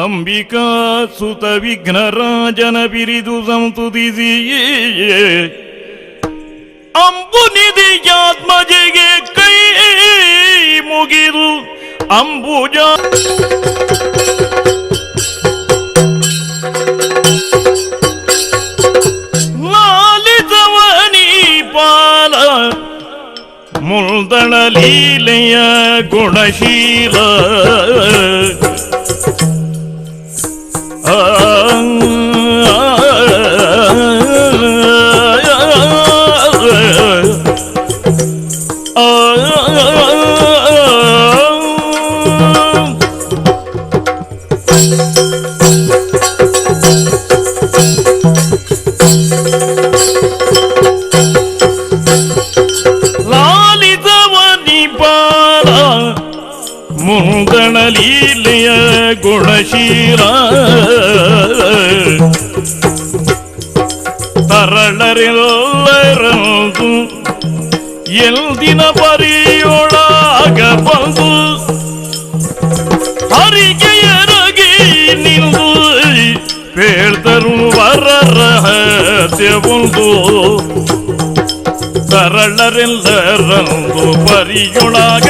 ಅಂಬಿಕಾ ಸುತ ವಿಘ್ನರಾಜನ ಬಿರಿದು ಸಂತುತಿಸಿ ಅಂಬುನಿಧಿಯಾತ್ಮಜೆಗೆ ಕೈ ಮುಗಿದು ಅಂಬುಜ ಲಾಲಿತವನಿ ಪಾಲ ಮುಲ್ದಣ ಲೀಲೆಯ ಗುಣಶೀಲ ಮುಂದಣ ಲೀಲೆಯ ಗುಣಶೀಲ ತರಳರೆಲ್ಲರಂದು ಎಲ್ದಿನ ಪರಿಯೊಳಗ ಬಂದು ಹರಿಗೆಯರಗಿ ನಿಂದು ಪೇಳ್ತರು ವರ ರಹಸ್ಯವೊಂದು ತರಳರೆಲ್ಲರಂದು ಪರಿಯೊಳಗ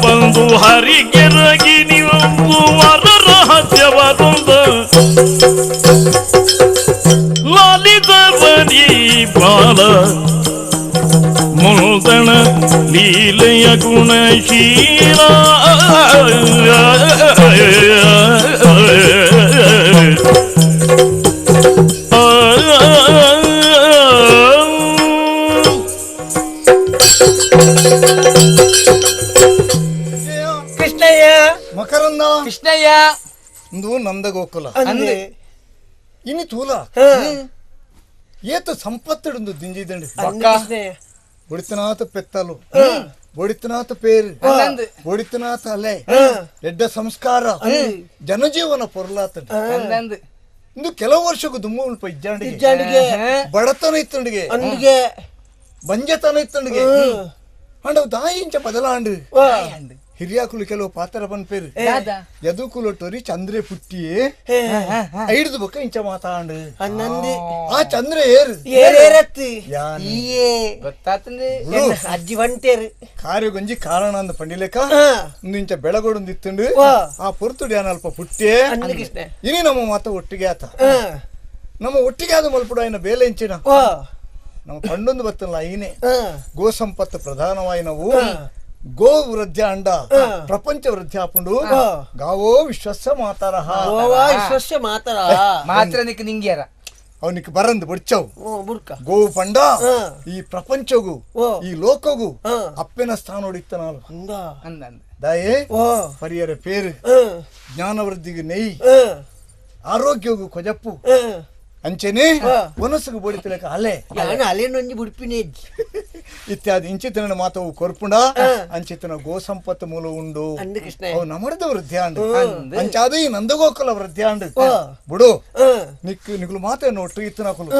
ಬಂದು ಹರಿಗೆರಗಿ ನಿಂದು ವರ ರಹಸ್ಯವೊಂದು ಲಾಲಿತವನಿ ಬಾಲ ಮುಲ್ದಣ ಲೀಲೆಯ ಗುಣಶೀಲ ಕೃಷ್ಣಯ್ಯ ಮಕರಂದ ಕೃಷ್ಣಯ್ಯ ಇಂದು ನಂದ ಗೋಕುಲ ಅಂದೆ ಇನಿ ತೂಲ ಏತ ಸಂಪತ್ತಿಡುಂದು ದಿಂಜಿದಂಡಿ ಕೃಷ್ಣಯ್ಯ ಬೊಡಿತನಾಥ ಪೆತ್ತಲು ಬೊಡಿತನಾಥ ಪೇರು ಬೊಡಿತನಾಥ ಅಲೆ ಎಡ್ಡ ಸಂಸ್ಕಾರ ಜನಜೀವನ ಪೊರ್ಲಾತ ಇಂದು ಕೆಲವು ವರ್ಷಕ್ಕೂ ದುಮ್ಮು ಉಲ್ಪ ಇಜ್ಜಾಂಡಿಗೆ ಬಡತನ ಇತ್ತಂಡಿಗೆ ಅಂದಿಗೆ ಬಂಜತನ ಇತ್ತಂಡಿಗೆ ಅಂಡ ದಾಯಿಂಚ ಬದಲಾಂಡು ಹಿರಿಯಾಕುಲು ಕೆಲವು ಪಾತ್ರ ಪನ್ಪೇರು ಯದುಕುಲೊಟ್ಟೋರಿ ಚಂದ್ರೆ ಪುಟ್ಟಿಯೇ ಐಡ್ದು ಬೊಕ್ಕ ಇಂಚ ಮಾತಾಂಡು ಆ ಚಂದ್ರೆ ಏರು ಏರೇರತ್ತಿ ಗೊತ್ತಾತಂದ್ರೆ ಅಜ್ಜಿ వంటేರು ಕಾರ್ಯಗೊಂಜಿ ಕಾರಣ ಅಂದ ಪಂಡಿಲೇಕ ಇಂಚ ಬೆಳಗೊಡೊಂದು ಇತ್ತಂಡು ಆ ಪೊರ್ತುಡಿ ಅಲ್ಪ ಪುಟ್ಟಿಯೇ ಇನಿ ನಮ್ಮ ಮಾತ ಒಟ್ಟಿಗೆ ಆತ ನಮ್ಮ ಒಟ್ಟಿಗೆ ಆದ ಮಲ್ಪುಡ ಆಯ್ನ ಬೇಲೆ ಇಂಚಿನ ನಮ್ಮ ಪಂಡೊಂದು ಬತ್ತಲ್ಲ ಐನೆ ಗೋ ಸಂಪತ್ತು ಪ್ರಧಾನವಾಯಿನವು ಗೋ ವೃದ್ಧಿ ಅಂಡ ಪ್ರಪಂಚ ವೃದ್ಧಿ ಆಪುಂಡು ಗಾವೋ ವಿಶ್ವಸ್ಯ ಮಾತಾರಹ ವಿಶ್ವಸ್ಯ ಮಾತಾರ ಮಾತ್ರ ನಿಕ್ ನಿಂಗ್ಯಾರ ಅವನಿಗೆ ಬರಂದು ಬಡ್ಚವು ಗೋ ಪಂಡ ಈ ಪ್ರಪಂಚಗೂ ಈ ಲೋಕಗೂ ಅಪ್ಪನ ಸ್ಥಾನ ಹೊಡಿತ ನಾನು ದಾಯೇ ಪರಿಯರ ಪೇರು ಜ್ಞಾನ ವೃದ್ಧಿಗೆ ನೆಯ್ ಆರೋಗ್ಯಗೂ ಕೊಜಪ್ಪು ಅಂಚೆನೆ ಮನಸ್ಸಿಗೆ ಬಡಿತಲಕ ಅಲೆ ಅಲೆ ನೊಂಜಿ ಬುಡ್ಪಿನೇ ಇತ್ಯಾದಿ ಇಂಚಿತನ ಮಾತವು ಕೊರ್ಪುಂಡ ಅಂಚಿತನ ಗೋ ಸಂಪತ್ತು ಮೂಲ ಉಂಡು ಅವು ನಮರದ ವೃದ್ಧಿ ಅಂಡು ಅಂಚಾದ ಈ ನಂದಗೋಕುಲ ವೃದ್ಧಿ ಅಂಡು ಬುಡು ನಿಕ್ ನಿಕ್ಲು ಮಾತೆ ನೋಟು ಇತ್ತನಕುಲು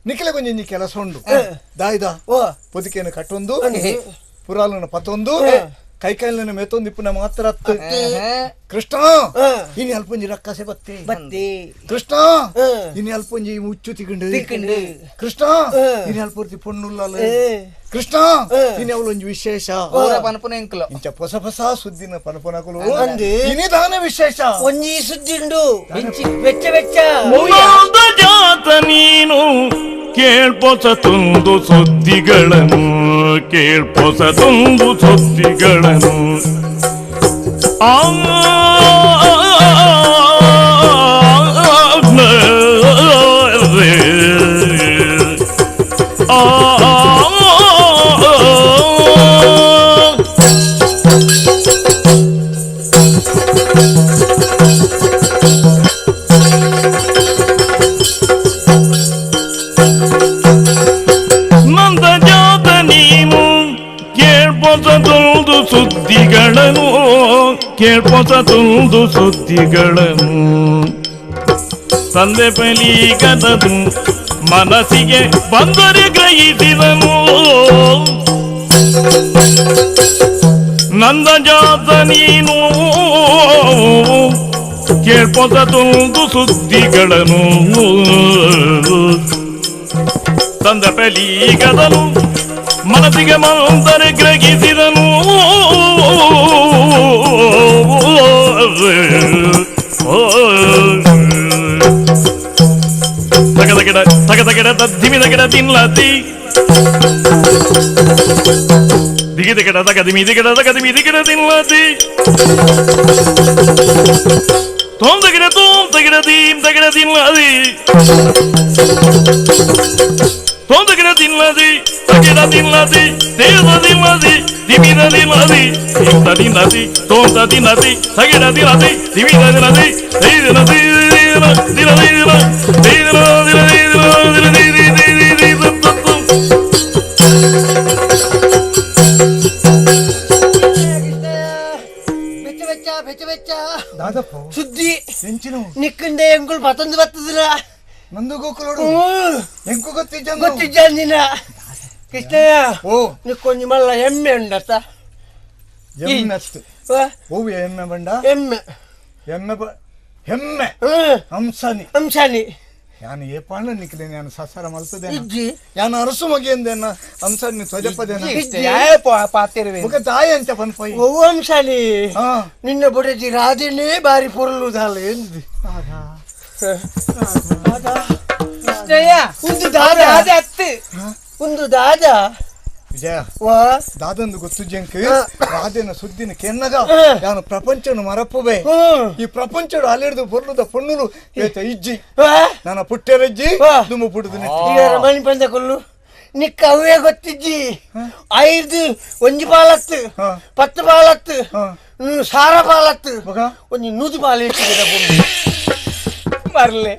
ನಿಕ್ಲೆ ಕೊಂಚ ಇಂಜಿ ಕೆಲಸ ಉಂಡು ದಾಯ್ದ ಪೊದಿಕೆಯನ್ನು ಕಟ್ಟೊಂದು ಪುರಾಲನ ಪತ್ತೊಂದು ಕೈಕಾಲಿನ ಮೇತೊಂದು ಇಪ್ಪನ ಮಾತ್ರ ಕೃಷ್ಣ ಇನಿ ಅಲ್ಪೊಂಜಿ ರಕ್ಕಸೆ ಬತ್ತಿ ಬತ್ತಿ ಕೃಷ್ಣ ಇನಿ ಅಲ್ಪೊಂಜಿ ಮುಚ್ಚು ತಿಗಂಡು ಕೃಷ್ಣ ಇನಿ ಅಲ್ಪೊರ್ತಿ ಪೊಣ್ಣುಲ್ಲಲ್ಲ ಕೃಷ್ಣ ಇನಿ ಅವಳೊಂಜಿ ವಿಶೇಷ ಇಂಚ ಹೊಸ ಹೊಸ ಸುದ್ದಿನ ಪನಪನಕುಲು ಇನಿ ದಾನ ವಿಶೇಷ ಒಂಜಿ ಸುದ್ದಿಂಡು ವೆಚ್ಚ ವೆಚ್ಚ ಜಾತ ನೀನು ಕೇಳ್ಪೊಸ ತುಂದು ಸುದ್ದಿಗಳನ್ನು ಕೇಳ್ಪೊಸ ತುಂದು ಸುದ್ದಿಗಳನ್ನು ಆ ಸುದ್ದಿಗಳನ್ನು ಕೇಳ್ಪೊಸ ತುಂದು ಸುದ್ದಿಗಳನ್ನು ತಂದೆ ಬಲಿಗದದು ಮನಸ್ಸಿಗೆ ಬಂದರೆ ಗ್ರಹಿಸಿದನು. ನಂದಜಾತ ನೀನು ಕೇಳ್ಪೊಸತೊಂದು ಸುದ್ದಿಗಳನ್ನು ತಂದ ಪಲೀಗದನು ಮನಸ್ಸಿಗೆ ಮಂದರೆ ಗ್ರಹಿಸಿದನು. ತಗದಗಿಡ ತಗದಗಿಡ ತದ್ಧಿಮಿ ತಗಿಡ ತಿನ್ಲತಿ ದಿಗಿದಗಿಡ ತಗದಿಮಿ ದಿಗಿಡ ತಗದಿಮಿ ದಿಗಿಡ ತಿನ್ಲತಿ ತೋಂ ತಗಿಡ ತೋಂ ತಗಿಡ ದೀಂ ತಗಿಡ ತಿನ್ಲತಿ ತೋಂ ತಗಿಡ ತಿನ್ಲತಿ ತಗಿಡ ತಿನ್ಲತಿ ತೇದ ತಿನ್ಲತಿ ದಿಮಿದ ತಿನ್ಲತಿ ಇಂತ ತಿನ್ನತಿ ತೋಂತ ತಿನ್ನತಿ ತಗಿಡ ತಿನ್ನತಿ ದಿಮಿದ ತಿನ್ನತಿ ತೈದಿನತಿ ದಿನ ದಿನ ದಿನ ದಿನ ದಿನ ದಿನ ದಿನ. ಸುದ್ದಿ ನಿಕ್ಕಂದೆ ಎಂಕುಲು ಪತ್ತೊಂದು ಬತ್ತದಿಲ್ಲ ನಂದು ಗೋಕುಲೋಡು ಎಂಕು ಗೊತ್ತಿಜ್ಜ ಗೊತ್ತಿಜ್ಜ ಕೃಷ್ಣಯ್ಯ. ಓ ನಿಕ್ಕೊಂಜಿ ಮಲ್ಲ ಎಮ್ಮೆ ಉಂಡತ್ತ? ಎಮ್ಮೆ ಅಷ್ಟು ಓ ಎಮ್ಮೆ ಬಂಡ ಎಮ್ಮೆ ಎಮ್ಮೆ ಹೆಮ್ಮೆ ಹಂಸನಿ ಹಂಸನಿ ಯಾನು ಏಪಾಂಡ ನಿಕ್ಲೆ ನಾನು ಸಸಾರ ಮಲ್ತದೆ ಯಾನು ಅರಸು ಮಗಿಯಂದೇನ ಹಂಸನಿ ತ್ವಜಪದೇನ ಮುಖ ತಾಯಿ ಅಂತ ಪನ್ಪೈ ಓ ಹಂಸನಿ ನಿನ್ನ ಬುಡಜಿ ರಾಧೆನೇ ಬಾರಿ ಪೊರ್ಲುದಾಲ ಎಂದು ಒಂದು ದಾದ ಅತ್ತು ಒಂದು ದಾದ ವಿಜಯ ದಾದಂದು ಗೊತ್ತು ಜಂಕ್ ರಾಧೆನ ಸುದ್ದಿನ ಕೆನ್ನಗ ಯಾನು ಪ್ರಪಂಚನು ಮರಪ್ಪುವೆ. ಈ ಪ್ರಪಂಚಡು ಅಲ್ಲಿಡ್ದು ಪೊರ್ಲುದ ಪೊಣ್ಣುಲು ಏತ ಇಜ್ಜಿ ನನ್ನ ಪುಟ್ಟೆರಜ್ಜಿ ದುಮ್ಮು ಪುಡುದು ಮಣಿ ಪಂದ ಕೊಲ್ಲು ನಿಕ್ಕ ಅವೇ ಗೊತ್ತಿಜ್ಜಿ ಐದು ಒಂಜಿ ಪಾಲತ್ತು 10 ಪಾಲತ್ತು 100 ಪಾಲತ್ತು ಒಂಜಿ 100 ಪಾಲು ಮರ್ಲೆ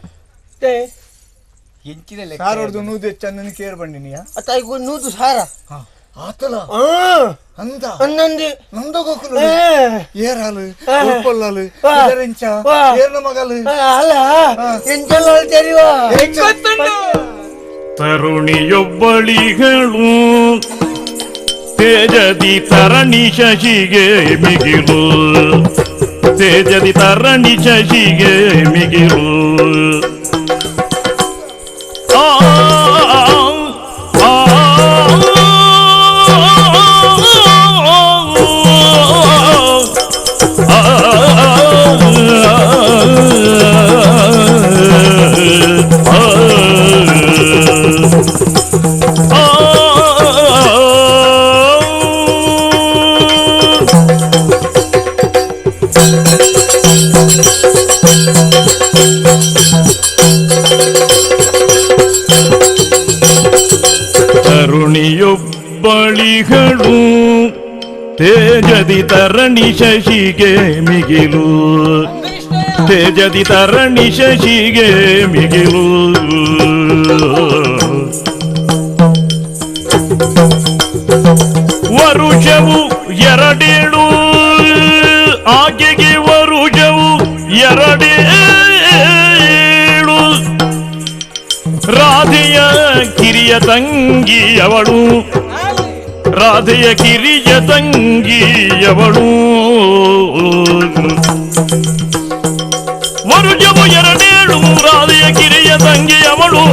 ಸಾರೋಡ್ದು ನೂದು ಹೆಚ್ಚು ಕೇರ್ ಬಂಡಿನಿಯಾ ಅತ್ತಾಯ್ಗು 100 ಸಾರ ಆತಲ ಅಂದ ಅಂದಂದು ನಂದ ಗೋಕುಲು ಏರಾಲು ಉಪ್ಪಲ್ಲಾಲು ಎಂಚ ಏರ್ನ ಮಗಲು ಅಲ್ಲ ಎಂಚಲ್ಲ தெரிಯುವ ತರುಣಿಯೊಬ್ಬಳಿಗಳು ತೇಜದಿ ತರಣಿ ಶಶಿಗೆ ಮಿಗಿಲು ತೇಜದಿ ತರಣಿ ಶಶಿಗೆ ಮಿಗಿಲು ಆ ತರುಣಿಯೊಬ್ಬಳಿಗಳು ತೇಜದಿ ತರಣಿ ಶಶಿಗೆ ಮಿಗಿಲು ತೇಜದಿ ತರಣಿ ಶಶಿಗೆ ಮಿಗಿಲು ವರುಷವು ಎರಡೇಳು ಆಕೆಗೆ ವರುಷವು ಎರಡೇಳು ರಾಧೆಯ ಕಿರಿಯ ತಂಗಿಯವಳು ರಾಧೆಯ ಕಿರಿಯ ತಂಗಿಯವಳು ವರುಷವು ಎರಡೇಳು ರಾಧೆಯ ಕಿರಿಯ ತಂಗಿಯವಳು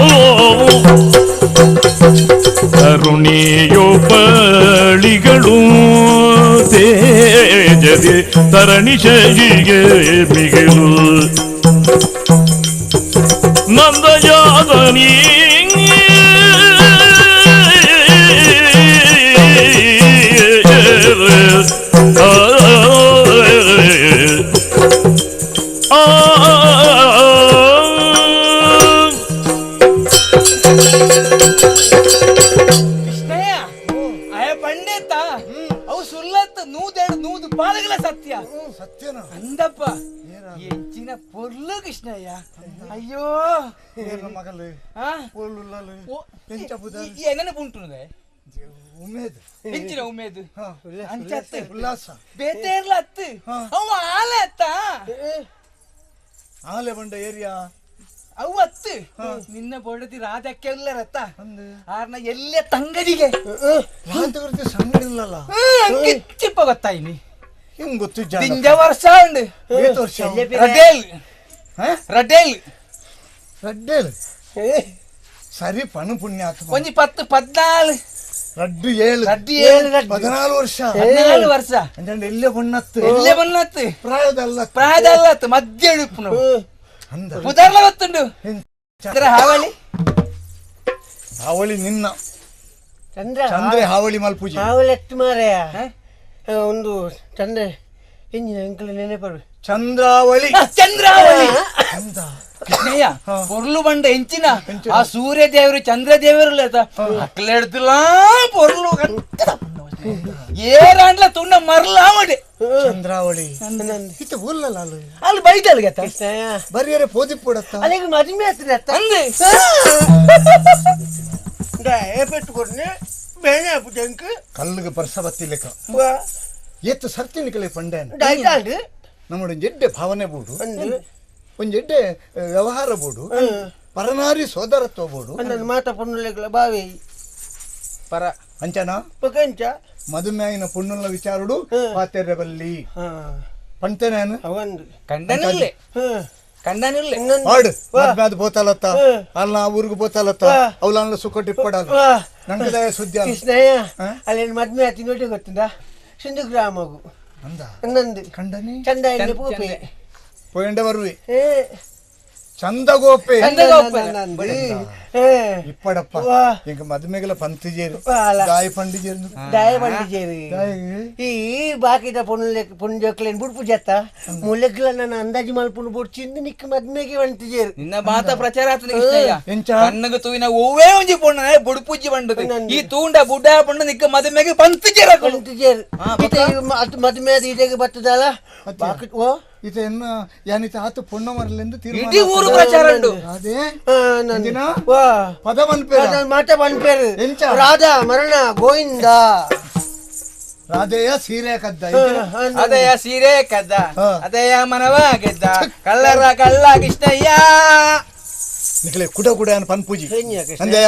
ತರುಣಿಯೊಬ್ಬಳಿಗಳು ತೇಜದಿ ತರಣಿ ಶಶಿಗೆ ಮಿಗಿಲು ನಂದಜಾತನಿ ಕೃಷ್ಣಯ್ಯ ಅಯ ಪಂಡಿತ ಅವು ಸುಲ್ಲತ್ತ ನೂದೆರಡು ನೂದು ಪಾಲುಗಳ ಸತ್ಯ ಸತ್ಯನ ಅಂದಪ್ಪ ಎಂಚಿನ ಪೊರ್ಲು ಕೃಷ್ಣಯ್ಯ. ಅಯ್ಯೋ ಮಗಲು ನೆನಪು ಉಂಟು ಉಮೇದ್ ಎಂಚಿನ ಉಮೇದ್ ಅಂಚತ್ತು ಉಲ್ಲಾಸ ಬೇತೇರ್ಲ ಅತ್ತು ಅವ ಆಲೆ ಅತ್ತ ಆಲೆ ಬಂಡ ಏರಿಯಾ ಅವು ಅತ್ತು ನಿನ್ನ ಬೊಡದಿ ರಾಧಕ್ಕೆ ಉಲ್ಲರತ್ತ ಆರ್ನ ಎಲ್ಲ ತಂಗಡಿಗೆ ರಾಧವರ್ತಿ ಸಂಗಡಿ ಇಲ್ಲಲ್ಲ ಕಿಚ್ಚಿಪ್ಪ ಗೊತ್ತಾಯಿನಿ ಹೆಂಗ್ ಗೊತ್ತು ದಿಂಜ ವರ್ಷ ಉಂಡು ವರ್ಷ ರಡೇಲ್ ರಡೇಲ್ ರಡ್ಡೇಲ್ ಸರಿ ಪಣು ಪುಣ್ಯಾತ್ಮ ಒಂಜಿ 10 14 ರಡ್ಡು 7 ರಡ್ಡು 7 14 ವರ್ಷ 14 ವರ್ಷ ಅಂದ್ರೆ ಎಲ್ಲೇ ಬಣ್ಣತ್ತು ಎಲ್ಲೇ ಬಣ್ಣತ್ತು ಪ್ರಾಯದಲ್ಲ ಪ್ರಾಯದಲ್ಲ ಮಧ್ಯ ಅಂದ ಪುದರ್ಲ ಗೊತ್ತುಂಡು ಹಾವಳಿ ಹಾವಳಿ ನಿನ್ನ ಚಂದ್ರ ಚಂದ್ರೆ ಹಾವಳಿ ಮಲ್ಪೂಜೆ ಹಾವಳಿ ಎತ್ತು ಮಾರಾಯ ಒಂದು ಚಂದ್ರ ಎಂಜಿನ ಅಂಕಲ್ ನೆನಪರು ಚಂದ್ರಾವಳಿ ಚಂದ್ರಾವಳಿ ಕೃಷ್ಣಯ್ಯ ಪೊರ್ಲು ಬಂಡ ಎಂಚಿನ ಆ ಸೂರ್ಯ ದೇವರು ಚಂದ್ರ ದೇವರು ಅಕ್ಲೆಡ್ದುಲಾ ಪೊರ್ಲು ಏರಾಂಡ್ಲ ತುಂಡ ಮರ್ಲ ಮಾಡಿ ಚಂದ್ರಾವಳಿ ಇತ್ತ ಊರ್ಲಲ್ಲ ಅಲ್ಲಿ ಅಲ್ಲಿ ಬೈದಲ್ ಗತ್ತ ಕೃಷ್ಣಯ್ಯ ಬರಿಯರೆ ಪೋದಿಪ್ಪುಡತ್ತ ಅಲ್ಲಿಗೆ ಮದುವೆ ಆಗ್ತದೆ ಅತ್ತ ಅಂದೆ ಪೆಟ್ಟುಕೊಡ್ನೆ ಬೇಣೆ ಆಪುಜಂಕ್ ಕಲ್ಲಿಗೆ ಬರ್ಸ ಬತ್ತಿಲೆಕ್ಕ ಏತ್ತು ಸರ್ತಿನಿಕಲೆ ಪಂಡೇನ ಡೈಟಾಂಡ್ ನಮ್ಮ ಎಡ್ಡೆ ಭಾವನೆ ಬೋಡು ಒಂಜೆಡ್ಡೆ ವ್ಯವಹಾರ ಬೋಡು ಪರನಾರಿ ಸೋದರತ್ವ ಬೋಡು ನನ್ನ ಮಾತ ಪೊಣ್ಣುಲೆಗಳ ಬಾವಿ ಪರ ಅಂಚನ ಪಕಂಚ ಮದುಮೆಯಿನ ಪುಣ್ಣುಲ್ಲ ವಿಚಾರುಡು ಪಾತೆರೆ ಬಲ್ಲಿ ಪಂತೇನೇನು ಅವಂದು ಕಂಡನಿಲ್ಲೆ ಕಂಡನಿಲ್ಲೆ ಆಡು ಮದ್ವೆ ಅದು ಬೋತಾಲತ್ತ ಅಲ್ಲ ಆ ಊರಿಗೆ ಬೋತಾಲತ್ತ ಅವಲನ್ನ ಸುಖ ಟಿಪ್ಪಡಲ್ಲ ನಂಗದಾಯ ಸುದ್ದಿ ಕೃಷ್ಣಯ್ಯ ಅಲ್ಲೇನು ಮದ್ವೆ ಆತಿ ನೋಡಿ ಗೊತ್ತುಂದ ಸಿಂಧು ಗ್ರಾಮಗು ಅಂದ ನಂದು ಕಂಡನಿ ಚಂದ ಎಣ್ಣೆ ಪೋಪೆ ಪೋಯಂಡ ಬರುವೆ ಚಂದ ಗೋಪೆ ಇಪ್ಪಡಪ್ಪ ಈಗ ಮದುಮೆಗೆಲ್ಲ ಪಂತಿಜೇರು ದಾಯ ಪಂಡಿಜೇರು ದಾಯ ಪಂಡಿಜೇರು ಈ ಬಾಕಿದ ಪೊಣ್ಣು ಪೊಣ್ಣು ಬುಡ್ಪು ಜತ್ತ ಮುಲೆಗ್ಲ ನನ್ನ ಅಂದಾಜು ಮಲ್ಪುಂಡು ಬುಡ್ಚಿಂದು ನಿಕ್ಕ ಮದ್ಮೆಗೆ వంಟಿಜೇರು ನಿನ್ನ ಮಾತ ಪ್ರಚಾರ ಆತನ ಕೃಷ್ಣಯ್ಯ ಕಣ್ಣಗ ತೂವಿನ ಒವ್ವೇ ಒಂಜಿ ಪೊಣ್ಣ ಬುಡ್ಪುಜ್ಜಿ ಬಂಡದು ಈ ತೂಂಡ ಬುಡ್ಡ ಪೊಣ್ಣು ನಿಕ್ಕ ಮದುಮೆಗೆ ಪಂತಿಜೇರು ಪಂತಿಜೇರು ಅದು ಮದುವೆ ಅದು ಇದಕ್ಕೆ ಬರ್ತದಲ್ಲ ಬಾಕಿ ಓ ಇತ ಎನ್ನ ಯಾನಿತ ಆತ ಪೊಣ್ಣ ಮರಲೆಂದು ಇಡೀ ಊರು ಪ್ರಚಾರ ಉಂಟು ಅದೇ ಪದ ಮನ್ಪೇರು ಮಾತ ಮನ್ಪೇರು ರಾಧಾ ಮರಣ ಗೋವಿಂದ ರಾಧೆಯ ಸೀರೆ ಕದ್ದ ಅದೆಯ ಸೀರೆ ಕದ್ದ ಅದೆಯ ಮನವ ಗೆದ್ದ ಕಳ್ಳರ ಕಳ್ಳ ಕೃಷ್ಣಯ್ಯ ನಿಕಲೆ ಕುಡ ಕುಡ ಯಾನ್ ಪನ್ಪೂಜಿ ಅಂದೆಯ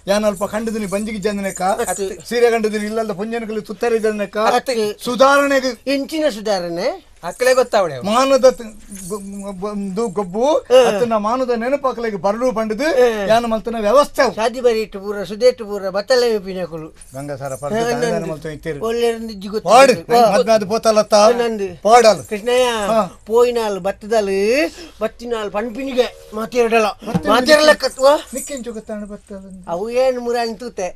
ಯಾನ್ ಅಲ್ಪ ಕಂಡದಿನಿ ಬಂಜಿಗೆ ಜಂದನೆಕ್ಕ ಸೀರೆ ಕಂಡದಿನಿ ಇಲ್ಲದ ಪುಂಜನಕಲಿ ತುತ್ತರಿ ಜಂದನೆಕ್ಕ ಸುಧಾರಣೆಗೆ ಎಂಚಿನ ಸುಧಾರಣೆ ಅಕ್ಕಲೆ ಗೊತ್ತಾವಳೆ ಮಾನದ ಗೊಬ್ಬು ಅತ್ತನ ಮಾನದ ನೆನಪಾಕಲಿಗೆ ಬರಲು ಬಂಡದು ಯಾನ ಮಲ್ತನ ವ್ಯವಸ್ಥೆ ಸಾದಿ ಬರಿ ಇಟ್ಟು ಪೂರ ಸುದೇಟು ಪೂರ ಬತ್ತಲೆ ಪಿನಕುಲು ಗಂಗಾಸಾರ ಪರ್ದು ಪೋತಲತ್ತ ಪಾಡಲ್ ಕೃಷ್ಣಯ್ಯ ಪೋಯಿನಾಲ್ ಬತ್ತದಲ್ ಬತ್ತಿನಾಲ್ ಪನ್ಪಿನಿಗೆ ಮಾತಿರಡಲ ಮಾತಿರಲಕ್ಕತ್ವ ನಿಕ್ಕೆಂಚು ಗೊತ್ತಾಣ ಬತ್ತದ ಅವು ಏನು ಮುರಾಣಿ ತೂತೆ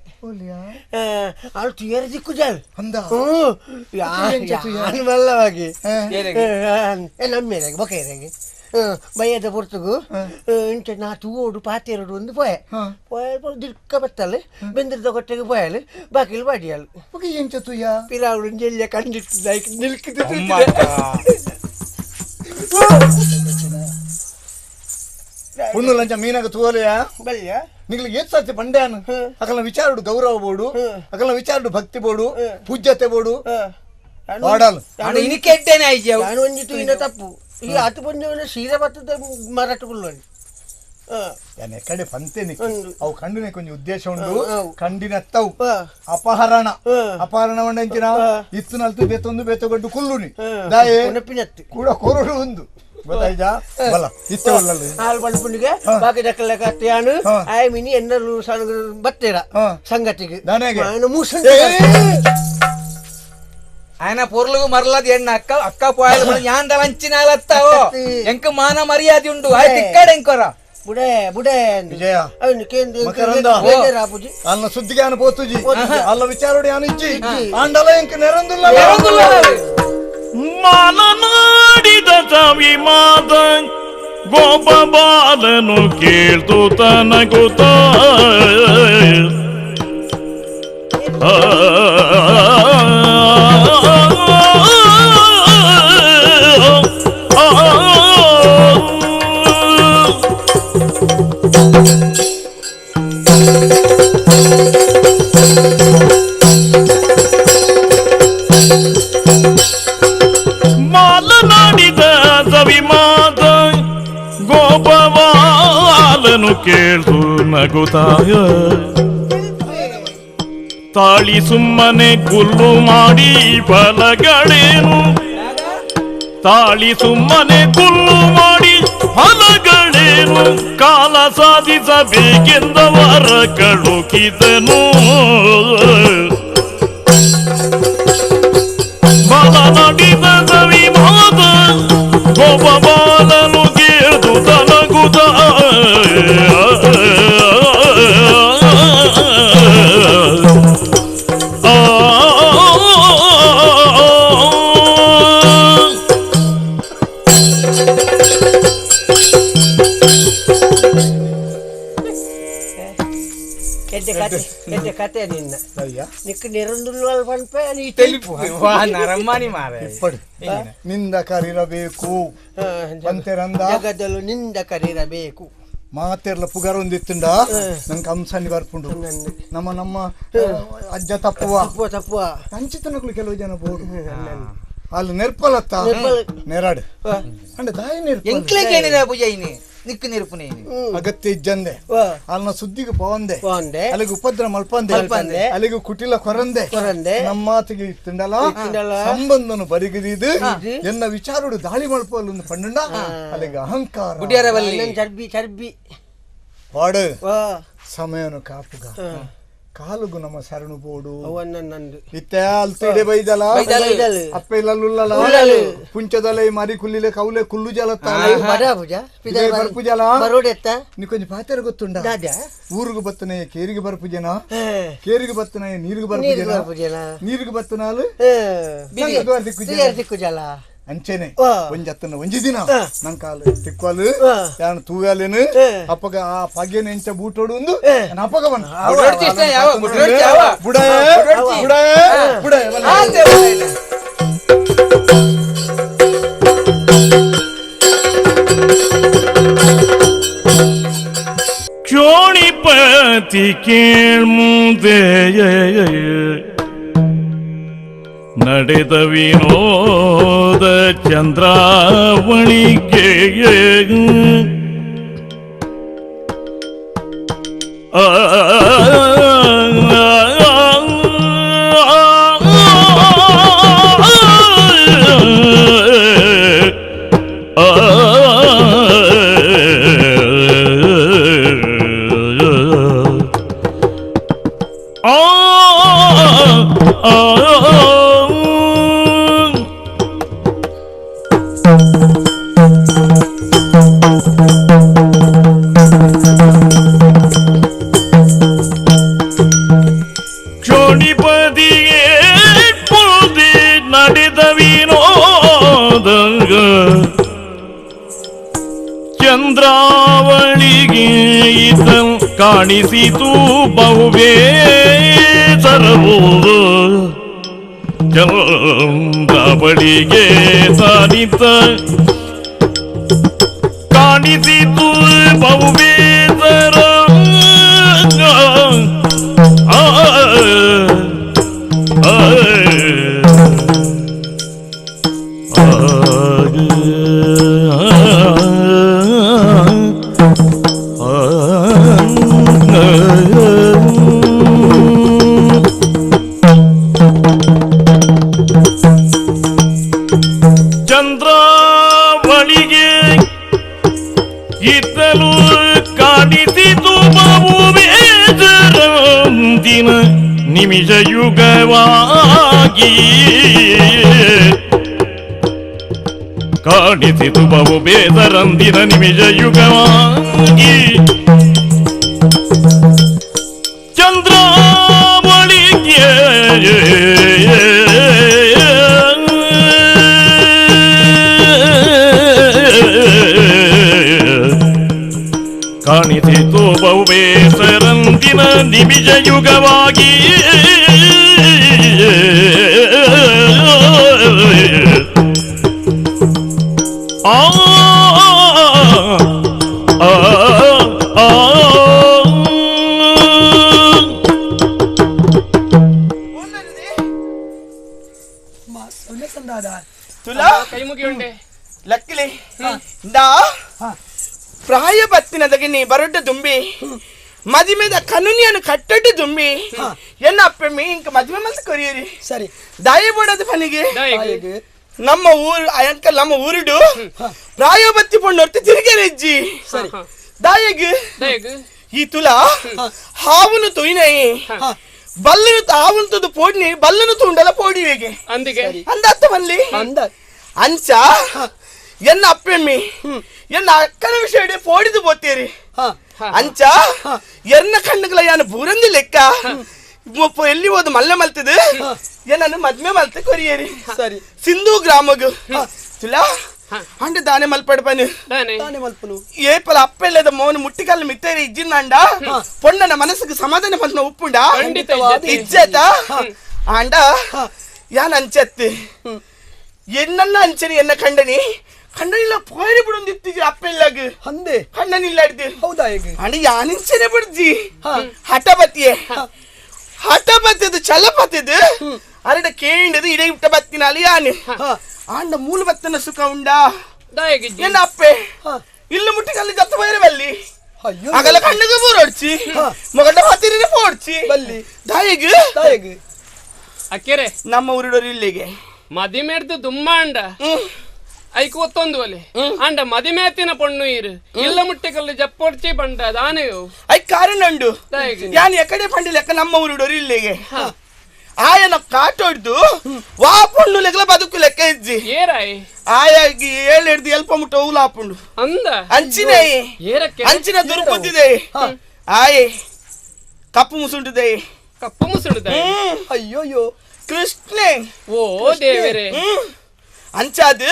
ಅಳು ತುಯರ್ ದಿಕ್ಕು ಜಾಲ್ ಅಂದ ಯಾನ್ ಮಲ್ಲವಾಗಿ ನಮ್ಮೇರೆಗೆ ಬೊಕೇರೆಗೆ ಬಯ್ಯದ ಪೊರ್ತುಗು ಇಂಚ ನಾ ತೂಡು ಪಾತೆರಡು ಒಂದು ಪೋಯೆ ಪೋಯ ದಿಕ್ಕ ಬತ್ತಲ್ ಬೆಂದಿರದ ಕೊಟ್ಟೆಗೆ ಪೋಯಲು ಬಾಕಿಲ್ ಬಾಡಿಯಾಲು ಎಂಚ ತುಯ್ಯ ಪಿರಾವುಡು ಜೆಲ್ಯ ಕಂಡಿಟ್ಟು ನಿಲ್ಕಿದ್ದು ಪುಣ್ಣು ಲಂಚ ಮೀನಾಗ ತೂವಲೆಯ ಬಲ್ಯ ನಿಗ್ಲಿಗೆ ಏತ್ ಸರ್ತಿ ಪಂಡ್ಯಾನು ಅಕಲ್ನ ವಿಚಾರಡು ಗೌರವ ಬೋಡು ಅಕಲ್ನ ವಿಚಾರಡು ಭಕ್ತಿ ಬೋಡು ಪೂಜ್ಯತೆ ಬೋಡು ನಾನು ಒಂಜಿ ತಪ್ಪು ಈ ಆತು ಪಂಜವನ ಸೀರೆ ಬತ್ತದ ಮಾರಾಟಗಳು ಕಡೆ ಪಂತೇನೆ ಅವು ಕಂಡಿನ ಕೊಂಚ ಉದ್ದೇಶ ಉಂಡು ಕಂಡಿನತ್ತವು ಅಪಹರಣ ಅಪಹರಣ ಮಂಡಂಚಿನ ಇತ್ತು ನಲ್ತು ಬೇತೊಂದು ಬೇತೊಡ್ಡು ಕುಲ್ಲುನಿ ದಾಯೆ ಕೂಡ ಕೊರಡು ಒಂದು ಗೊತ್ತಾಯ್ತಾ ಬಲ ಇತ್ತೆ ಉಳ್ಳಲ್ಲ ಹಾಲು ಪಂಡ್ಪುಂಡಿಗೆ ಬಾಕಿ ದಕ್ಕಲಕ ಅತ್ತಯಾನು ಆಯ್ ಮಿನಿ ಎನ್ನಲು ಬತ್ತೇರ ಸಂಗತಿಗೆ ಮೂಸನ್ ఆయన పొర్లుగు మరలది ఎಣ್ಣ అక్క అక్క పోయాలి యాండ వంచినాలత్తావో ఎంక మాన మర్యాద ఉండు ఆయ తిక్కాడు ఎంకొర ಬುಡೆ ಬುಡೆ ವಿಜಯ ಅವನು ಕೇಂದ್ರ ಮಕರಂದ ಅಲ್ಲ ಸುದ್ದಿಗೆ ಪೋತುಜಿ ಅಲ್ಲ ವಿಚಾರೋಡಿ ಅನಿಜ್ಜಿ ಆಂಡಲ ಎಂಕ ನೆರಂದುಲ್ಲ ನೆರಂದುಲ್ಲ ಮಾನನಾಡಿದ ಕವಿ ಮಾತ ಗೋಪ ಬಾಲನು ಕೇಳ್ತು ತನಗುತ ಮಾಲನಾಡಿದ ಸವಿ ಮಾತ ಗೋಪವಾಲನು ಕೇಳ್ದು ನಗುತ್ತಾಯ ತಾಳಿ ಸುಮ್ಮನೆ ಕುಲ್ಲು ಮಾಡಿ ಫಲಗಳೇನು ತಾಳಿ ಸುಮ್ಮನೆ ಕುಲ್ಲು ಮಾಡಿ ಫಲಗಳೇನು ಕಾಲ ಸಾಧಿಸಬೇಕೆಂದವರ ಕಳುಕಿದನು ಬಲ ನಡಿದ ಸವಿ ಮಾತ ಒಬ್ಬ ಬಾಲನು ಕೇಳ್ದು ತನಗುದ ಕತೆ ನಿನ್ನ ನಿಕ್ಕ ನಿರಂದುಲ್ವಲ್ ಪನ್ಪೆ ನೀ ನರಮಾನಿ ಮಾರ ನಿಂದ ಕರಿರಬೇಕು ಪಂತೆರಂದ ಜಗದಲು ನಿಂದ ಕರಿರಬೇಕು ಮಾತೆರ್ಲ ಪುಗಾರ ಒಂದಿತ್ತುಂಡ ನಂಗೆ ಕಂಸನಿ ಬರ್ಪುಂಡು ನಮ್ಮ ನಮ್ಮ ಅಜ್ಜ ತಪ್ಪುವ ತಪ್ಪುವ ತಪ್ಪುವ ಅಂಚಿತನಕುಲು ಕೆಲವು ಜನ ಬೋಡು ಅಲ್ಲಿ ನೆರ್ಪಲತ್ತ ನೆರಾಡು ಅಂಡ ದಾಯಿ ನೆರ್ಪ ಎಂಕ್ಲೆಗೆ ಏನಿದೆ ಪೂಜೆ ಇನಿ ನಿಕ್ಕು ನೆರ್ಪುನೆ ಅಗತ್ಯ ಇಜ್ಜಂದೆ ಅಲ್ಲಿನ ಸುದ್ದಿಗೆ ಪೋಂದೆ ಅಲ್ಲಿಗೆ ಉಪದ್ರ ಮಲ್ಪಂದೆ ಅಲ್ಲಿಗೆ ಕುಟಿಲ ಕೊರಂದೆ ನಮ್ಮ ಮಾತಿಗೆ ಇತ್ತುಂಡಲ ಸಂಬಂಧನು ಬರಿಗಿದಿದು ಎನ್ನ ವಿಚಾರಡು ದಾಳಿ ಮಲ್ಪಲ್ಲೊಂದು ಪಂಡುಂಡ ಅಲ್ಲಿಗೆ ಅಹಂಕಾರ ಚರ್ಬಿ ಚರ್ಬಿ ಪಾಡು ಸಮಯನು ಕಾಪುಗ ಕಾಲುಗು ನಮ್ಮ ಶರಣು ಬೋಡು ಇತ್ತೆ ಅಲ್ತಿಡೆ ಬೈದಲ ಅಪ್ಪ ಇಲ್ಲ ಪುಂಚದಲೆ ಮರಿ ಕುಲ್ಲಿಲೆ ಕೌಲೆ ಕುಲ್ಲು ಜಲ ಬರ್ಪುಜಲ ನೀ ಕೊಂಚ ಪಾತೆರ ಗೊತ್ತುಂಡ ಊರಿಗೆ ಬತ್ತನೆ ಕೇರಿಗೆ ಬರ್ಪುಜನ ಕೇರಿಗೆ ಬತ್ತನೆ ನೀರಿಗೆ ಬರ್ಪುಜನ ನೀರಿಗೆ ಬತ್ತನಾಲು ದಿಕ್ಕುಜಲ ಅಂಚೆನೆ ಒಂಜತ್ತನ ಒಂಜಿ ದಿನ ನನ್ ಕಾಲು ತಿಕ್ವಾಲು ಯಾನು ತೂವಾಲೇನು ಅಪ್ಪಗ ಆ ಪಗೆನ ಎಂಚ ಬೂಟೋಡು ಒಂದು ಅಪ್ಪಗ ಬನ್ನ ಬುಡ ಬುಡ ಬುಡ ಕ್ಷೋಣಿಪತಿ ಕೇಳ್ಮುದೆ ನಡೆದ ವಿನೋದ ಚಂದ್ರಾವಳಿಗೆ ಚಂದ್ರಾವಳಿಗೆ ಕಾಣಿಸಿತು ಬಹುಬೇಸರವು ಚಂದ್ರಾವಳಿಗೆ ಸಾನಿತ ಕಾಣಿಸಿತು ಬಹುಬೇಸರ ಚಂದ್ರಾವಳಿಗೆ ಇದ್ದಲು ಕಾಣಿಸಿತು ಬಹುಬೇಸರಂದಿನ ನಿಮಿಷ ಯುಗವಾಗಿ ಕಾಣಿಸಿತು ಬಹುಬೇಸರಂದಿನ ನಿಮಿಷ ಯುಗವಾಗಿ ಚಂದ್ರಾವಳಿಗೆ ಕಾಣಿಸಿತು ಬಹುಬೇಸರಂದಿನ ನಿಮಿಷ ಯುಗವಾಗಿ ಆ ಆ ಆ ತುಲಾ ಕೈ ಮುಗಿಯುಂಡೆ ಲಕ್ಕಿಲೆ ಇಂದಾ ಪ್ರಾಯ ಬತ್ತಿನದಗೆ ನೀ ಬರೊಡ್ಡ ದುಂಬಿ ಮದಿಮೆದ ಕನುನಿಯನ್ನು ಕಟ್ಟಡ್ಡು ದುಂಬಿ ಎನ್ನ ಅಪ್ಪೆ ಮೀ ಇಂಕ ಮದುವೆ ಮಲ್ತ ಕೊರಿಯರಿ ಸರಿ ದಾಯ ಬೋಡದ ಪನಿಗೆ ನಮ್ಮ ಊರು ಅಯಂಕ ನಮ್ಮ ಊರುಡು ಪ್ರಾಯ ಬತ್ತಿ ಪೊಣ್ಣೊರ್ತಿ ತಿರುಗರೆಜ್ಜಿ ಸರಿ ದಾಯಗ್ ಈ ತುಲಾ ಹಾವುನು ತುಯ್ನೈ ಬಲ್ಲನು ಹಾವುನು ತುದು ಪೋಡ್ನಿ ಬಲ್ಲನು ತುಂಡಲ ಪೋಡಿವೆಗೆ ಅಂದಿಗೆ ಅಂದತ್ತ ಬಲ್ಲಿ ಅಂದ ಅಂಚ ಎನ್ನ ಅಪ್ಪೆಮ್ಮಿ ಎನ್ನ ಅಕ್ಕನ ವಿಷಯ ಪೋಡಿದು ಬೋತೀರಿ ಅಂಚ ಎನ್ನ ಕಣ್ಣುಗಳ ಯಾನು ಬೂರಂದಿ ಲೆಕ್ಕ ಎಲ್ಲಿ ಹೋದ ಮಲ್ಲೆ ಮಲ್ತದ ಏನನ್ನು ಮದ್ಮೆ ಮಲ್ತ ಕೊರಿಯೇರಿ ಸರಿ ಸಿಂಧು ಗ್ರಾಮಗು ತುಲಾ ಅಂಡ ದಾನೆ ಮಲ್ಪಡಪನು ದಾನೆ ಮಲ್ಪನು ಏಪಲ ಅಪ್ಪೆಲ್ಲದ ಮೋನ ಮುಟ್ಟಿಕಲ್ಲು ಮಿತ್ತೇರಿ ಇಜ್ಜಿಂದಾಂಡ ಪೊಣ್ಣನ ಮನಸ್ಸಿಗೆ ಸಮಾಧಾನ ಪಂತನ ಉಪ್ಪುಂಡ ಇಜ್ಜತ ಆಂಡ ಯಾನ್ ಅಂಚತ್ತಿ ಎನ್ನನ್ನ ಅಂಚನಿ ಎನ್ನ ಕಂಡನಿ ಕಂಡನಿಲ್ಲ ಪೋಯರಿ ಬಿಡೊಂದಿತ್ತಿ ಅಪ್ಪೆಲ್ಲಾಗ ಅಂದೆ ಕಣ್ಣನಿಲ್ಲ ಹಿಡ್ದು ಹೌದಾ ಈಗ ಅಂಡ ಯಾನಿಂಚನೆ ಬಿಡ್ಜಿ ಹಠ ಬತ್ತಿಯೇ ಹಠ ಬತ್ತಿದ್ದು ಛಲ ಬತ್ತಿದ್ದು ಅರಡ ಕೇಂಡದು ಇಡೇ ಬಿಟ್ಟ ಬತ್ತಿನಾಲಿ ಯಾನು ಆಂಡ ಮೂಲ ಬತ್ತನ ಸುಖ ಉಂಡಾ ಎನ್ನ ಅಪ್ಪೆ ಇಲ್ಲು ಮುಟ್ಟಿಕಲ್ಲಿ ಜತ್ತ ಬೈರೆ ಬಲ್ಲಿ ಅಗಲ ಕಣ್ಣಗೆ ಬೋರೊಡ್ಚಿ ಮಗಡ ಹತ್ತಿರನೇ ಪೋಡ್ಚಿ ಬಲ್ಲಿ ದಾಯಿಗ್ ದಾಯಿಗ್ ಅಕ್ಕೆರೆ ನಮ್ಮ ಊರಿಡೋರು ಇಲ್ಲಿಗೆ ಮದಿಮೆಡ್ದು ದುಮ್ಮಾಂಡ ಐಕ್ ಒತ್ತೊಂದು ಒಲೆ ಅಂಡ ಮದಿಮೇತಿನ ಪೊಣ್ಣು ಇರು ಇಲ್ಲ ಮುಟ್ಟಿಕಲ್ಲು ಜಪ್ಪೊಡ್ಚಿ ಬಂಡ ದಾನೆಯು I ಕಾರಣ ಉಂಡು ಯಾನ್ ಎಕಡೆ ಪಂಡಿ ಲೆಕ್ಕ ನಮ್ಮ ಊರಿಡೋರು ಇಲ್ಲಿಗೆ ಆಯನ ಕಾಟೊಡ್ದು ವಾ ಪೊಣ್ಣು ಲೆಕ್ಕಲ ಬದುಕು ಲೆಕ್ಕ ಇಜ್ಜಿ ಏರಾಯ್ ಆಯಾಗಿ ಏಳು ಹಿಡ್ದು ಎಲ್ಪ ಮುಟ್ಟ ಊಲಾಪುಂಡು ಅಂದ ಅಂಚಿನ ಅಂಚಿನ ದುರ್ಬುದ್ಧಿದೆ ಆಯ್ ಕಪ್ಪು ಮುಸುಂಟುದೆ ಕಪ್ಪು ಮುಸುಂಟುದೆ ಅಯ್ಯೋಯ್ಯೋ ಕೃಷ್ಣೆ ಓ ದೇವರೇ ಅಂಚಾದು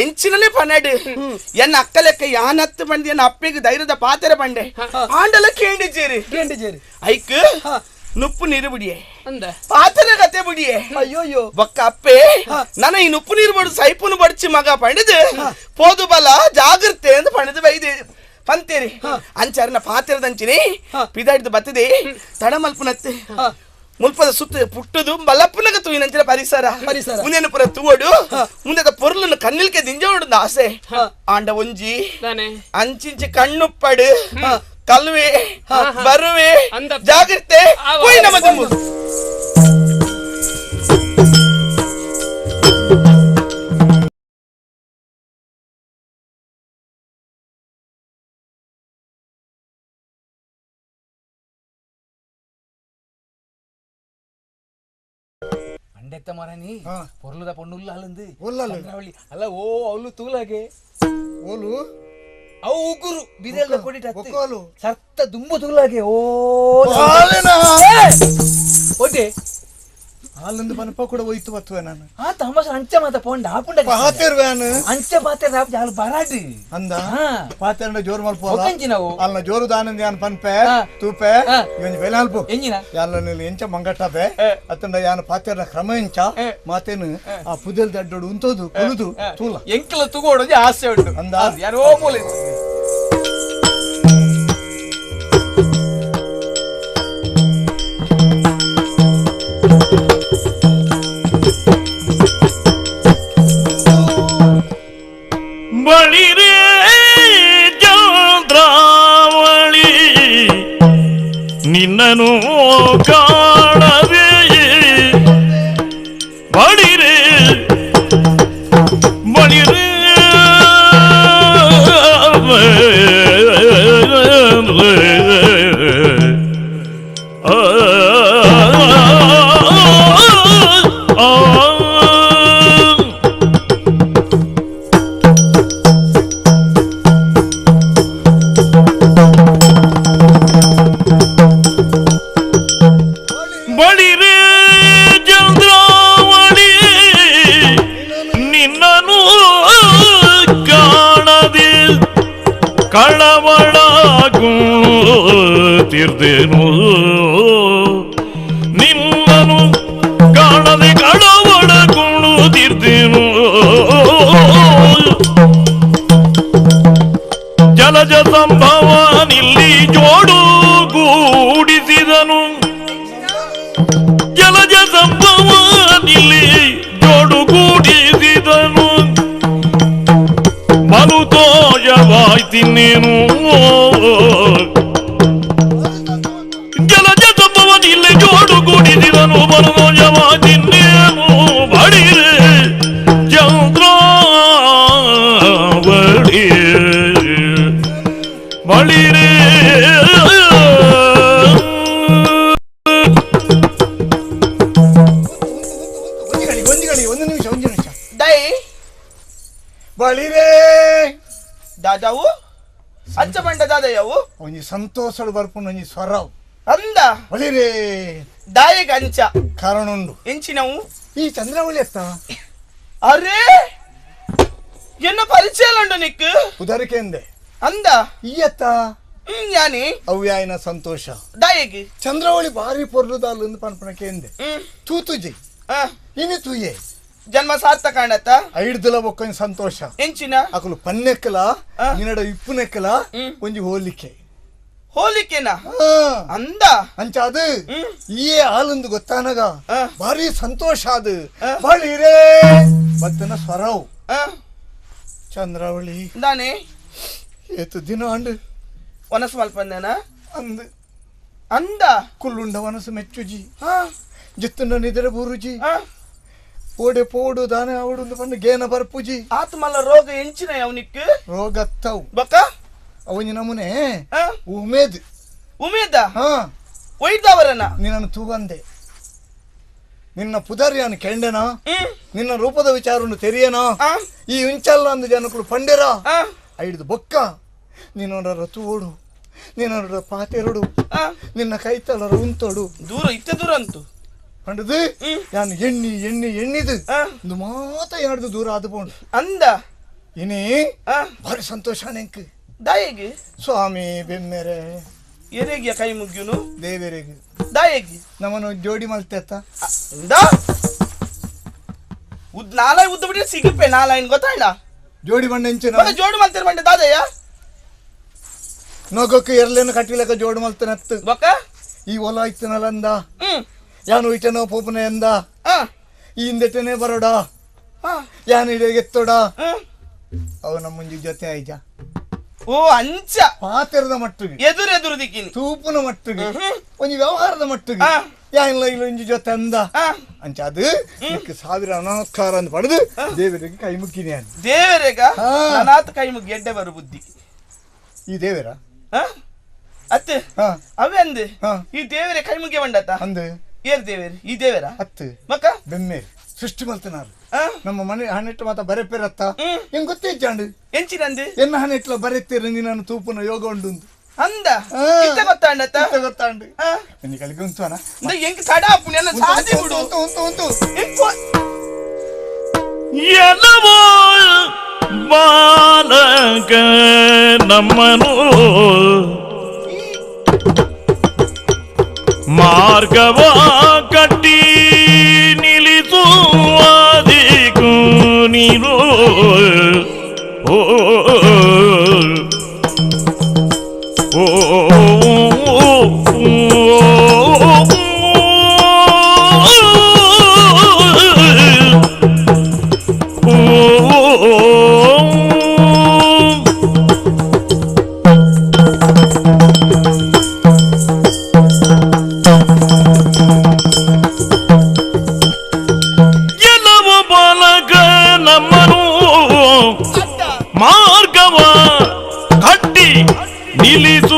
ಎಂಚಿನಲೇ ಪನ್ನಡು ಎನ್ನ ಅಕ್ಕ ಲೆಕ್ಕ ಯಾನತ್ತು ಬಂದು ಎನ್ನ ಅಪ್ಪೆಗೆ ಧೈರ್ಯದ ಪಾತ್ರೆ ಬಂಡೆ ಆಂಡಲ ಕೇಂಡಿಜೇರಿ ಕೇಂಡಿಜೇರಿ ಐಕ್ ನುಪ್ಪು ನೀರು ಬಿಡಿಯೆ ಅಂದ ಪಾತ್ರೆ ಕತೆ ಬಿಡಿಯೆ ಅಯ್ಯೋಯ್ಯೋ ಬೊಕ್ಕ ಅಪ್ಪೆ ನನ್ನ ಈ ನುಪ್ಪು ನೀರು ಬಡು ಸೈಪುನು ಬಡ್ಚಿ ಮಗ ಪಂಡಿದು ಪೋದು ಬಲ ಜಾಗ್ರತೆ ಅಂತ ಪಂಡಿದು ಬೈದೆ ಪಂತೇರಿ ಅಂಚಾರಿನ ಪಾತ್ರೆದಂಚಿನಿ ಪಿದಾಡಿದು ಬತ್ತದೆ ತಡಮಲ್ಪುನತ್ತೆ ಮುಲ್ಪದ ಸುತ್ತ ಪುಟ್ಟದು ಬಲಪ್ಪನಗ ತೂಯಿನಂಚಿನ ಪರಿಸರ ಪರಿಸರ ಮುಂದೆ ಪುರ ತೂವಡು ಮುಂದೆ ಪೊರ್ಲನ್ನು ಕಣ್ಣಿಲ್ಕೆ ದಿಂಜೋಡು ಆಸೆ ಆಂಡ ಒಂಜಿ ಅಂಚಿಂಚಿ ಕಣ್ಣುಪ್ಪಡು ಕಲ್ವೆ ಬರುವೆ ಜಾಗ್ರತೆ ಹೋಯ್ ನಮ್ಮ ದುಂಬು ಅಂಡೆತ್ತ ಮರನಿ ಪೊರ್ಲುದ ಪೊಣ್ಣು ಉಲ್ಲಾಲಂದು ಚಂದ್ರಾವಳಿ ಅಲ್ಲ ಓ ಅವಳು ತೂಲಾಗೆ ಓಲು ಅವು ಉಗುರು ಬಿದೆಲ್ಲ ಕೊಡಿಟ ಸರ್ತ ದುಂಬು ತೂಲಾಗೆ ಓ ಒಡ್ಡೆ ಹಾಲಂದು ಪನಪ ಕೂಡ ಹೋಯ್ತು ಬತ್ತುವೆ ನಾನು ಆ ತಮಾಷೆ ಅಂಚೆ ಮಾತ ಪೋಂಡ ಆಪುಂಡ ಪಾತೆರ್ವ್ಯಾನು ಅಂಚೆ ಪಾತೆರ್ ಆಪ್ ಜಾಲು ಬರಾಡಿ ಅಂದ ಪಾತೆರ್ನ ಜೋರು ಮಲ್ಪ ಒಕ್ಕಂಚಿನವು ಅಲ್ಲ ಜೋರು ದಾನಂದ ಯಾನ್ ಪನ್ಪೆ ತೂಪೆ ಇವನ್ ಬೆಲೆ ಅಲ್ಪ ಎಂಜಿನ ಯಾಲ ನೀನು ಎಂಚ ಮಂಗಟ್ಟಪೆ ಅತ್ತಂಡ ಯಾನ್ ಪಾತೆರ್ನ ಕ್ರಮ ಎಂಚ ಮಾತೇನು ಆ ಪುದೆಲ್ ದಡ್ಡೋಡು ಉಂತೋದು ಕುಲುದು ತೂಲ ಎಂಕಲ ತುಗೋಡೋದು ಆಸೆ ಉಂಟು ಅಂದ ಯಾರೋ ಮೂಲೆ ಬಳಿರೇ ಚಂದ್ರಾವಳಿ ನಿನ್ನನು ಕಾಣದೆ ಬಳಿರೇ ಬಳಿರೇ ಬಳಿರೇ ಚಂದ್ರಾವಳಿ ನಿನ್ನನು ಕಾಣದೆ ಕಳವಳಗುತ್ತಿರ್ದೇನು ನಿನ್ನನು ಕಾಣದೆ ಕಳವಳಗುತ್ತಿರ್ದೇನು ಜಲಜ ಸಂಭವನಿಲ್ಲಿ ಜೋಡು ಗೂಡಿಸಿದನು ಜಲಜ ಸಂಭವನಿಲ್ಲಿ ಜೋಡುಗೂಡಿಸಿದನು ಮನುತೋಜವಾಯ್ತಿಂದು ಜಯವಾದಿನ್ನೇನು ಜಲಜ ಸಂಭವನಿಲ್ಲೆ ಜೋಡು ಕೂಡಿಸಿದನು ಬಲನು ಜಯವಾದಿನ್ನೇನು ಬಳಿರೆ ಚಂದ್ರಾವಳಿ ಬಳಿರೆ ಒಂದು ನಿಮಿಷ ಒಂದು ನಿಮಿಷ ದೈ ಬಳಿರೇ ದಾದಾವು ಅಂಚ ಬಂಡ ದಾದಯ್ಯವು ಒಂಜಿ ಸಂತೋಷಡು ಬರ್ಪುಂಡು ಒಂಜಿ ಸ್ವರ ಅಂದ ಬಳಿರೇ ದಾಯಗ ಅಂಚ ಕಾರಣ ಉಂಡು ಎಂಚಿನವು ಈ ಚಂದ್ರಾವಳಿ ಅತ್ತ ಅರೇ ಎನ್ನ ಪರಿಚಯ ಉಂಡು ನಿಕ್ ಉದರಿಕೆ ಎಂದೆ ಅಂದ ಈ ಅತ್ತ ಯಾನಿ ಅವ್ಯಾಯನ ಸಂತೋಷ ದಾಯಗಿ ಚಂದ್ರಾವಳಿ ಭಾರಿ ಪೊರ್ಲುದಾಲು ಪನ್ಪಣಕ್ಕೆ ಎಂದೆ ತೂತುಜಿ ಇನಿ ತೂಯೆ ಜನ್ಮ ಸಾರ್ಥಕ ಆಂಡತ್ತ ಐಡ್ದಲ ಬೊಕ್ಕೊಂಜಿ ಸಂತೋಷ ಎಂಚಿನ ಅಕುಲು ಪನ್ನೆಕ್ಕಲ ನಿನ್ನಡ ಇಪ್ಪುನೆಕ್ಕಲ ಒಂಜಿ ಹೋಲಿಕೆ ಹೋಲಿಕೆನಾ ಅಂದ ಅಂಚ ಅದು ಈ ಹಾಲೊಂದು ಗೊತ್ತಾನಗ ಭಾರಿ ಸಂತೋಷ ಅದು ಬಳಿರೇ ಮತ್ತನ ಸ್ವರವು ಚಂದ್ರಾವಳಿ ದಾನೆ ಏತು ದಿನ ಅಂಡು ವನಸು ಮಲ್ಪಂದನ ಅಂದ ಅಂದ ಕುಲ್ಲುಂಡ ವನಸು ಮೆಚ್ಚುಜಿ ಜಿತ್ತುಂಡ ನಿದ್ರೆ ಬೂರುಜಿ ಓಡೆ ಪೋಡು ದಾನೆ ಅವಡು ಪಂಡ ಗೇನ ಬರ್ಪುಜಿ ಆತ್ಮಲ ರೋಗ ಎಂಚಿನ ಅವನಿಕ್ ರೋಗತ್ತವು ಬಕ್ಕ ಅವನಿ ನಮೂನೆ ಉಮೇದ್ ಉಮೇದ ಒಯ್ದವರನ ನಿನ್ನನ್ನು ತೂವಂದೆ ನಿನ್ನ ಪುದರ್ಯಾನು ಕೆಂಡೆನಾ ನಿನ್ನ ರೂಪದ ವಿಚಾರವನ್ನು ತೆರಿಯನಾ ಈ ಇಂಚಲ್ಲ ಅಂದು ಜನಕುಲು ಪಂಡೆರ ಐದು ಬೊಕ್ಕ ನಿನ್ನೊಡರ ತೂಡು ನಿನ್ನೊಡರ ಪಾತೆರಡು ನಿನ್ನ ಕೈತಲರ ಉಂತೋಡು ದೂರ ಇತ್ತ ದೂರ ಅಂತು ಪಂಡದು ನಾನು ಎಣ್ಣಿ ಎಣ್ಣಿ ಎಣ್ಣಿದು ಒಂದು ಮಾತ ಏನಾಡ್ದು ದೂರ ಆದ ಪೋಂಡು ಅಂದ ಇನಿ ಭಾರಿ ಸಂತೋಷ ನೆಂಕ್ ದಾಯೆಗೆ ಸ್ವಾಮಿ ಬೆಮ್ಮೆರೆ ಎರೆಗಿಯ ಕೈ ಮುಗ್ಯುನು ದೇವರಿಗೆ ದಾಯೆಗೆ ನಮ್ಮನ್ನು ಜೋಡಿ ಮಲ್ತೆತ್ತ ಅಂದ ಉದ್ ನಾಲಾಯಿ ಉದ್ದ ಬಿಟ್ಟರೆ ಸಿಗುಪ್ಪೆ ನಾಲಾಯಿನ್ ಗೊತ್ತಾಯ್ಲ ಜೋಡಿ ಬಂಡ ಎಂಚಿನ ಜೋಡಿ ಮಲ್ತಿರ ಬಂಡೆ ದಾದಯ್ಯ ನೊಗಕ್ಕೆ ಎರ್ಲೇನು ಕಟ್ಟಿಲಕ ಜೋಡಿ ಮಲ್ತನತ್ತು ಬೊಕ್ಕ ಈ ಹೊಲ ಇತ್ತನಲ್ಲ ಅಂದ ಯಾನು ಇಟನೋ ಪೋಪನೆ ಅಂದ ಈ ಹಿಂದೆಟನೆ ಬರೋಡ ಯಾನು ಇಡೆಗೆತ್ತೋಡ ಅವ ನಮ್ಮ ಮುಂಜಿ ಜೊತೆ ಆಯ್ಜ ಓ ಅಂಚ ಪಾತೆರದ ಮಟ್ಟಿಗೆ ಎದುರು ಎದುರು ದಿಕ್ಕಿನಿ ತೂಪುನ ಮಟ್ಟಿಗೆ ಒಂಜಿ ವ್ಯವಹಾರದ ಮಟ್ಟಿಗೆ ಯಾನಿಲ್ಲ ಇಲ್ಲ ಒಂಜಿ ಜೊತೆ ಅಂದ ಅಂಚ ಅದು ಸಾವಿರ ನಮಸ್ಕಾರ ಅಂತ ಪಡೆದು ದೇವರಿಗೆ ಕೈ ಮುಗ್ಗಿನಿ ದೇವರೇಗ ನಾನಾತ ಕೈ ಮುಗ್ಗಿ ಎಡ್ಡೆ ಬರು ಬುದ್ಧಿ ಈ ದೇವರ ಅತ್ತೆ ಅವೇ ಅಂದೆ ಈ ದೇವರೇ ಕೈ ಮುಗಿಯ ಬಂಡತ ಅಂದೆ ಏರ್ ದೇವೇರಿ ಈ ದೇವರ ಅತ್ತು ಮಕ್ಕ ಬೆಮ್ಮೆ ಸೃಷ್ಟಿ ಮಲ್ತನಾರು ನಮ್ಮ ಮನೆ ಹಣೆಟ್ಟು ಮಾತ ಬರೆಪೆರತ್ತ ಹೆಂಗ್ ಗೊತ್ತೇ ಎಂಚಿನಂದೆ ಎನ್ನ ಹಣೆಟ್ಲ ಬರೆತ್ತೀರ ನೀನು ತೂಪುನ ಯೋಗ ಉಂಡು ಅಂದ ಇತ್ತ ಗೊತ್ತಾಂಡತ್ತ ಗೊತ್ತಾಂಡು ನಿನ್ನ ಕಲಿಗೆ ಉಂಟುವನ ಎಂಕ್ ತಡ ಪುಣ್ಯನ ಸಾಧಿ ಬಿಡು ಉಂಟು ಉಂಟು ಉಂಟು ಎಲ್ಲವೋ ಬಾಲಕ ನಮ್ಮನು ಮಾರ್ಗವ ಕಟ್ಟಿ ನಿಲ್ಲಿಸುವುದಿಗೂ ನೀನು ಓ ಓ ಮಾರ್ಗವ ಕಟ್ಟಿ ನಿಲ್ಲಿಸುವುದೇಕು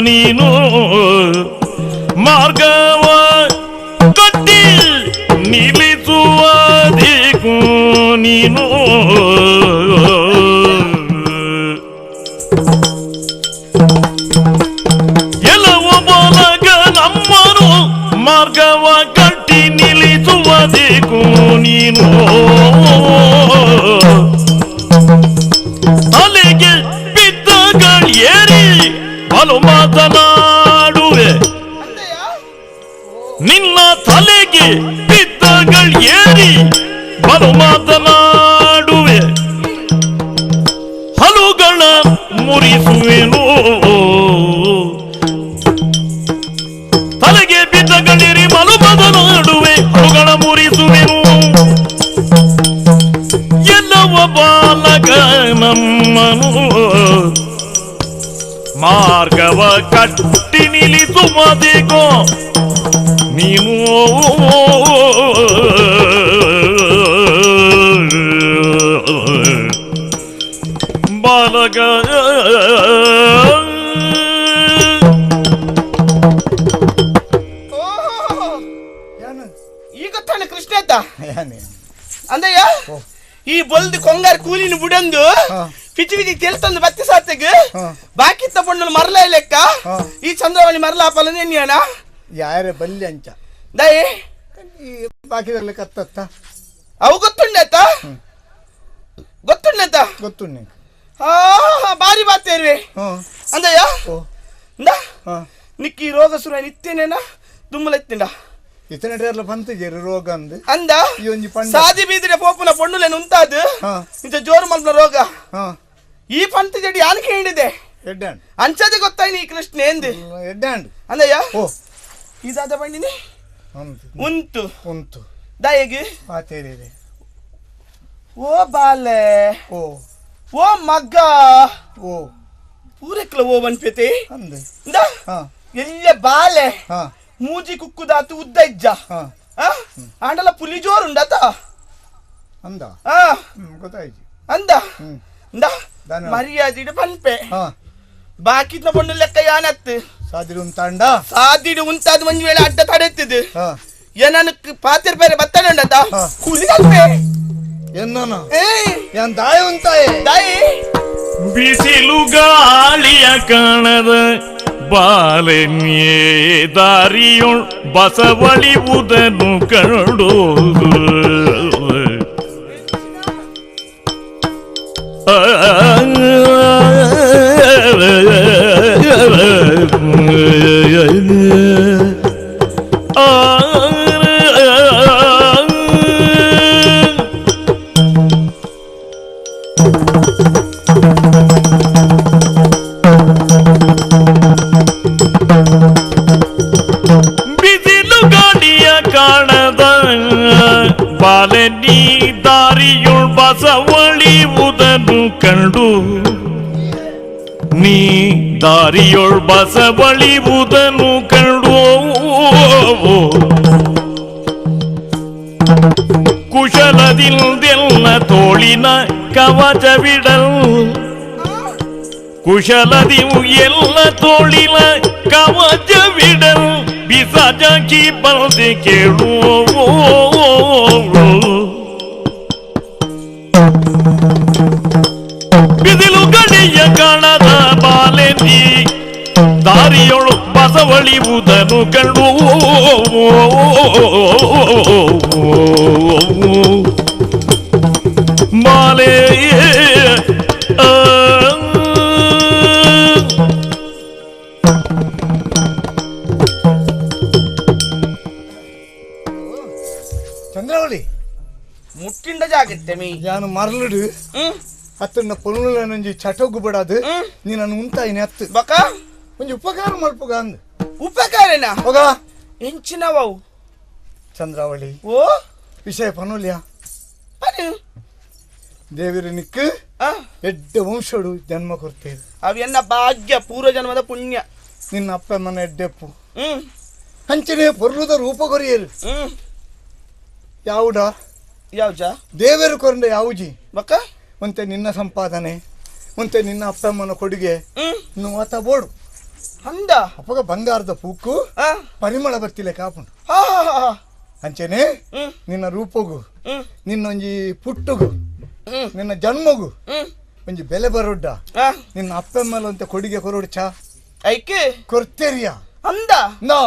ನೀನು ಮಾರ್ಗವ ಕಟ್ಟಿ ನಿಲ್ಲಿಸುವುದೇಕು ನೀನು ಎಲ್ಲವೂ ಬಾಲಕ ನಮ್ಮನು ಮಾರ್ಗವ ಕಟ್ಟಿ ನಿಲ್ಲಿಸುವುದೇಕು ನೀನು ತಲೆಗೆ ಬಿದ್ದಗಳೇರಿ ಬಲು ಮಾತನಾಡುವೆ ನಿನ್ನ ತಲೆಗೆ ಬಿದ್ದಗಳೇರಿ ಬಲು ಮಾತನಾಡುವೆ ಹಲುಗಳ ಮುರಿಸುವೆನು ತಲೆಗೆ ಬಿದ್ದಗಳೇರಿ ಬಲು ಮಾತನಾಡುವೆ ಹಲುಗಳ ಮುರಿಸುವೆನು ಎಲ್ಲವ ಬಾಲಕ ಬಾಲಕ ನಮ್ಮನು ಮಾರ್ಗವ ಕಟ್ಟಿ ನಿಲ್ಲಿಸುವುದಿಗೋ ನೀನು ಬಾಲಕ. ಈಗ ತಾನೆ ಕೃಷ್ಣ ಅಂದಯ್ಯ ಈ ಬೊಲ್ದು ಕೊಂಗಾರ ಕೂಲಿನ ಬುಡಂದು ಪಿಚಿ ಪಿಚಿ ತೆಲ್ತಂದು ಬತ್ತಿ ಸಾತೆಗ್ ಬಾಕಿ ತಗೊಂಡು ಮರಲ ಲೆಕ್ಕ ಈ ಚಂದ್ರವಳಿ ಮರಲ ಪಲ ನೆನ್ಯಾಣ ಯಾರೇ ಬಲ್ಲಿ ಅಂಚ ದಯೆ ಬಾಕಿದಲ್ಲ ಕತ್ತತ್ತ ಅವು ಗೊತ್ತುಂಡಾತ ಗೊತ್ತುಂಡಾತ ಗೊತ್ತುಂಡೆ ಹಾ ಬಾರಿ ಬಾತೇರ್ವೆ ಅಂದಯ್ಯ ನಿಕ್ಕಿ ರೋಗ ಸುರ ನಿತ್ಯನೇನ ದುಮ್ಮಲೆತ್ತಿಂಡ ಇತನೆಲ್ಲ ಬಂತು ಜೆರು ರೋಗ ಅಂದು ಅಂದ ಸಾದಿ ಬೀದಿರ ಪೋಪುನ ಪೊಣ್ಣುಲೇನು ಉಂತಾದು ಇಂತ ಜೋರು ಮಲ್ಪನ ರೋಗ ಈ ಪಂತ ಜಡಿ ಯಾನಕ್ಕೆ ಹೇಳಿದೆ ಅಂಚದೆ ಗೊತ್ತಾಯ್ನಿ ಈ ಕೃಷ್ಣ ಎಂದು ಅಂದಯ್ಯ ಇದಾದ ಬಂಡಿನಿ ಉಂಟು ಉಂಟು ದಯಗೆ ಓ ಬಾಲೆ ಓ ಓ ಮಗ್ಗ ಓ ಪೂರೆಕ್ಲ ಓ ಬನ್ಪೇತೆ ಎಲ್ಲ ಬಾಲೆ ಮೂಜಿ ಕುಕ್ಕುದಾತು ಉದ್ದ ಇಜ್ಜ ಆಂಡಲ ಪುಲಿ ಜೋರು ಉಂಡತ ಅಂದ ಗೊತ್ತಾಯ್ತು ಅಂದ ಮರ್ಯಾದಿಡು ಪನ್ಪೆ ಬಾಕಿದ್ನ ಪೊಣ್ಣು ಲೆಕ್ಕ ಯಾನತ್ತು ಸಾದಿಡು ಉಂತಾಂಡ ಸಾದಿಡು ಉಂತಾದ ಒಂಜಿ ವೇಳೆ ಅಡ್ಡ ತಡೆತ್ತಿದ್ದು ಏನನ್ನು ಪಾತಿರ್ ಬೇರೆ ಬತ್ತಾನೆ ಉಂಡತ ಕೂಲಿ ಕಲ್ಪೆ ಎನ್ನನ ಏನ್ ದಾಯ ಉಂತಾಯೆ ದಾಯಿ ಬಿಸಿಲು ಗಾಳಿಯ ಕಾಣದ ಬಾಲೆನ್ಯೇ ದಾರಿಯೊಳ್ ಬಸವಳಿವುದನು ಕಂಡು ಬಿಸಿಲು ಗಾಳಿಯ ಕಾಣದ ಬಾಲೆನಿ ದಾರಿಯುಳ್ ಬಸವಳಿವುದನು ಕಂಡು ನೀ ದಾರಿಯೊಳ್ ಬಸವಳಿವುದನು ಕಂಡು ಕುಶಲದಿಂದೆಲ್ಲ ತೋಳಿನ ಕವಚವಿಡಲ್ ಕುಶಲದಿವು ಎಲ್ಲ ತೋಳಿನ ಕವಚವಿಡಲ್ ಬಿಸಜಾಕಿ ಬಂದೆ ಕೇಳು ಬಿಸಿಲು ಗಡಿಯ ಕಾಣದ ಬಾಲೆಂದಿ ದಾರಿಯೊಳು ಬಸವಳಿವುದನು ಕಂಡು ಮಾಲೆ ಚಂದ್ರವಳಿ ಮುಟ್ಟಿಂಡ ಜಾಗತ್ತೆ ಮೀ ಯಾನು ಮರಳುಡು ಅತ್ತನ್ನ ಪೊನ್ನುಲನೊಂಜಿ ಚಟೋಗು ಬಿಡಾದು ನೀನನ್ನು ಉಂತಾಯಿನಿ ಅತ್ತು ಬಕ ಒಂಜಿ ಉಪಕಾರ ಮಲ್ಪುಗ ಅಂದು ಉಪಕಾರನ ಹೋಗ ಎಂಚಿನವವು ಚಂದ್ರಾವಳಿ ಓ ವಿಷಯ ಪನುಲ್ಯ ದೇವಿರ ನಿಕ್ಕು ಎಡ್ಡ ವಂಶಡು ಜನ್ಮ ಕೊಡ್ತೇವೆ ಅವೆನ್ನ ಭಾಗ್ಯ ಪೂರ್ವ ಜನ್ಮದ ಪುಣ್ಯ ನಿನ್ನ ಅಪ್ಪ ಮನ ಎಡ್ಡೆಪ್ಪು ಅಂಚನೆ ಪೊರ್ಲುದ ರೂಪ ಕೊರಿಯರು ಯಾವುಡ ಯಾವ್ಜ ದೇವರು ಕೊರಂಡ ಯಾವುಜಿ ಬಕ್ಕ ಒಂತೆ ನಿನ್ನ ಸಂಪಾದನೆ ಒಂತೆ ನಿನ್ನ ಅಪ್ಪಮ್ಮನ ಕೊಡುಗೆ ಆತ ಬೋಡು ಅಂದ ಅಪ್ಪಗ ಬಂಗಾರದ ಪೂಕು ಪರಿಮಳ ಬರ್ತಿಲ್ಲ ಕಾಪುಂಡು ಅಂಚನೆ ನಿನ್ನ ರೂಪಗು ನಿನ್ನೊಂಜಿ ಪುಟ್ಟುಗು ನಿನ್ನ ಜನ್ಮಗು ಒಂಜಿ ಬೆಲೆ ಬರೋಡ್ಡ ನಿನ್ನ ಅಪ್ಪಮ್ಮಲ ಅಂತ ಕೊಡುಗೆ ಕೊರೋಡು ಚಾ ಐಕೆ ಕೊರ್ತೇರಿಯ ಅಂದ ನಾ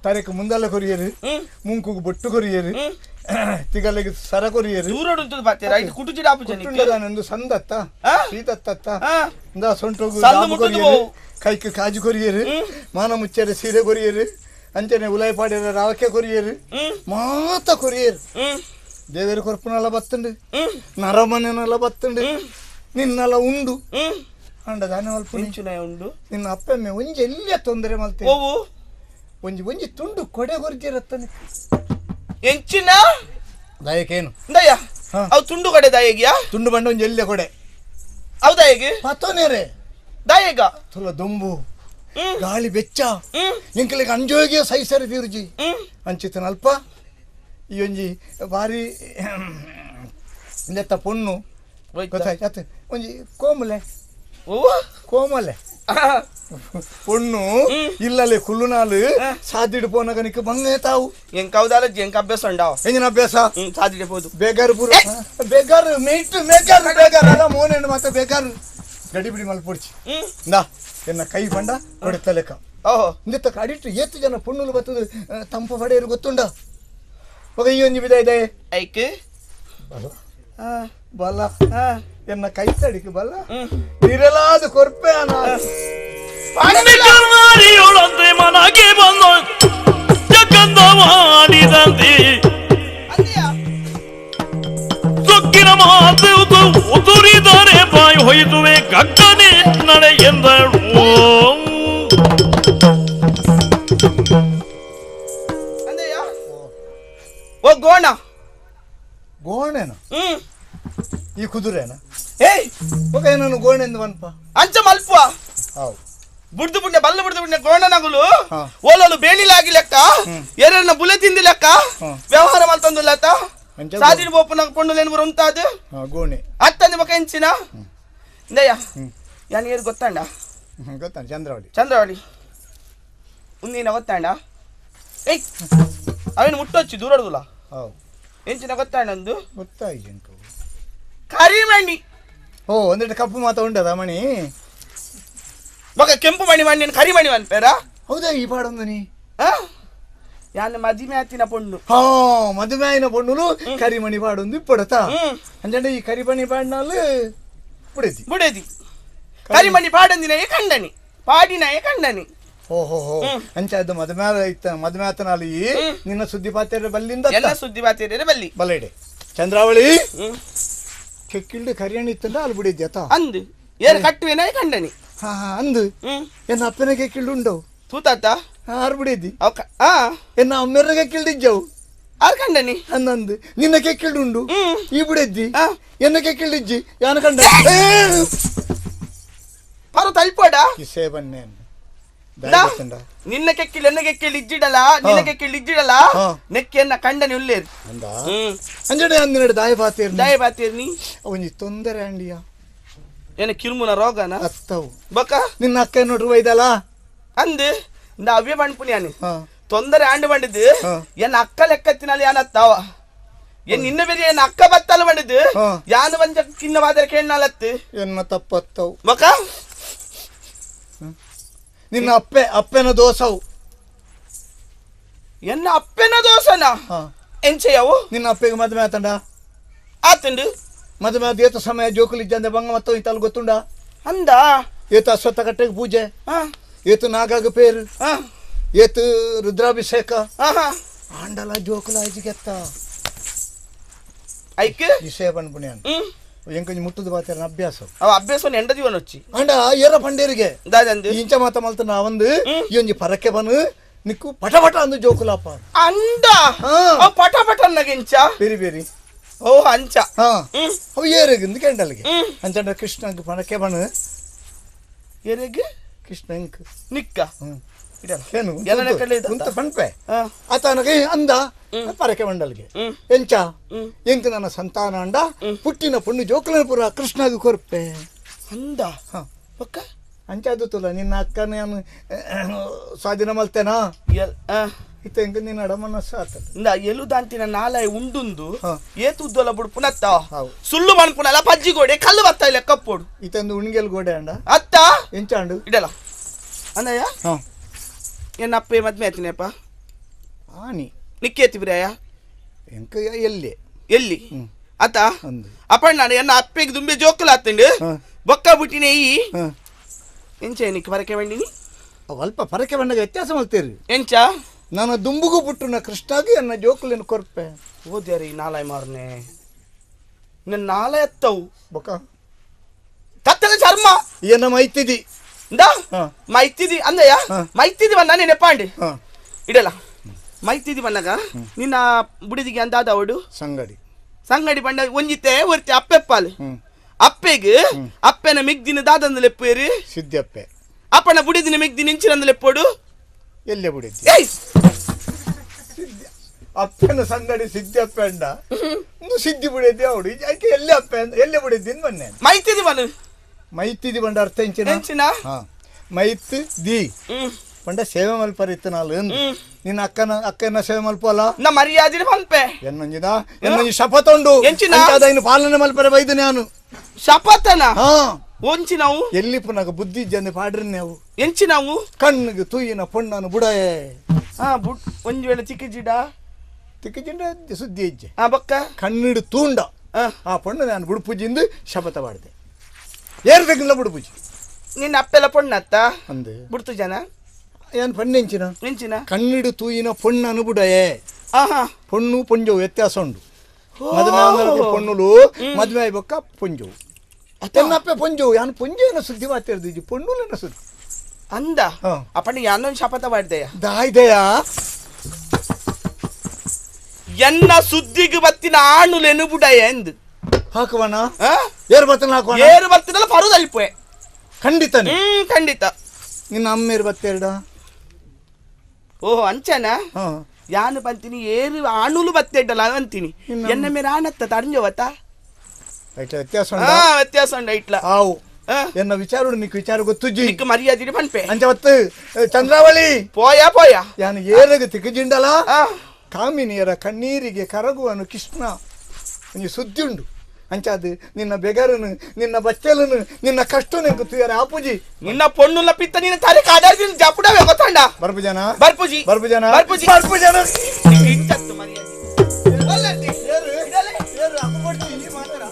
ತಾರೀಕು ಮುಂದಲ್ಲ ಕೊರಿಯರು ಮುಂಕುಗು ಬೊಟ್ಟು ಕೊರಿಯರು ತಿಗಲಿಗೆ ಸರ ಕೊರಿಯರು ಕುಟುಚಿಡಾಪು ಸಂದತ್ತ ಸೀತತ್ತ ಇಂದ ಸೊಂಟೋಗು ಕೊರಿಯರು ಕೈக்கு ಕಾಜು ಕೊರಿಯರು ಮಾನ ಮುಚ್ಚರೆ ಸೀರೆ ಕೊರಿಯರು ಅಂಚನೆ ಉಲಾಯಪಾಡಿರ ರಾವಕೆ ಕೊರಿಯರು ಮಾತ ಕೊರಿಯರು ದೇವೇರು ಕೊರ್ಪುನಲ್ಲ ಬತ್ತುಂಡು ನರಮನೆನಲ್ಲ ಬತ್ತುಂಡು ನಿನ್ನೆಲ್ಲ ಉಂಡು ಅಂಡ ದಾನೆ ಅಲ್ಪ ಉಂಡು ನಿನ್ನ ಅಪ್ಪಮ್ಮೆ ಒಂಜಿ ಎಲ್ಲ ತೊಂದರೆ ಮಲ್ತೆ ಒಂಜಿ ಒಂಜಿ ತುಂಡು ಕೊಡೆ ಕೊರ್ಜಿರತ್ತನೆ ಎಂಚಿನ ದಾಯಕೇನು ದಯ ಅವು ತುಂಡು ಕೊಡೆ ದಾಯಗಿಯಾ ತುಂಡು ಬಂಡ ಒಂಜಿ ಎಲ್ಲ ಕೊಡೆ ಹೌದಾ ಹೇಗೆ ಪತ್ತೋನೇರೆ ದಾಯೇಗ ತುಲ ದುಂಬು ಗಾಳಿ ಬೆಚ್ಚ ಎಂಕಲಿಗೆ ಅಂಜೋಗೆ ಸೈಸರಿ ತೀರ್ಜಿ ಅಂಚಿತನ ಅಲ್ಪ ಈ ಒಂಜಿ ಬಾರಿ ಇಂದೆತ್ತ ಪೊಣ್ಣು ಗೊತ್ತಾಯ್ತು ಒಂಜಿ ಕೋಮಲೆ ಕೋಮಲೆ ಪೊಣ್ಣು ಇಲ್ಲಲೆ ಕುಲ್ಲುನಾಲು ಸಾದಿಡು ಪೋನಗ ನಿಕ್ಕ ಬಂಗೆ ತಾವು ಎಂಕ ಹೌದಲ್ಲ ಎಂಕ ಅಭ್ಯಾಸ ಉಂಡಾವ ಎಂಜಿನ ಅಭ್ಯಾಸ ಸಾದಿಡೆ ಪೋದು ಬೇಗಾರು ಪೂರ ಬೇಗಾರು ಮೇಟ್ ಮೇಗಾರು ಬೇಗಾರು ಅಲ್ಲ ಮೋನೆಣ್ಣು ಮಾತ್ರ ಬೇಗಾರು ಗಡಿಬಿಡಿ ಮಲ್ಪೊಡ್ಚಿ ಇಂದಾ ಎನ್ನ ಕೈ ಬಂಡ ಕೊಡುತ್ತ ಲೆಕ್ಕ ಓಹೋ ಇಂದೆತ್ತ ಅಡಿಟ್ಟು ಏತು ಜನ ಪೊಣ್ಣುಲು ಬತ್ತದು ತಂಪು ಪಡೆಯರು ಗೊತ್ತುಂಡ ఒక ಈ ಒಂಜಿ ಬಿದ ಇದೆ ಐಕ್ ಬಲ ಬಲ ಎನ್ನ ಕೈ ತಡಿಕೆ ಬಲ ನಿರಲಾದ ಕೊರ್ಪೆ ಅನ ಕರ್ಮಾರಿಯೊಳಂತೆ ಮನಗೆ ಬಂದ ಜಗಂದ ಮಾಡಿದಂತೆ ಸೊಕ್ಕಿನ ಮಾತು ಉದುರಿದರೆ ಬಾಯಿ ಹೊಯ್ದುವೆ ಕಕ್ಕನೆ ನಡೆ ಎಂದಳು. ಓ ಗೋಣ ಗೋಣೇನ ಈ ಕುದುರೆನ ಏಯ್ ಓಕೆ ನಾನು ಗೋಣೆಂದು ಮನ್ಪ ಅಂಚ ಮಲ್ಪ ಹೌದು ಬುಡ್ದು ಪುಣ್ಯ ಬಲ್ಲ ಬುಡ್ದು ಪುಣ್ಯ ಗೋಣನಗುಲು ಓಲಲು ಬೇಣಿಲಾಗಿ ಲೆಕ್ಕ ಏರನ್ನ ಬುಲೆ ತಿಂದಿ ಲೆಕ್ಕ ವ್ಯವಹಾರ ಮಲ್ತೊಂದು ಲತ ಸಾದಿನ ಬೋಪನ ಪೊಣ್ಣುಲೇನು ಬರು ಉಂತಾದು ಗೋಣೆ ಅತ್ತಂದೆ ಮಕ ಎಂಚಿನ ಇಂದಯ್ಯ ಯಾನ್ ಏರು ಗೊತ್ತಾಂಡ ಗೊತ್ತಾಂಡ ಚಂದ್ರವಳಿ ಚಂದ್ರವಳಿ ಉಂದಿನ ಗೊತ್ತಾಂಡ ಏಯ್ ಅವೇನು ಮುಟ್ಟೊಚ್ಚಿ ದೂರಡುದಿಲ್ಲ ಹೌದು ಎಂಚಿನ ಗೊತ್ತಾಂಡಂದು ಗೊತ್ತಾಯ್ತು ಕರಿಮಣಿ ಓ ಒಂದೆರಡು ಕಪ್ಪು ಮಾತ ಉಂಡದ ಮಣಿ ಮಗ ಕೆಂಪು ಮಣಿ ಮಣ್ಣಿ ಕರಿಮಣಿ ಮನ್ಪೇರ ಹೌದಾ ಈ ಪಾಡೊಂದು ನೀ ಯಾನ್ ಮದುವೆ ಆತಿನ ಪೊಣ್ಣು ಹಾ ಮದುವೆ ಆಯಿನ ಪೊಣ್ಣುಲು ಕರಿಮಣಿ ಪಾಡೊಂದು ಇಪ್ಪಡತಾ ಅಂಜಂಡ ಈ ಕರಿಮಣಿ ಪಾಡ್ನಾಲು ಬುಡೇದಿ ಬುಡೇದಿ ಕರಿಮಣಿ ಪಾಡಂದಿನಯೇ ಕಂಡನಿ ಪಾಡಿನಯೇ ಕಂಡನಿ ಓಹೋ ಹೋ ಅಂಚ ಅದು ಮದುವೆ ಇತ್ತ ಮದುವೆ ಆತನಲ್ಲಿ ನಿನ್ನ ಸುದ್ದಿ ಪಾತ್ರೆ ಬಲ್ಲಿಂದ ಎಲ್ಲ ಸುದ್ದಿ ಪಾತ್ರೆ ಬಲ್ಲಿ ಬಲ್ಲೆಡೆ ಚಂದ್ರಾವಳಿ ಕೆಕ್ಕಿಲ್ಡು ಕರಿಯಣಿ ಇತ್ತಂದ ಅಲ್ಲಿ ಬಿಡಿದ್ದೆ ಆತ ಅಂದು ಏರು ಕಟ್ಟುವೆನ ಕಂಡನಿ ಹಾ ಅಂದು ಎನ್ನ ಅಪ್ಪನ ಕೆಕ್ಕಿಲ್ಡು ಉಂಡವು ತೂತಾತ ಆರು ಬಿಡಿದ್ದಿ ಎನ್ನ ಅಮ್ಮೆರ್ನ ಕೆಕ್ಕಿಲ್ಡಿಜ್ಜವು ಆರು ಕಂಡನಿ ಅನ್ನಂದು ನಿನ್ನ ಕೆಕ್ಕಿಲ್ಡು ಉಂಡು ಈ ಬಿಡಿದ್ದಿ ಎನ್ನ ಕೆಕ್ಕಿಲ್ಡಿಜ್ಜಿ ಯಾನ ಕಂಡ ಪರ ತಲ್ಪಡ ಕಿಸೆ ಬನ್ನೆ ನಿನ್ನ ಕೆಕ್ಕಿಲ್ ಎನ್ನ ಕೆಕ್ಕಿಲ್ ಇಜ್ಜಿಡಲ ನಿನ್ನ ಕೆಕ್ಕಿಲ್ ಇಜ್ಜಿಡಲ ನೆಕ್ಕೆನ್ನ ಕಂಡನಿ ಉಲ್ಲೇರು ಅಂಜಡೆ ಅಂದಿನಡು ದಾಯ ಬಾತೇರ್ ದಾಯ ಬಾತೇರ್ನಿ ಒಂಜಿ ತೊಂದರೆ ಅಂಡಿಯ ಏನ ಕಿರುಮುನ ರೋಗನ ಅತ್ತವು ಬಕ ನಿನ್ನ ಅಕ್ಕ ನೋಡ್ರು ಒಯ್ದಲ್ಲ ಅಂದು ಅವೇ ಬಂಡ್ಪುನಿ ತೊಂದರೆ ಆಂಡು ಬಂಡಿದ್ದು ಎನ್ನ ಅಕ್ಕ ಲೆಕ್ಕತ್ತಿನಲ್ಲಿ ಯಾನತ್ತಾವ ಏನ್ ನಿನ್ನ ಬೇರೆ ಏನ್ ಅಕ್ಕ ಬತ್ತಲ್ಲ ಬಂಡಿದ್ದು ಯಾನ ಬಂದ ಕಿನ್ನವಾದರೆ ಕೇಳ್ನಾಲತ್ತು ಎನ್ನ ತಪ್ಪತ್ತವು ಬಕ ನಿನ್ನ ಅಪ್ಪೆ ಅಪ್ಪೆನ ದೋಸವು ಎನ್ನ ಅಪ್ಪೆನ ದೋಸನ ಎಂಚೆಯವು ನಿನ್ನ ಅಪ್ಪೆಗೆ ಮದುವೆ ಆತಂಡ ಆತಂಡು ಮದುವೆ ಆದ ಏತ ಸಮಯ ಜೋಕುಲಿಜ್ಜಂದೆ ಬಂಗ ಮತ್ತ ಇತ್ತಲ್ ಗೊತ್ತುಂಡ ಅಂದ ಏತ ಅಶ್ವತ್ಥ ಕಟ್ಟೆಗೆ ಪೂಜೆ ಏತು ನಾಗಾಗ ಪೇರು ಏತು ರುದ್ರಾಭಿಷೇಕ ಆಂಡಲ ಜೋಕುಲ ಆಯ್ಜಿಗೆತ್ತ ಐಕ್ ವಿಷಯ ಬಂದ್ಪುಣ್ಯಾನ್ ಎಂಕೊಂಜಿ ಮುಟ್ಟುದು ಬಾತೇರನ ಅಭ್ಯಾಸ ಅವ ಅಭ್ಯಾಸ ಎಂಡ ಜೀವನ వచ్చಿ ಅಂಡ ಏರ ಪಂಡೇರಿಗೆ ದಾದಂದು ಇಂಚ ಮಾತ ಮಲ್ತ ನಾವಂದು ಈ ಒಂಜಿ ಪರಕ್ಕೆ ಬನು ನಿಕ್ಕು ಪಟ ಪಟ ಅಂದು ಜೋಕುಲಪ್ಪ ಅಂಡ ಅವ ಪಟ ಪಟ ಅನ್ನಗೆಂಚ ಬೇರಿ ಬೇರಿ ಓ ಅಂಚ ಹಾ ಅವು ಏರೆಗಿಂದು ಕೆಂಡಲ್ಗೆ ಅಂಚಂಡ ಕೃಷ್ಣಂಗ್ ಪರಕ್ಕೆ ಬನು ಏರೆಗೆ ಕೃಷ್ಣಂಕ್ ನಿಕ್ಕ ಏನು ಕುಂತ ಪಣ್ಪೆ ಆತನಗೆ ಅಂದ ಪರಕೆ ಮಂಡಲ್ಗೆ ಎಂಚ ಎಂಕ ನನ್ನ ಸಂತಾನ ಅಂಡ ಪುಟ್ಟಿನ ಪುಣ್ಣು ಜೋಕುಲನ ಪುರ ಕೃಷ್ಣಾಗ ಕೊರ್ಪೆ ಅಂದ ಪಕ್ಕ ಅಂಚ ಅದು ತುಲ ನಿನ್ನ ಅಕ್ಕ ನಾನು ಸ್ವಾಧೀನ ಮಲ್ತೇನಾ ಇತ್ತ ಎಂಕ ನಿನ್ನ ಅಡಮನಸ್ಸು ಆತದ ಇಂದ ಎಲುದಾಂತಿನ ನಾಲಾಯಿ ಉಂಡುಂದು ಏತು ಉದ್ದೊಲ ಬುಡ್ಪುನತ್ತ ಸುಳ್ಳು ಮನ್ಪುನಲ್ಲ ಪಜ್ಜಿ ಗೋಡೆ ಕಲ್ಲು ಬತ್ತ ಇಲ್ಲ ಕಪ್ಪೋಡು ಇತ್ತಂದು ಉಣ್ಗೆಲ್ ಗೋಡೆ ಅಂಡ ಅತ್ತ ಎಂಚ ಅಂಡು ಇಡಲ್ಲ ಅಂದಯ್ಯ ಎನ್ನ ಅಪ್ಪೆ ಮದ್ವೆ ಆಯ್ತಿನಪ್ಪ ಆನಿ ನಿಕ್ಕೇತಿ ಬಿರಾಯ ಎಂಕ ಎಲ್ಲಿ ಎಲ್ಲಿ ಆತ ಅಪ್ಪ ನಾನು ಎನ್ನ ಅಪ್ಪೆಗೆ ದುಂಬೆ ಜೋಕುಲ ಆತಂಡು ಬೊಕ್ಕ ಬುಟ್ಟಿನೇ ಈ ಎಂಚ ನಿಕ್ ಪರಕೆ ಬಂಡಿನಿ ಅಲ್ಪ ಪರಕೆ ಬಂಡಾಗ ವ್ಯತ್ಯಾಸ ಮಲ್ತೇರಿ ಎಂಚ ನಾನು ದುಂಬುಗು ಪುಟ್ಟುನ ಕೃಷ್ಣಾಗಿ ಎನ್ನ ಜೋಕುಲೇನು ಕೊರ್ಪೆ ಓದ್ಯಾರ ಈ ನಾಲಾಯ್ ಮಾರನೆ ನನ್ನ ನಾಲಾಯ್ ಅತ್ತವು ಬೊಕ್ಕ ಕತ್ತಲ ಚರ್ಮ ಏನ ಮೈತಿದಿ ಇಂದ ಮೈತಿದಿ ಅಂದಯ್ಯ ಮೈತಿದಿ ಬಂದ ನೆನಪಾಂಡಿ ಇಡಲ್ಲ ಮೈತಿದಿ ಬಂದಾಗ ನಿನ್ನ ಬುಡಿದಿಗೆ ಅಂದಾದ ಅವಡು ಸಂಗಡಿ ಸಂಗಡಿ ಬಂಡ ಒಂಜಿತೆ ಒರ್ತಿ ಅಪ್ಪೆಪ್ಪಾಲು ಅಪ್ಪೆಗ್ ಅಪ್ಪೆನ ಮಿಗ್ದಿನ ದಾದಂದು ಲೆಪ್ಪೇರು ಸಿದ್ಧಪ್ಪೆ ಅಪ್ಪನ ಬುಡಿದಿನ ಮಿಗ್ದಿನ ಇಂಚಿನಂದು ಲೆಪ್ಪೋಡು ಎಲ್ಲೆ ಬುಡಿದಿ ಅಪ್ಪನ ಸಂಗಡಿ ಸಿದ್ಧಪ್ಪೆ ಅಂಡ ಸಿದ್ಧಿ ಬುಡಿದ್ದೆ ಅವಡು ಯಾಕೆ ಎಲ್ಲೆ ಅಪ್ಪೆ ಎಲ್ಲೆ ಬುಡಿದ್ದೀನಿ ಮೊನ್ನೆ ಮೈತಿದಿ ಮನು ಮೈತಿದಿ ಬಂಡ ಅರ್ಥ ಇಂಚಿನ ಎಂಚಿನ ಮೈತ್ the ಪಂಡ ಸೇವೆ ಮಲ್ಪರಿತ್ತು ನಾಲು ನಿನ್ನ ಅಕ್ಕನ ಅಕ್ಕನ ಸೇವೆ ಮಲ್ಪಲ್ಲ ನ ಮರ್ಯಾದೆ ಮಲ್ಪೆ ಎನ್ನೊಂಜಿನ ಎನ್ನೊಂಜಿ ಶಪಥ ಉಂಡು ಎಂಚಿನ ಇನ್ನು ಪಾಲನೆ ಮಲ್ಪರೆ ಬೈದು ನಾನು ಶಪಥನ ಒಂಚಿನವು ಎಲ್ಲಿ ಪುನಗ ಬುದ್ಧಿ ಜನ ಪಾಡ್ರಿ ನಾವು ಎಂಚಿನವು ಕಣ್ಣಿಗೆ ತೂಯಿನ ಪೊಣ್ಣನು ಬುಡಯೇ ಹಾ ಬುಡ್ ಒಂಜಿ ವೇಳೆ ಚಿಕ್ಕಿಜಿಡ ತಿಕ್ಕಿಜಿಂಡ ಸುದ್ದಿ ಇಜ್ಜೆ ಆ ಬಕ್ಕ ಕಣ್ಣಿಡು ತೂಂಡ ಆ ಪೊಣ್ಣು ನಾನು ಬುಡುಪುಜಿಂದು ಶಪಥ ಮಾಡಿದೆ ಏರ್ಬೇಕಿಲ್ಲ ಬುಡುಪುಜಿ ನಿನ್ನ ಅಪ್ಪೆಲ್ಲ ಪೊಣ್ಣತ್ತ ಅಂದು ಬುಡ್ತು ಜನ ಏನು ಪಣ್ಣೆಂಚಿನ ಎಂಚಿನ ಕಣ್ಣಿಡು ತೂಯಿನ ಪೊಣ್ಣನು ಬುಡಯೇ ಆಹಾ ಪೊಣ್ಣು ಪೊಂಜವು ವ್ಯತ್ಯಾಸ ಉಂಡು ಮದುವೆ ಪೊಣ್ಣುಲು ಮದುವೆ ಆಯ್ಬೊಕ್ಕ ಪೊಂಜವು ಅತ್ತನ್ನಪ್ಪೆ ಪೊಂಜವು ಯಾನು ಪೊಂಜೆನ ಸುದ್ದಿ ಮಾತಾಡ್ದಿಜ್ಜಿ ಪೊಣ್ಣುಲನ ಸುದ್ದಿ ಅಂದ ಅಪ್ಪಣ್ಣ ಯಾನೊಂದು ಶಪಥ ಮಾಡಿದೆಯ ದಾಯ್ದೆಯ ಎನ್ನ ಸುದ್ದಿಗೆ ಬತ್ತಿನ ಆಣುಲೆನು ಬುಡಯ ಎಂದು ಹಾಕುವಣ ಏರು ಬತ್ತನ ಹಾಕುವ ಏರು ಬತ್ತಿನಲ್ಲ ಪರುದಲ್ಪೆ ಖಂಡಿತ ಖಂಡಿತ ನಿನ್ನ ಅಮ್ಮೇರು ಬತ್ತೆರಡ ಓಹೋ ಅಂಚನ ಯಾನು ಬಂತೀನಿ ಏರು ಆಣುಲು ಬತ್ತೆಡ್ಡಲ್ಲ ಅಂತೀನಿ ಎನ್ನ ಮೇರೆ ಆಣತ್ತ ತಡಂಜವತ್ತ ಐಟ್ಲ ವ್ಯತ್ಯಾಸ ವ್ಯತ್ಯಾಸ ಉಂಡು ಐಟ್ಲ ಆವು ಎನ್ನ ವಿಚಾರ ನಿಕ್ ವಿಚಾರ ಗೊತ್ತುಜ್ಜಿ ನಿಕ್ ಮರ್ಯಾದೆ ಪನ್ಪೆ ಅಂಚವತ್ತು ಚಂದ್ರಾವಳಿ ಪೋಯ ಪೋಯ ಯಾನು ಏರಗ ತಿಕ್ಕಜಿಂಡಲ ಕಾಮಿನಿಯರ ಕಣ್ಣೀರಿಗೆ ಕರಗುವನು ಕೃಷ್ಣ ಒಂಜಿ ಸುದ್ದಿ ಉಂಡು ಅಂಚಾದು ನಿನ್ನ ಬೆಗರನು ನಿನ್ನ ಬಚ್ಚಲನು ನಿನ್ನ ಕಷ್ಟ ನಿಂಗೆ ತುಯರ ಆಪುಜಿ ನಿನ್ನ ಪೊಣ್ಣುಲ ಪಿತ್ತ ನಿನ್ನ ತಲೆ ಕಾದಾರ್ದಿನ ಜಾಪುಡವೆ ಗೊತ್ತಂಡ ಬರ್ಪುಜನ ಬರ್ಪುಜಿ ಬರ್ಪುಜನ ಬರ್ಪುಜಿ ಬರ್ಪುಜನ ಇಂಚತ್ತು ಮರ್ಯಾದೆ ಏರು ಏರು ಅಪ್ಪು ಈ ಮಾತಾಡ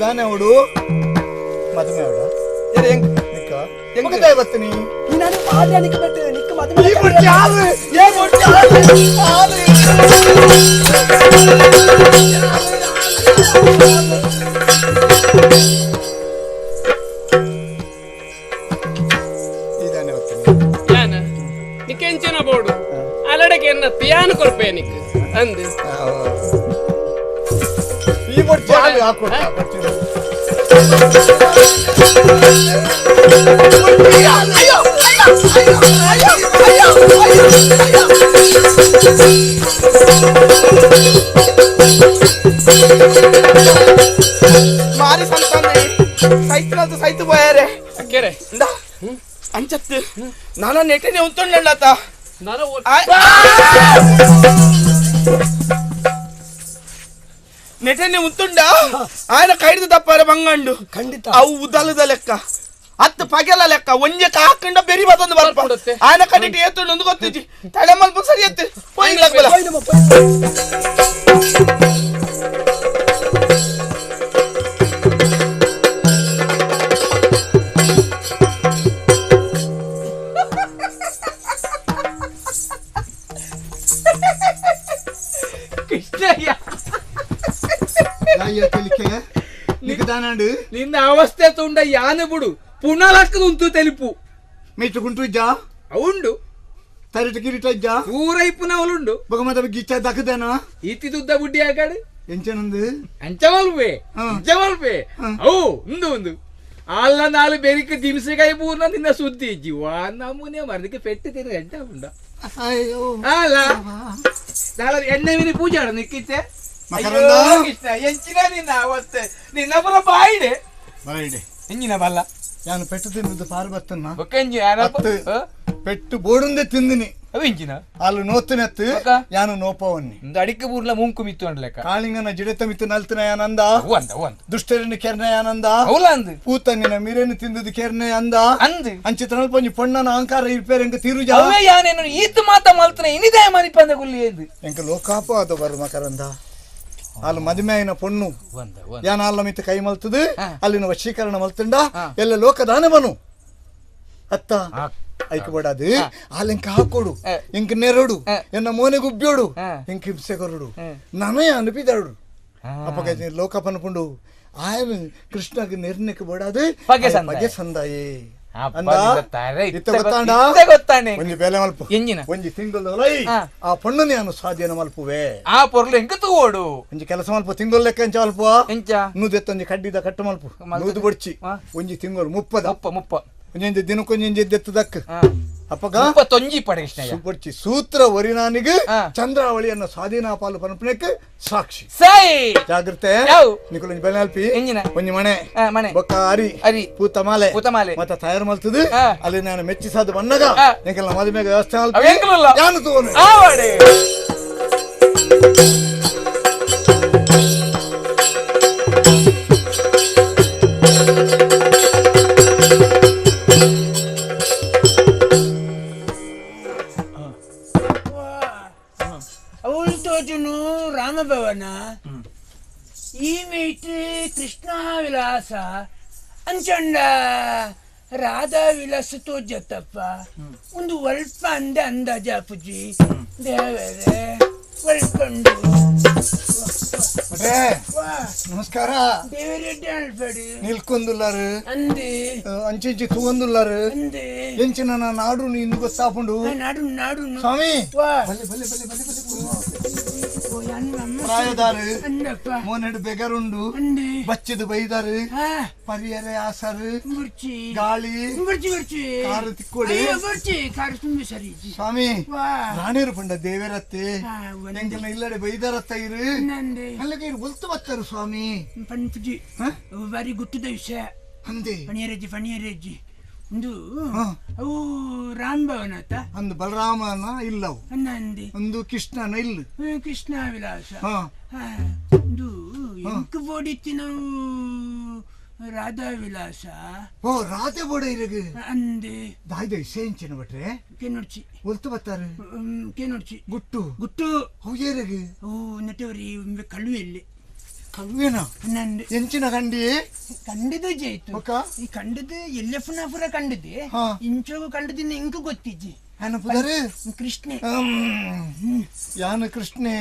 ದಾನೆ ಅವಡು ಮದುವೆ ಅವಡ ನಿಕ್ಕ ಬತ್ತೀನಿ ನಿಕ್ಕೆಂಚಿನ ಬೋಡು ಅಲಡಕ್ಕೆ ಎನ್ನ ಪಿಯಾನು ಕೊರ್ಪೆ ನಿಕ್ ಅಂದು ಈ ಬೊಡ್ಚಿ ಹಾಲು ಹಾಕೊಡ್ತಾ ಮಾರಿ ಸಂತಾನೆ ಸೈತನಂತ ಸೈತು ಬೋಯಾರೆ ಕೆರೆ ಇಂದ ಅಂಚತ್ತು ನಾನು ನೆಟ್ಟನೆ ಉಂತೊಂಡತ ನಾನು ನೆಟನೆ ಉಂತುಂಡ ఆయన ಕೈದು ತಪ್ಪಾರೆ ಬಂಗಂಡು ಖಂಡಿತ ಅವು ಉದಲದ ಲೆಕ್ಕ ಹತ್ತು ಪಗೆಲ ಲೆಕ್ಕ ಒಂಜೆ ಕಾಕಂಡ ಬೆರಿ ಬತ್ತೊಂದು ಬರ್ಪ ఆయన ಕಡಿಟಿ ಏತುಂಡು ಒಂದು ಗೊತ್ತಿಜ್ಜಿ ತಲೆ ಮಲ್ಪ ಸರಿ ಎತ್ತು ಪೋಯಿಂಗ್ಲಾಗ್ಬಲ್ಲ ಕೃಷ್ಣಯ್ಯ ನಿನ್ನ ಅವಸ್ಥೆ ತುಂಡ ಯಾನು ಬಿಡು ಪುನಲಕ್ಕದುಂತು తెలుపు ಮೆಚ್ಚುకుంಟು ಇಜ್ಜಾ ಉಂಡು ತರಿಟ ಕಿರೀಟ ಇಜ್ಜಾ ಪೂರೈ ಪುನವಲುಂಡು ಬೊಗಮದ ಗಿಚ್ಚ ದಕ್ಕದೇನ ಇತ್ತಿ ತುದ್ದ ಬುಡ್ಡಿ ಆಕಾಡು ಎಂಚನಂದು ಅಂಚಮಲ್ಪೆ ಅಂಚಮಲ್ಪೆ ಅವು ಉಂದು ಉಂದು ಅಲ್ಲ ನಾಲು ಬೆರಿಕ ದಿಮ್ಸೆಕಾಯಿ ಪೂರ್ಣ ನಿನ್ನ ಸುದ್ದಿ ಜೀವ ನಮೂನೆ ಮರದಕ್ಕೆ ಪೆಟ್ಟು ತಿರು ಎಂಟ ಉಂಡ ಅಯ್ಯೋ ಅಲ್ಲ ನಾಳೆ ಎಣ್ಣೆ ಮೀನಿ ಪೂಜೆ ಆಡ ನಿಕ್ಕಿತ್ತೆ ಕೃಷ್ಣ ಎಂಚಿನ ನಿನ್ನ ಅವಸ್ಥೆ ನಿನ್ನ ಪುರ ಬಾಯಿಡೆ ಬಾಯಿಡೆ ಎಂಜಿನ ಬಲ್ಲ ನಾನು ಪೆಟ್ಟು ತಿಂದದ್ದು ಪಾರ್ಬತ್ತನ್ನ ಬೊಕ್ಕ ಪೆಟ್ಟು ಬೋಡುಂದೆ ತಿಂದಿನಿ ಅವು ಇಂಚಿನ ಅಲ್ಲಿ ನೋತುನೆತ್ತು ಯಾನು ನೋಪವನ್ನಿ ಅಡಿಕೆ ಬೂರ್ಲ ಮುಂಕು ಮಿತ್ತು ಅಂಡ್ಲೆಕ್ಕ ಕಾಳಿಂಗನ ಜಿಡೆತ ಮಿತ್ತು ನಲ್ತನ ಯಾನಂದ ದುಷ್ಟರನ್ನು ಕೆರ್ನ ಯಾನಂದ ಅಂದು ಪೂತನ್ನಿನ ಮಿರೇನು ತಿಂದದ್ದು ಕೆರ್ನೆ ಅಂದ ಅಂದು ಅಂಚಿತ ಪಂಜಿ ಪೊಣ್ಣನ ಅಹಂಕಾರ ಇರ್ಪೇರ್ ಎಂಕ ತಿರುಜ ಅವೇ ಯಾನೇನು ಈತ ಮಾತ ಮಲ್ತನ ಇನಿದೇ ಮನಿಪಂದ ಗುಲ್ಲಿ ಎಂದು ಎಂಕ ಲೋಕಾಪ ಅದು ಬರು ಮಕರಂದ ಅಲ್ಲಿ ಮದುವೆ అయిన ಪೊಣ್ಣು ಯಾನ ಅಲ್ಲ ಮಿತ್ತ ಕೈ ಮಲ್ತದು ಅಲ್ಲಿನ ವಶೀಕರಣ ಮಲ್ತಂಡ ಎಲ್ಲ ಲೋಕದಾನ ಬನು ಅತ್ತ ಐಕ್ ಬೋಡಾದು ಆಲೆಂಕ ಹಾಕೋಡು ಎಂಕ್ ನೆರಡು ಎನ್ನ ಮೋನೆ ಗುಬ್ಬಿಯೋಡು ಎಂಕ್ ಹಿಂಸೆ ಕೊರಡು ನನೇ ಅನುಪಿದಾಡು ಅಪ್ಪಗ ಲೋಕ ಪನ್ಪುಂಡು ಆಯನ ಕೃಷ್ಣಗ್ ನಿರ್ಣಯಕ್ಕೆ ಬೋಡಾದು ಪಗೆ ಸಂದಾಯೇ ಒಂಜಿ ಬೇಲೆ ಮಲ್ಪ ಒಂಜಿ ತಿಂಗಳು ಆ ಪಣ್ಣು ನಾನು ಸ್ವಾಧೀನ ಮಲ್ಪುವೆ ಆ ಪೊರ್ಲು ಎಂಕ ತೂವೋಡು ಒಂಜಿ ಕೆಲಸ ಮಲ್ಪ ತಿಂಗಳು ಲೆಕ್ಕ ಎಂಚ ಮಲ್ಪ ಎಂಚ ನೂದೆತ್ತೊಂಜಿ ಕಡ್ಡಿದ ಕಟ್ಟು ಮಲ್ಪು ನೂದು ಬೊಡ್ಚಿ ಒಂಜಿ ತಿಂಗಳು ಮುಪ್ಪದ ಮುಪ್ಪ ಮುಪ್ಪ ಒಂಜೊಂಜಿ ದಿನಕ್ಕೊಂಜಿ ಎತ್ತದಕ್ಕ ಅಪ್ಪಗ ಮುಪ್ಪತ್ತೊಂಜಿ ಪಡೆ ಕೃಷ್ಣಯ್ಯ ಬೊಡ್ಚಿ ಸೂತ್ರ ಒರಿನಾನಿಗೆ ಚಂದ್ರಾವಳಿಯನ್ನು ಸ್ವಾಧೀನ ಪಾಲು ಪನ್ಪನೆಕ್ ಸಾಕ್ಷಿ ಸೈ ಜಾಗ್ರತೆ ನಿಕುಲೊಂಜಿ ಬೆಲೆ ಅಲ್ಪಿ ಒಂಜಿ ಮಣೆ ಮಣೆ ಬೊಕ್ಕ ಅರಿ ಅರಿ ಪೂತ ಮಾಲೆ ಪೂತ ಮಾಲೆ ಮತ್ತೆ ತಯಾರು ಮಲ್ತದು ಅಲ್ಲಿ ನಾನು ಮೆಚ್ಚಿಸಾದ ಬನ್ನಗ ಎಂಕೆಲ್ಲ ಮದುವೆಗೆ ವ್ಯವಸ್ಥೆ ಯಾನು ತೋನು ರಾಮಭವನ ಈ ಮೇಟ್ ಕೃಷ್ಣ ವಿಲಾಸ ಅಂಚಂಡ ರಾಧಾ ವಿಲಾಸ ತೋಜತ್ತಪ್ಪ ಒಂದು ಒಲ್ಪ ಅಂದ ಅಂದಾಜಾಪುಜಿ ದೇವರೇ ಒಳ್ಕೊಂಡು ನಮಸ್ಕಾರ ದೇವರೆಡ್ಡಿ ಅಲ್ಪಡಿ ನಿಲ್ಕೊಂದುಲ್ಲಾರು ಅಂದೆ ಅಂಚಿಂಚಿ ತೂಗೊಂದುಲ್ಲಾರು ಅಂದೆ ಎಂಚಿನ ನಾಡು ನೀನು ಗೊತ್ತಾಪುಂಡು ನಾಡು ನಾಡು ಸ್ವಾಮಿ ಬಲೆ ಬಲೆ ಬಲೆ ಬಲೆ ಬಲೆ ಪ್ರಾಯದಾರು ಮೋನೆಡು ಬೆಗರುಂಡು ಬಚ್ಚಿದು ಬೈದಾರು ಪರಿಯರೆ ಆಸರು ಗಾಳಿ ಕಾರು ತಿಕ್ಕೋಡಿ ಸ್ವಾಮಿ ರಾಣಿರು ಪಂಡ ದೇವರತ್ತೆ ಎಂಕೆಲ್ಲ ಇಲ್ಲಡೆ ಬೈದಾರತ್ತ ಇರು ಅಲ್ಲಿಗೆ ಇರು ಒಲ್ತು ಬತ್ತಾರು ಸ್ವಾಮಿ ಪನ್ಪುಜಿ ಬಾರಿ ಗುಟ್ಟದ ವಿಷಯ ಅಂದೆ ಪಣಿಯರಜ್ಜಿ ಪಣಿಯರಜ್ಜಿ ಒಂದು ಅವು ರಾಮ್ ಭವನ ಅಂದು ಬಲರಾಮನ ಇಲ್ಲವು ಒಂದು ಕೃಷ್ಣನ ಇಲ್ಲ ಕೃಷ್ಣ ವಿಲಾಸ ಒಂದು ಎಂಕ್ ಬೋಡಿತ್ತಿ ನಾವು ರಾಧಾ ವಿಲಾಸ ಓ ರಾಧೆ ಬೋಡ ಇರಗ ಅಂದೆ ದಾಯ್ದ ವಿಷಯ ಭಟ್ರೆ ಕೆನೊಡ್ಚಿ ಒಲ್ತು ಬತ್ತಾರೆ ಕೆನೊಡ್ಚಿ ಗುಟ್ಟು ಗುಟ್ಟು ಹೌದೇರಗ ಓ ನಟವರಿ ಕಳುವೆ ಇಲ್ಲಿ ಕಳುವೇನ ಎಂಚಿನ ಕಂಡಿ ಕಂಡದು ಜೇತು ಈ ಕಂಡದು ಎಲ್ಲಪ್ಪನಾಪುರ ಕಂಡದೆ ಇಂಚೋಗು ಕಂಡದಿನ ಇಂಕು ಗೊತ್ತಿಜ್ಜಿ ಕೃಷ್ಣೆ ಯಾನು ಕೃಷ್ಣೆ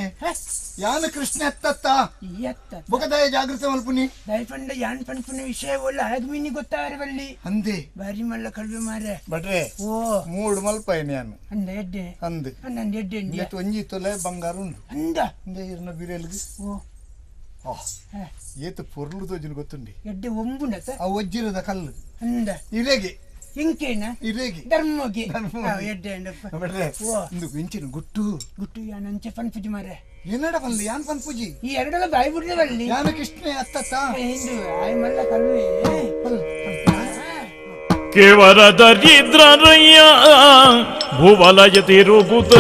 ಯಾನು ಕೃಷ್ಣೆ ಅತ್ತತ್ತ ಎತ್ತ ಬೊಕದಾಯ ಜಾಗೃತಿ ಮಲ್ಪುನಿ ದಯಪಂಡ ಯಾನ್ ಪನ್ಪುನ ವಿಷಯ ಒಲ್ಲ ಹಾಗೆ ಗೊತ್ತಾರವಲ್ಲಿ ಅಂದೆ ಬಾರಿ ಮಲ್ಲ ಕಳುವೆ ಮಾರೆ ಭಟ್ರೆ ಓ ಮೂಡು ಮಲ್ಪೈನ ಯಾನು ಅಂದ ಎಡ್ಡೆ ಅಂದು ಅಂದ ಎಡ್ಡೆ ಒಂಜಿ ತೊಲೆ ಬಂಗಾರ ಉಂಡು ಅಂದ ಅಂದೆ ಇರ್ನ ಬಿರೆಲ್ಗೆ ಓ ಏತು ಪೊರ್ಲು ತೋಜಿನ ಗೊತ್ತುಂಡಿ ಎಡ್ಡೆ ಒಂಬುಂಡತ ಆ ವಜ್ಜಿರದ ಕಲ್ಲು ಅಂದ ಇರೆಗೆ ಇಂಕೇನ ಇರೆಗೆ ಧರ್ಮೋಗಿ ಎಡ್ಡೆ ಭಟ್ರೆ ಇಂದು ಇಂಚಿನ ಗುಟ್ಟು ಗುಟ್ಟು ಯಾನಂಚೆ ಪನ್ಪುಜಿ ಮಾರೆ ಏನಡ ಪನ್ಲಿ ಯಾನ್ ಪನ್ಪುಜಿ ಈ ಎರಡಲ ಬಾಯಿ ಬಿಡ್ಲವಲ್ಲಿ ಯಾನು ಕೃಷ್ಣೆ ಅತ್ತತ್ತ ಹಿಂದು ಆಯ್ ಮಲ್ಲ ಕಲ್ವೆ ಕೇವಲ ದರಿದ್ರಯ್ಯ ಭುವಲಯ ತಿರುಗುತ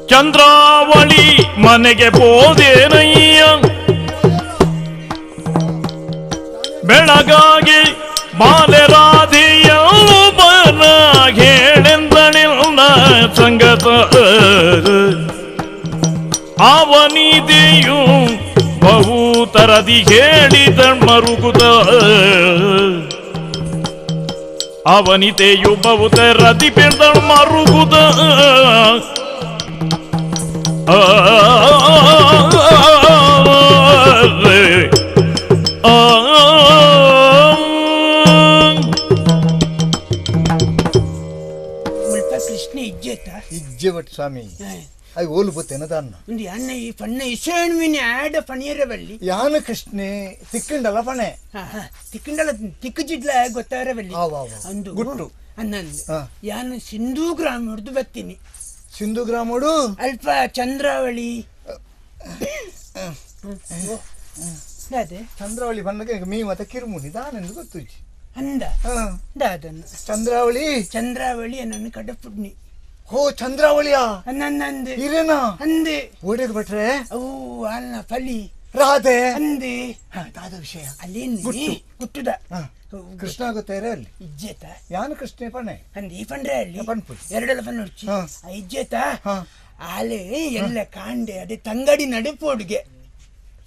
ಚಂದ್ರಾವಳಿ ಮನೆಗೆ ಹೋದೇನಯ್ಯ ಬೆಳಗಾಗಿ ಬಾಲೆರಾಧಿಯವು ಬನ ಹೇಳೆಂದಳಿಲ್ಲ ಸಂಗತ ಅವನಿದೆಯು ಬಹುತರದಿ ಹೇಳಿದ ಮರುಗುತ ಅವನಿತೆಯು ಬಹುತರದಿ ಪೆಳ್ದ ಮರುಗುತ ಕೃಷ್ಣ ಇಜ್ಜೆತ ಇಜ್ಜೆ ಭಟ್ ಸ್ವಾಮಿ ಅಯ್ ಓಲು ಬತ್ತೇನದ ಅನ್ನ ಒಂದು ಯಾನ ಈ ಪಣ್ಣ ಇಶೇಣ್ವಿನ ಆಡ ಪಣಿಯರವಲ್ಲಿ ಯಾನ ಕೃಷ್ಣೆ ತಿಕ್ಕಂಡಲ ಪಣೆ ತಿಕ್ಕಂಡಲ ತಿಕ್ಕಜಿಡ್ಲ ಗೊತ್ತಾರವಲ್ಲಿ ಅಂದು ಗುಟ್ಟು ಅನ್ನಂದು ಯಾನ ಸಿಂಧೂ ಗ್ರಾಮ ಹಿಡಿದು ಬರ್ತೀನಿ ಸಿಂಧು ಗ್ರಾಮೋಡು ಅಲ್ಪ ಚಂದ್ರಾವಳಿ ಅದೇ ಚಂದ್ರಾವಳಿ ಬಂದಾಗ ಮೀ ಮತ್ತೆ ಕಿರುಮುನಿ ದಾನೆಂದು ಗೊತ್ತು ಅಂದ ಅದನ್ನು ಚಂದ್ರಾವಳಿ ಚಂದ್ರಾವಳಿ ನನ್ನ ಕಡಪುಡ್ನಿ ಹೋ ಚಂದ್ರಾವಳಿಯ ನನ್ನಂದೆ ಹಿರೇನಾ ಅಂದೆ ಓಡೇಗ್ ಭಟ್ರೆ ಅವು ಅಲ್ಲ ಫಲಿ ರಾಧೆ ಅಂದೆ ದಾದ ವಿಷಯ ಅಲ್ಲೇನು ಗುಟ್ಟುದ ಕೃಷ್ಣ ಗೊತ್ತೇರೆ ಅಲ್ಲಿ ಇಜ್ಜೇತ ಯಾನು ಕೃಷ್ಣ ಪಣೆ ಅಂದ್ ಈ ಪಂಡ್ರೆ ಅಲ್ಲಿ ಪನ್ಪು ಎರಡೆಲ್ಲ ಪನ್ನುಡ್ಚಿ ಇಜ್ಜೇತ ಆಲೆ ಎಲ್ಲ ಕಾಂಡೆ ಅದೇ ತಂಗಡಿ ನಡುಪು ಅಡುಗೆ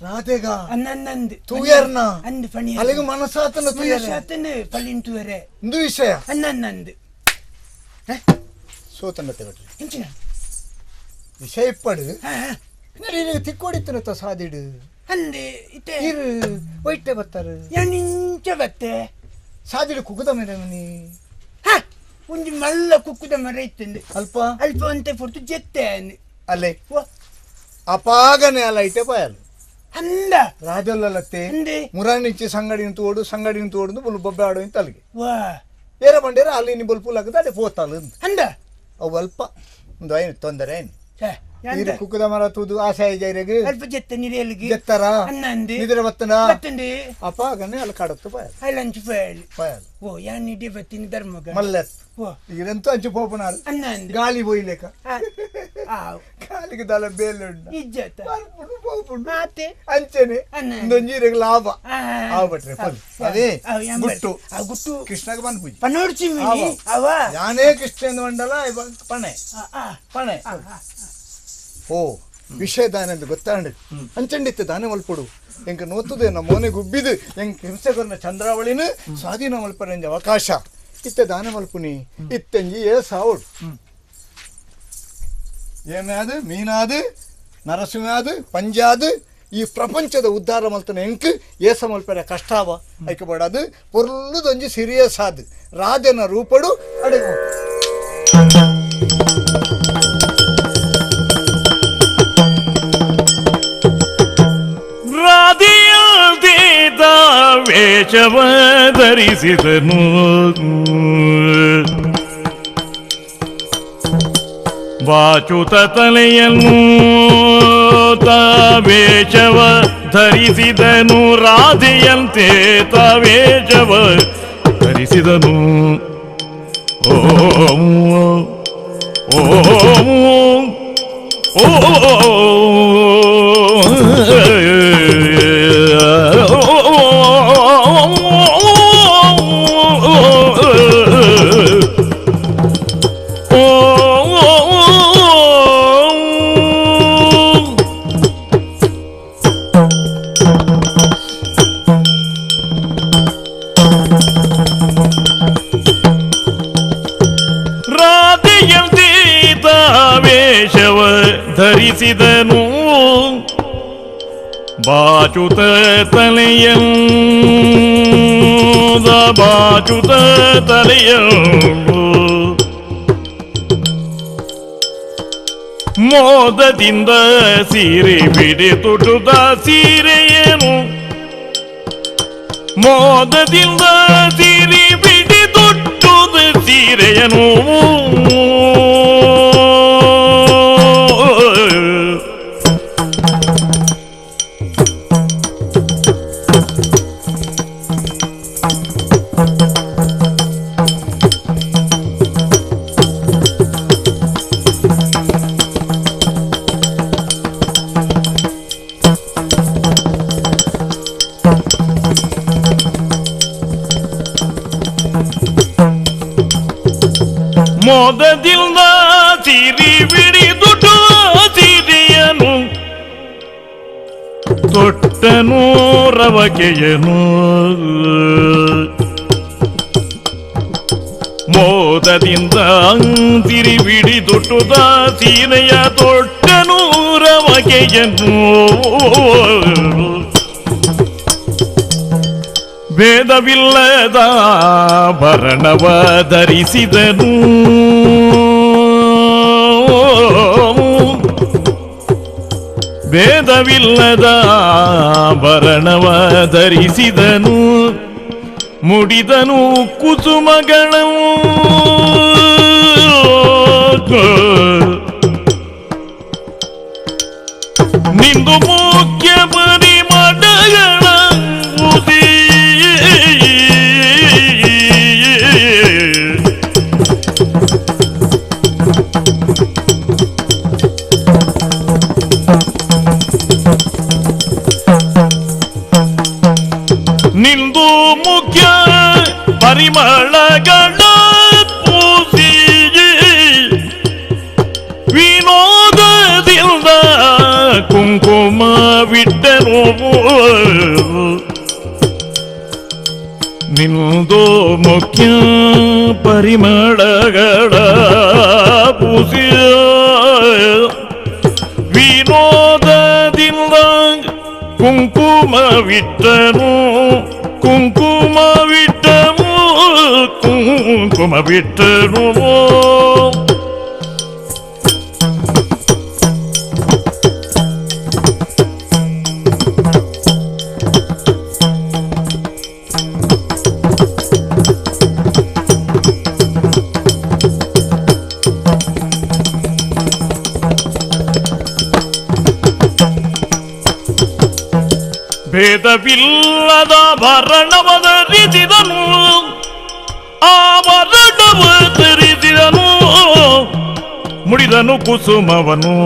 ರಾಧೆಗ ಅನ್ನಂದು ತೂಯರ್ನ ಅಂದು ಪಣಿ ಅಲ್ಲಿಗೆ ಮನಸ್ಸಾತನ ತೂಯರ ಮನಸ್ಸಾತನ ಪಲ್ಲಿನ ತೂಯರೆ ಇಂದು ವಿಷಯ ಅನ್ನಂದು ಸೋತನ್ನ ತೆಗಟ್ರಿ ಇಂಚಿನ ವಿಷಯ ಇಪ್ಪಡು ತಿಕ್ಕೋಡಿತ್ತನ ಸಾದಿಡು ಅಂದೆ ಇತ್ತೆ ಇರು ಒಯ್ಟೆ ಬರ್ತಾರೆ ಯಾನಿಂಚ ಬತ್ತೆ ಸಾದಿಡು ಕುಕ್ಕುದ ಮೇಲೆ ನೀ ಹಾ ಒಂಜಿ ಮಲ್ಲ ಕುಕ್ಕುದ ಮರ ಇತ್ತಂದು ಅಲ್ಪ ಅಲ್ಪ ಅಂತೆ ಪೊರ್ತು ಜೆತ್ತೆ ಅಲ್ಲೇ ಅಪಾಗನೆ ಅಲ್ಲ ಇಟ್ಟೆ ಪಾಯಲು ಅಂದ ರಾಜಲ್ಲತ್ತೆ ಮುರಾನಿಚ್ಚಿ ಸಂಗಡಿನ ತೋಡು ಸಂಗಡಿನ ತೋಡು ಬುಲ್ ಬೊಬ್ಬೆ ಆಡು ಅಂತ ಅಲ್ಲಿಗೆ ವಾ ಏರ ಬಂಡೇರ ಅಲ್ಲಿ ನೀ ಬೊಲ್ ಪುಲ್ ಹಾಕದ ಅದೇ ಪೋತಾಲು ಅಂದ ಅವು ಅಲ್ಪ ಒಂದು ಏನು ತೊಂದರೆ ಏನು ನೀರು ಕುಕ್ಕುದ ಮರ ತೂದು ಆಸೆ ಜೈರೆಗೆ ಅಲ್ಪ ಜೆತ್ತ ನೀರೆಲ್ಗೆ ಜೆತ್ತರ ಅನ್ನಂದು ನಿದ್ರೆ ಬತ್ತನ ಬತ್ತಂದು ಅಪಾಗನೆ ಅಲ್ಲಿ ಕಡತ್ತು ಪಾಯಲು ಅಲ್ಲಂಚು ಪಾಯಲು ಪಾಯಲು ಓ ಯಾನ್ ಇಡೀ ಬತ್ತಿನ ಧರ್ಮಗ ಮಲ್ಲೆತ್ ಓ ಈಗಂತೂ ಅಂಚು ಪೋಪನಾರು ಅನ್ನಂದು ಗಾಳಿ ಬೋಯ್ಲೇಕ ಗಾಳಿಗೆ ದಲ ಬೇಲೆ ಉಂಡು ಇಜ್ಜತ ಪೋಪುಂಡು ಆತೆ ಅಂಚನೆ ಒಂದೊಂಜಿ ಲಾಭ ಆವಟ್ರೆ ಫಲ್ ಅದೇ ಗುಟ್ಟು ಗುಟ್ಟು ಕೃಷ್ಣಗೆ ಬಂದು ಪೂಜೆ ಪನೋಡ್ಚಿ ಅವ ಯಾನೇ ಕೃಷ್ಣ ಮಂಡಲ ಪಣೆ ಪಣೆ ಓ ವಿಷಯ ದಾನೆಂದು ಗೊತ್ತಾಂಡು ಅಂಚಂಡಿತ್ತು ದಾನೆ ಮಲ್ಪಡು ಎಂಕ ನೋತದೆ ನಮ್ಮ ಮೋನೆ ಗುಬ್ಬಿದು ಎಂಕ ಹಿಂಸೆ ಕೊರ್ನ ಚಂದ್ರಾವಳಿನ ಸ್ವಾಧೀನ ಮಲ್ಪರೆಂಜ ಅವಕಾಶ ಇತ್ತೆ ದಾನೆ ಮಲ್ಪುನಿ ಇತ್ತೆಂಜಿ ಏ ಸಾವುಡು ಏನಾದು ಮೀನಾದು ನರಸಿಂಹಾದು ಪಂಜಾದು ಈ ಪ್ರಪಂಚದ ಉದ್ಧಾರ ಮಲ್ತನ ಎಂಕ್ ಏಸ ಮಲ್ಪರೆ ಕಷ್ಟಾವ ಐಕೆ ಬೇಡದು ಪೊರ್ಲುದೊಂಜಿ ಸೀರಿಯಸ್ ಆದು ರಾಧೆನ ರೂಪಡು ಅಡೆಗು ರಾಧೆಯಲ್ದೇದ ವೇಷವ ಧರಿಸಿದನು ಬಾಚುತ ತಲೆಯನ್ನು ವೇಷವ ಧರಿಸಿದನು ರಾಧೆಯಂತೆ ವೇಷವ ಧರಿಸಿದನು ಓಂ ಓಂ ವೇಷವ ಧರಿಸಿದನು ಬಾಚುತ ತಲೆಯಂ ಬಾಚುತ ತಲೆಯಂ ಮೋದದಿಂದ ಸೀರೆ ಬಿಡಿ ತುಟುದ ಸೀರೆಯನು ಮೋದದಿಂದ ಸೀರೆ ಬಿಡಿ ತೊಟ್ಟುದ ಸೀರೆಯನು ಮೋದದಿಂದ ಸೀರಿ ಬಿಡಿದುಟು ಸೀರೆಯನು ತೊಟ್ಟನು ರವಕೆಯನು ಮೋದದಿಂದ ಸಿರಿ ಬಿಡಿದುಟುದ ಸೀರೆಯ ತೊಟ್ಟನು ರವಕೆಯನು ಭೇದವಿಲ್ಲದ ಭರಣವ ಧರಿಸಿದನು ಭೇದವಿಲ್ಲದ ಭರಣವ ಧರಿಸಿದನು ಮುಡಿದನು ಕುಸುಮಗಳವು ನಿಂದು ಮುಖ್ಯ ಪರಿಮಳಗಳ ಉದಿ ನಿಂದು ಮುಖ್ಯ ಪರಿಮಳಗಳ ಪೂಸಿ ವಿನೋದದಿಂದ ಕುಂಕುಮ ಕುಂಕುಮವಿಟ್ಟನು ನಿಂದೋ ಮುಖ್ಯ ಪರಿಮಳಗಳ ಪೂಸಿಯ ವಿನೋದದಿಂದ ಕುಂಕುಮವಿಟ್ಟನು ಕುಂಕುಮವಿಟ್ಟನು ಕುಂಕುಮವಿಟ್ಟನು. ಭೇದವಿಲ್ಲದ ಭರಣವಧರಿಸಿದನು ಆಭರಣವ ಧರಿಸಿದನು ಮುಡಿದನು ಕುಸುಮವನು.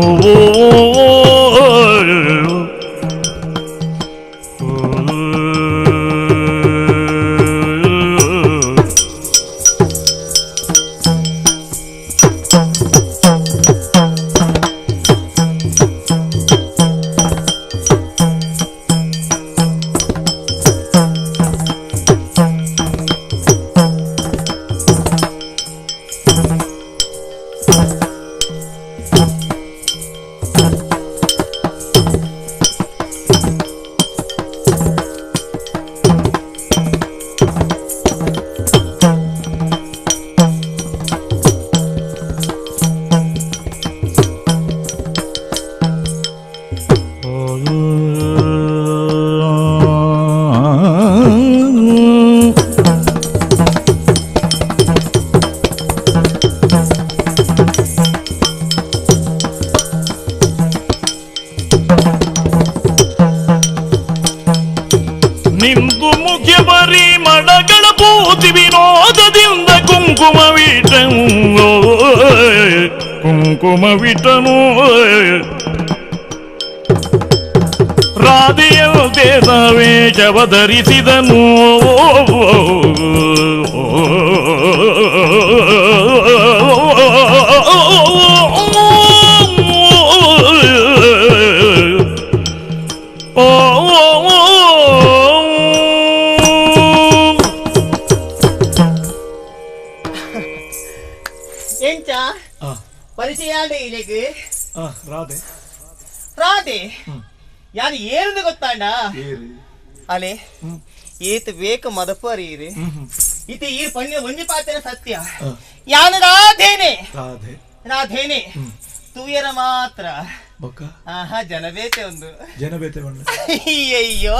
ನಿಂದು ಮುಖ್ಯ ಬರಿ ಮಡಗಳ ಪೂತಿ ವಿನೋದದಿಂದ ಕುಂಕುಮವಿಟ್ಟನು ಕುಂಕುಮವಿಟ್ಟನು. ರಾಧೆಯಂತೆ ವೇಷವ ಧರಿಸಿದನು ರಾಧೆ ರಾಧೆ ಯಾರು ಏನಿದೆ ಗೊತ್ತಾಂಡ ಅಲೆ ಏತ್ ವೇಕ ಮದಪರಿ ಇತಿ ಈ ಪಣ್ಯ ಒಂಜಿ ಪಾತ್ರ ಸತ್ಯ ಯಾನು ರಾಧೇನೆ ರಾಧೆ ರಾಧೇನೆ ತೂಯರ ಮಾತ್ರ ಬೊಕ್ಕ ಆಹಾ ಜನಬೇತೆ ಒಂದು ಜನಬೇತೆ ಒಂದು ಅಯ್ಯೋ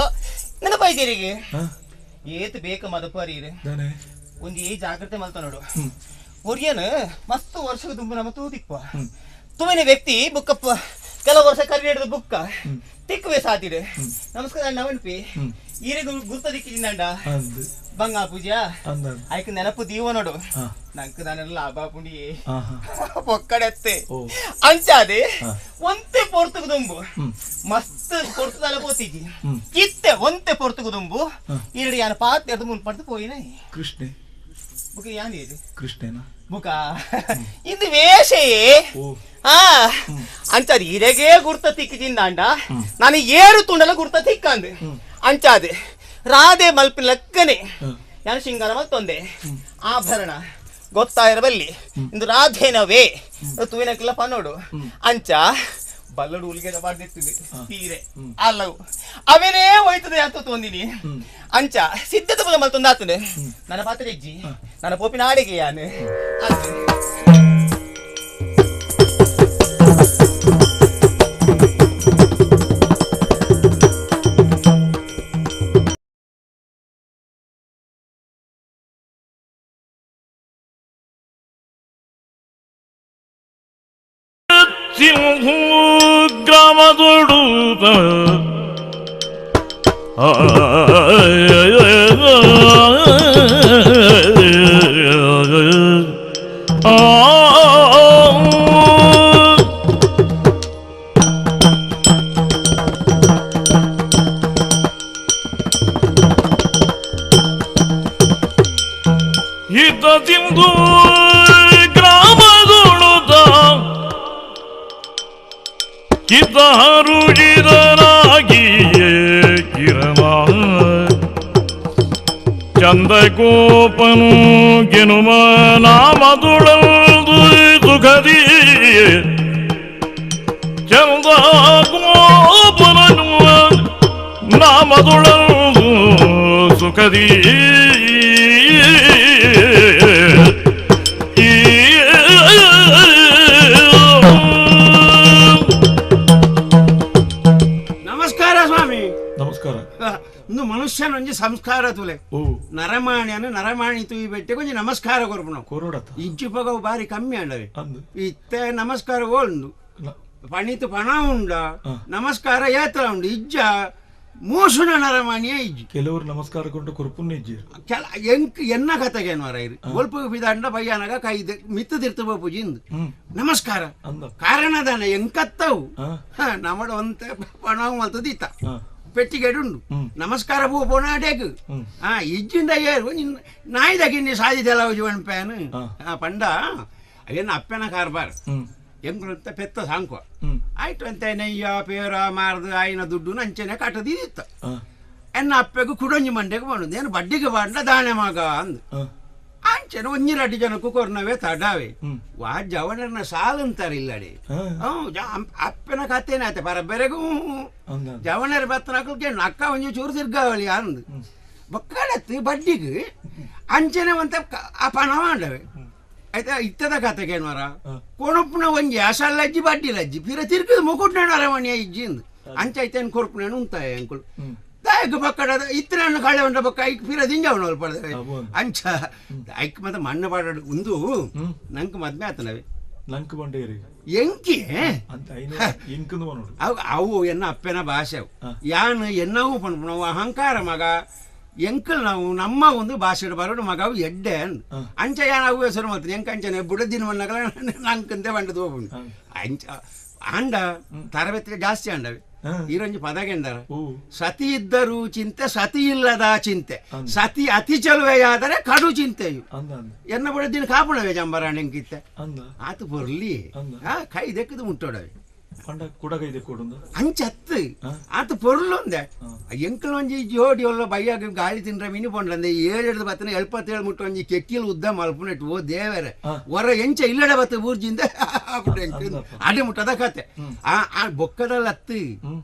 ನೆನಪಾಯ್ತೀರಿಗೆ ಏತ್ ಬೇಕ ಮದಪರಿ ಒಂದು ಈ ಜಾಗ್ರತೆ ಮಲ್ತ ನೋಡು ಒರಿಯನ್ ಮಸ್ತ್ ವರ್ಷದ ತುಂಬ ನಮ್ಮ ತೂದಿಪ್ಪ ತುಮಿನ ವ್ಯಕ್ತಿ ಬುಕ್ಕಪ್ಪ ಕೆಲವು ವರ್ಷ ಕರಿ ಹಿಡಿದು ಬುಕ್ಕ ತಿಕ್ಕುವೆ ಸಾತಿದೆ. ನಮಸ್ಕಾರ ಅಣ್ಣ ಮನ್ಪಿ ಈರಿಗೆ ಗುರ್ತ ದಿಕ್ಕಿದಿಂದಂಡ ಬಂಗಾ ಪೂಜಾ ಆಯ್ಕೆ ನೆನಪು ದೀವ ನೋಡು ನಂಗೆ ನಾನೆಲ್ಲ ಲಾಭ ಪುಂಡಿ ಪೊಕ್ಕಡೆತ್ತೆ ಅಂಚಾದೆ ಒಂತೆ ಪೊರ್ತುಗು ದುಂಬು ಮಸ್ತ್ ಪೊರ್ತುದಲ್ಲ ಪೋತಿಜಿ ಇತ್ತೆ ಒಂತೆ ಪೊರ್ತುಗು ದುಂಬು ಈರಡಿ ಯಾನ ಪಾತ್ ಎದ್ದು ಮುನ್ ಪಡ್ದು ಪೋಯಿನ ಕೃಷ್ಣೆ ಬುಕ್ಕ ಯಾನ್ ಇದು ಕೃಷ್ಣೇನ ಬುಕ ಇದು ವೇಷಯೇ ಆ ಅಂಚಾದ ಇರೆಗೆ ಗುರ್ತ ತಿಕ್ಕಿದಿಂದಾಂಡ ನಾನು ಏರು ತುಂಡಲ ಗುರ್ತ ತಿಕ್ಕಂದೆ ಅಂಚಾದೆ ರಾಧೆ ಮಲ್ಪಿನ ಲಕ್ಕನೆ ನಾನು ಶೃಂಗಾರ ಮಲ್ತೊಂದೆ ಆಭರಣ ಗೊತ್ತಾಯಿರಬಲ್ಲಿ ಇಂದು ರಾಧೇನವೇ ತೂವಿನಕ್ಕೆಲ್ಲ ಪನ್ನೋಡು ಅಂಚ ಬಲ್ಲಡು ಉಲ್ಗೆ ಮಾಡ್ದಿರ್ತದೆ ತೀರೆ ಅಲ್ಲವು ಅವೇನೇ ಹೋಯ್ತದೆ ಅಂತ ತೊಂದಿನಿ ಅಂಚ ಸಿದ್ಧತೆ ಬಲ ಮಲ್ತೊಂದು ಆತನೆ ನನ್ನ ಪಾತ್ರೆ ಅಜ್ಜಿ ನನ್ನ ಪೋಪಿನ ಆಡಿಗೆ ಯಾನು ಗ್ರಾಮದೊಡು ಇದ್ದ ತಿಂದು ಗ್ರಾಮದೊಳುದ ಕಿತ ಹರುಜಿದನ ನಂದಗೋಪನು ಗೆನುಮ ನಾಮದುಳದು ಸುಖದಿ ಚಂದ ಗೋಪನನು ನಾಮದುಳದು ಸುಖದಿ ನಮಸ್ಕಾರ ಸ್ವಾಮಿ. ನಮಸ್ಕಾರ. ಇಂದು ಮನುಷ್ಯನೊಂಜಿ ಸಂಸ್ಕಾರ ತುಲೆ ನರಮಾಣಿಯನ್ನು ನರಮಾಣಿ ತುಯಿ ಬೆಟ್ಟೆ ಕೊಂಚ ನಮಸ್ಕಾರ ಕೊರ್ಪುಣ ಇಂಚು ಪಗವು ಬಾರಿ ಕಮ್ಮಿ ಅಂಡವೆ ಇತ್ತೆ ನಮಸ್ಕಾರ ಓಂಡು ಪಣಿತು ಪಣ ಉಂಡ ನಮಸ್ಕಾರ ಏತ್ರ ಉಂಡು ಇಜ್ಜ ಮೂಸುನ ನರಮಾಣಿಯೇ ಇಜ್ಜಿ. ಕೆಲವರು ನಮಸ್ಕಾರ ಕೊಂಡು ಕೊರ್ಪುನ ಇಜ್ಜಿ ಕೆಲ ಎಂಕ್ ಎನ್ನ ಕತೆಗೇನು ಇರು ಒಲ್ಪ ಬಿದಾಂಡ ಬಯ್ಯಾನಾಗ ಕೈ ಮಿತ್ತು ತಿರ್ತು ಪೂಜಿ ಇಂದು ನಮಸ್ಕಾರ ಕಾರಣದಾನ ಎಂಕತ್ತವು ನಮ್ಮಡ ಒಂತೆ ಪಣ ಮಲ್ತದ ಇತ್ತ ಪೆಟ್ಟಿಗೆಡು ಉಂಡು ನಮಸ್ಕಾರ ಪೂ ಪೋಣ ಅಡೇಕು ಆ ಇಜ್ಜಿಂದ ಏರು ನಿನ್ನ ನಾಯಿದಗಿನ್ನಿ ಸಾಧಿದೆಲ್ಲ ಜೀವನ ಪ್ಯಾನ್ ಆ ಪಂಡ ಅವೇನು ಅಪ್ಪನ ಕಾರ್ಬಾರ್ ಎಂಕುಲಂತ ಪೆತ್ತ ಸಾಂಕುವ ಆಯ್ತು ಅಂತ ನೆಯ್ಯ ಪೇರ ಮಾರ್ದು ಆಯ್ನ ದುಡ್ಡು ಅಂಚೆನೆ ಕಟ್ಟದಿತ್ತ ಎನ್ನ ಅಪ್ಪೆಗು ಕುಡೊಂಜಿ ಮಂಡೆಗೆ ಬಂದು ಏನು ಬಡ್ಡಿಗೆ ಬಾಂಡ ದಾಣೆ ಮಗ ಅಂದು ಅಂಚೆನೆ ಒಂಜಿ ರಡ್ಡಿ ಜನಕ್ಕೂ ಕೊರ್ನವೇ ತಡಾವೆ ವಾ ಜವನರ್ನ ಸಾಲಂತಾರೆ ಇಲ್ಲಡೆ ಅಪ್ಪನ ಕಥೆನೇ ಆತ ಪರಬೆರೆಗೂ ಜವನರ ಬತ್ತನಕ್ಕೂ ಅಕ್ಕ ಒಂಜಿ ಚೂರು ತಿರ್ಗಾವಳಿ ಅಂದು ಬೊಕ್ಕಡತ್ತು ಬಡ್ಡಿಗೆ ಅಂಚೆನೆ ಒಂತ ಆ ಪಣ ಮಾಡವೆ ಆಯ್ತಾ ಇತ್ತದ ಕತೆಗೇನವರ ಕೊಣಪ್ಪನ ಒಂಜಿ ಅಸಲ್ಲಜ್ಜಿ ಬಡ್ಡಿಲಜ್ಜಿ ಪಿರ ತಿರ್ಗದ ಮುಕುಟ್ನ ಅರಮಣೆಯ ಇಜ್ಜಿ ಅಂದು ಅಂಚೈತೇನು ಕೊರ್ಪುನೇನು ಉಂತಾಯ ಅಂಕುಲು ದಾಯಕ ಬಕ್ಕಡ ಇತ್ತನನ್ನು ಕಳೆ ಉಂಡ ಬೊಕ್ಕ ಐಕ್ ಪಿರ ದಿಂಜವನ ಪಡೆದವೆ ಅಂಚ ಐಕ್ ಮತ್ತೆ ಮಣ್ಣು ಪಾಡಾಡು ಒಂದು ನಂಗೆ ಮದ್ಮೆ ಆತನವೆ ನಂಕ್ ಬಂಡೇರಿ ಎಂಕಿ ಅವು ಅವು ಎನ್ನ ಅಪ್ಪನ ಭಾಷೆ ಅವು ಯಾನು ಎನ್ನವು ಪನ್ಪುಣವು ಅಹಂಕಾರ ಮಗ ಎಂಕಲ್ ನಾವು ನಮ್ಮ ಒಂದು ಭಾಷೆ ಬರೋಡು ಮಗ ಅವು ಎಡ್ಡೆ ಅಂಚ ಯಾನ್ ಅವು ಹೆಸರು ಮಾಡ್ತೀನಿ ಎಂಕ ಅಂಚನೆ ಬುಡದಿನ ಮಣ್ಣಗಲ ನಂಕಂತೆ ಬಂಡದು ಹೋಗುಂಡು ಅಂಚ ಆಂಡ ತರಬೇತಿ ಜಾಸ್ತಿ ಅಂಡವೆ ಈರೊಂಜಿ ಪದಗೆಂದರ ಸತಿ ಇದ್ದರೂ ಚಿಂತೆ ಸತಿ ಇಲ್ಲದ ಚಿಂತೆ ಸತಿ ಅತಿ ಚಲುವೆಯಾದರೆ ಕಡು ಚಿಂತೆಯು ಎನ್ನ ಬುಡದಿನ ಕಾಪುಣವೆ ಜಂಬರಾಣಿ ಎಂಕಿತ್ತೆ ಆತು ಬರ್ಲಿ ಕೈ ದೆಕ್ಕದು ಮುಟ್ಟೋಡವೆ ಅಂಚತ್ತು ಆತ ಪೊರ್ಲೊಂದೆ ಎಂಕಲ್ ಒಂಜಿ ಜೋಡಿ ಒಲ್ಲ ಬಯ್ಯಾಗ ಗಾಳಿ ತಿಂಡ್ರೆ ಮಿನಿ ಪೊಂಡ್ಲಂದೆ ಏಳು ಬತ್ತನ 77 ಮುಟ್ಟ ಒಂಜಿ ಕೆಕ್ಕಿಲ್ ಉದ್ದ ಮಲ್ಪುನೆಟ್ ಓ ದೇವರೆ ಹೊರ ಎಂಚ ಇಲ್ಲಡೆ ಬತ್ತ ಊರ್ಜಿಂದ ಅಡೆ ಮುಟ್ಟದ ಕತೆ ಆ ಆ ಬೊಕ್ಕದಲ್ಲ ಅತ್ತು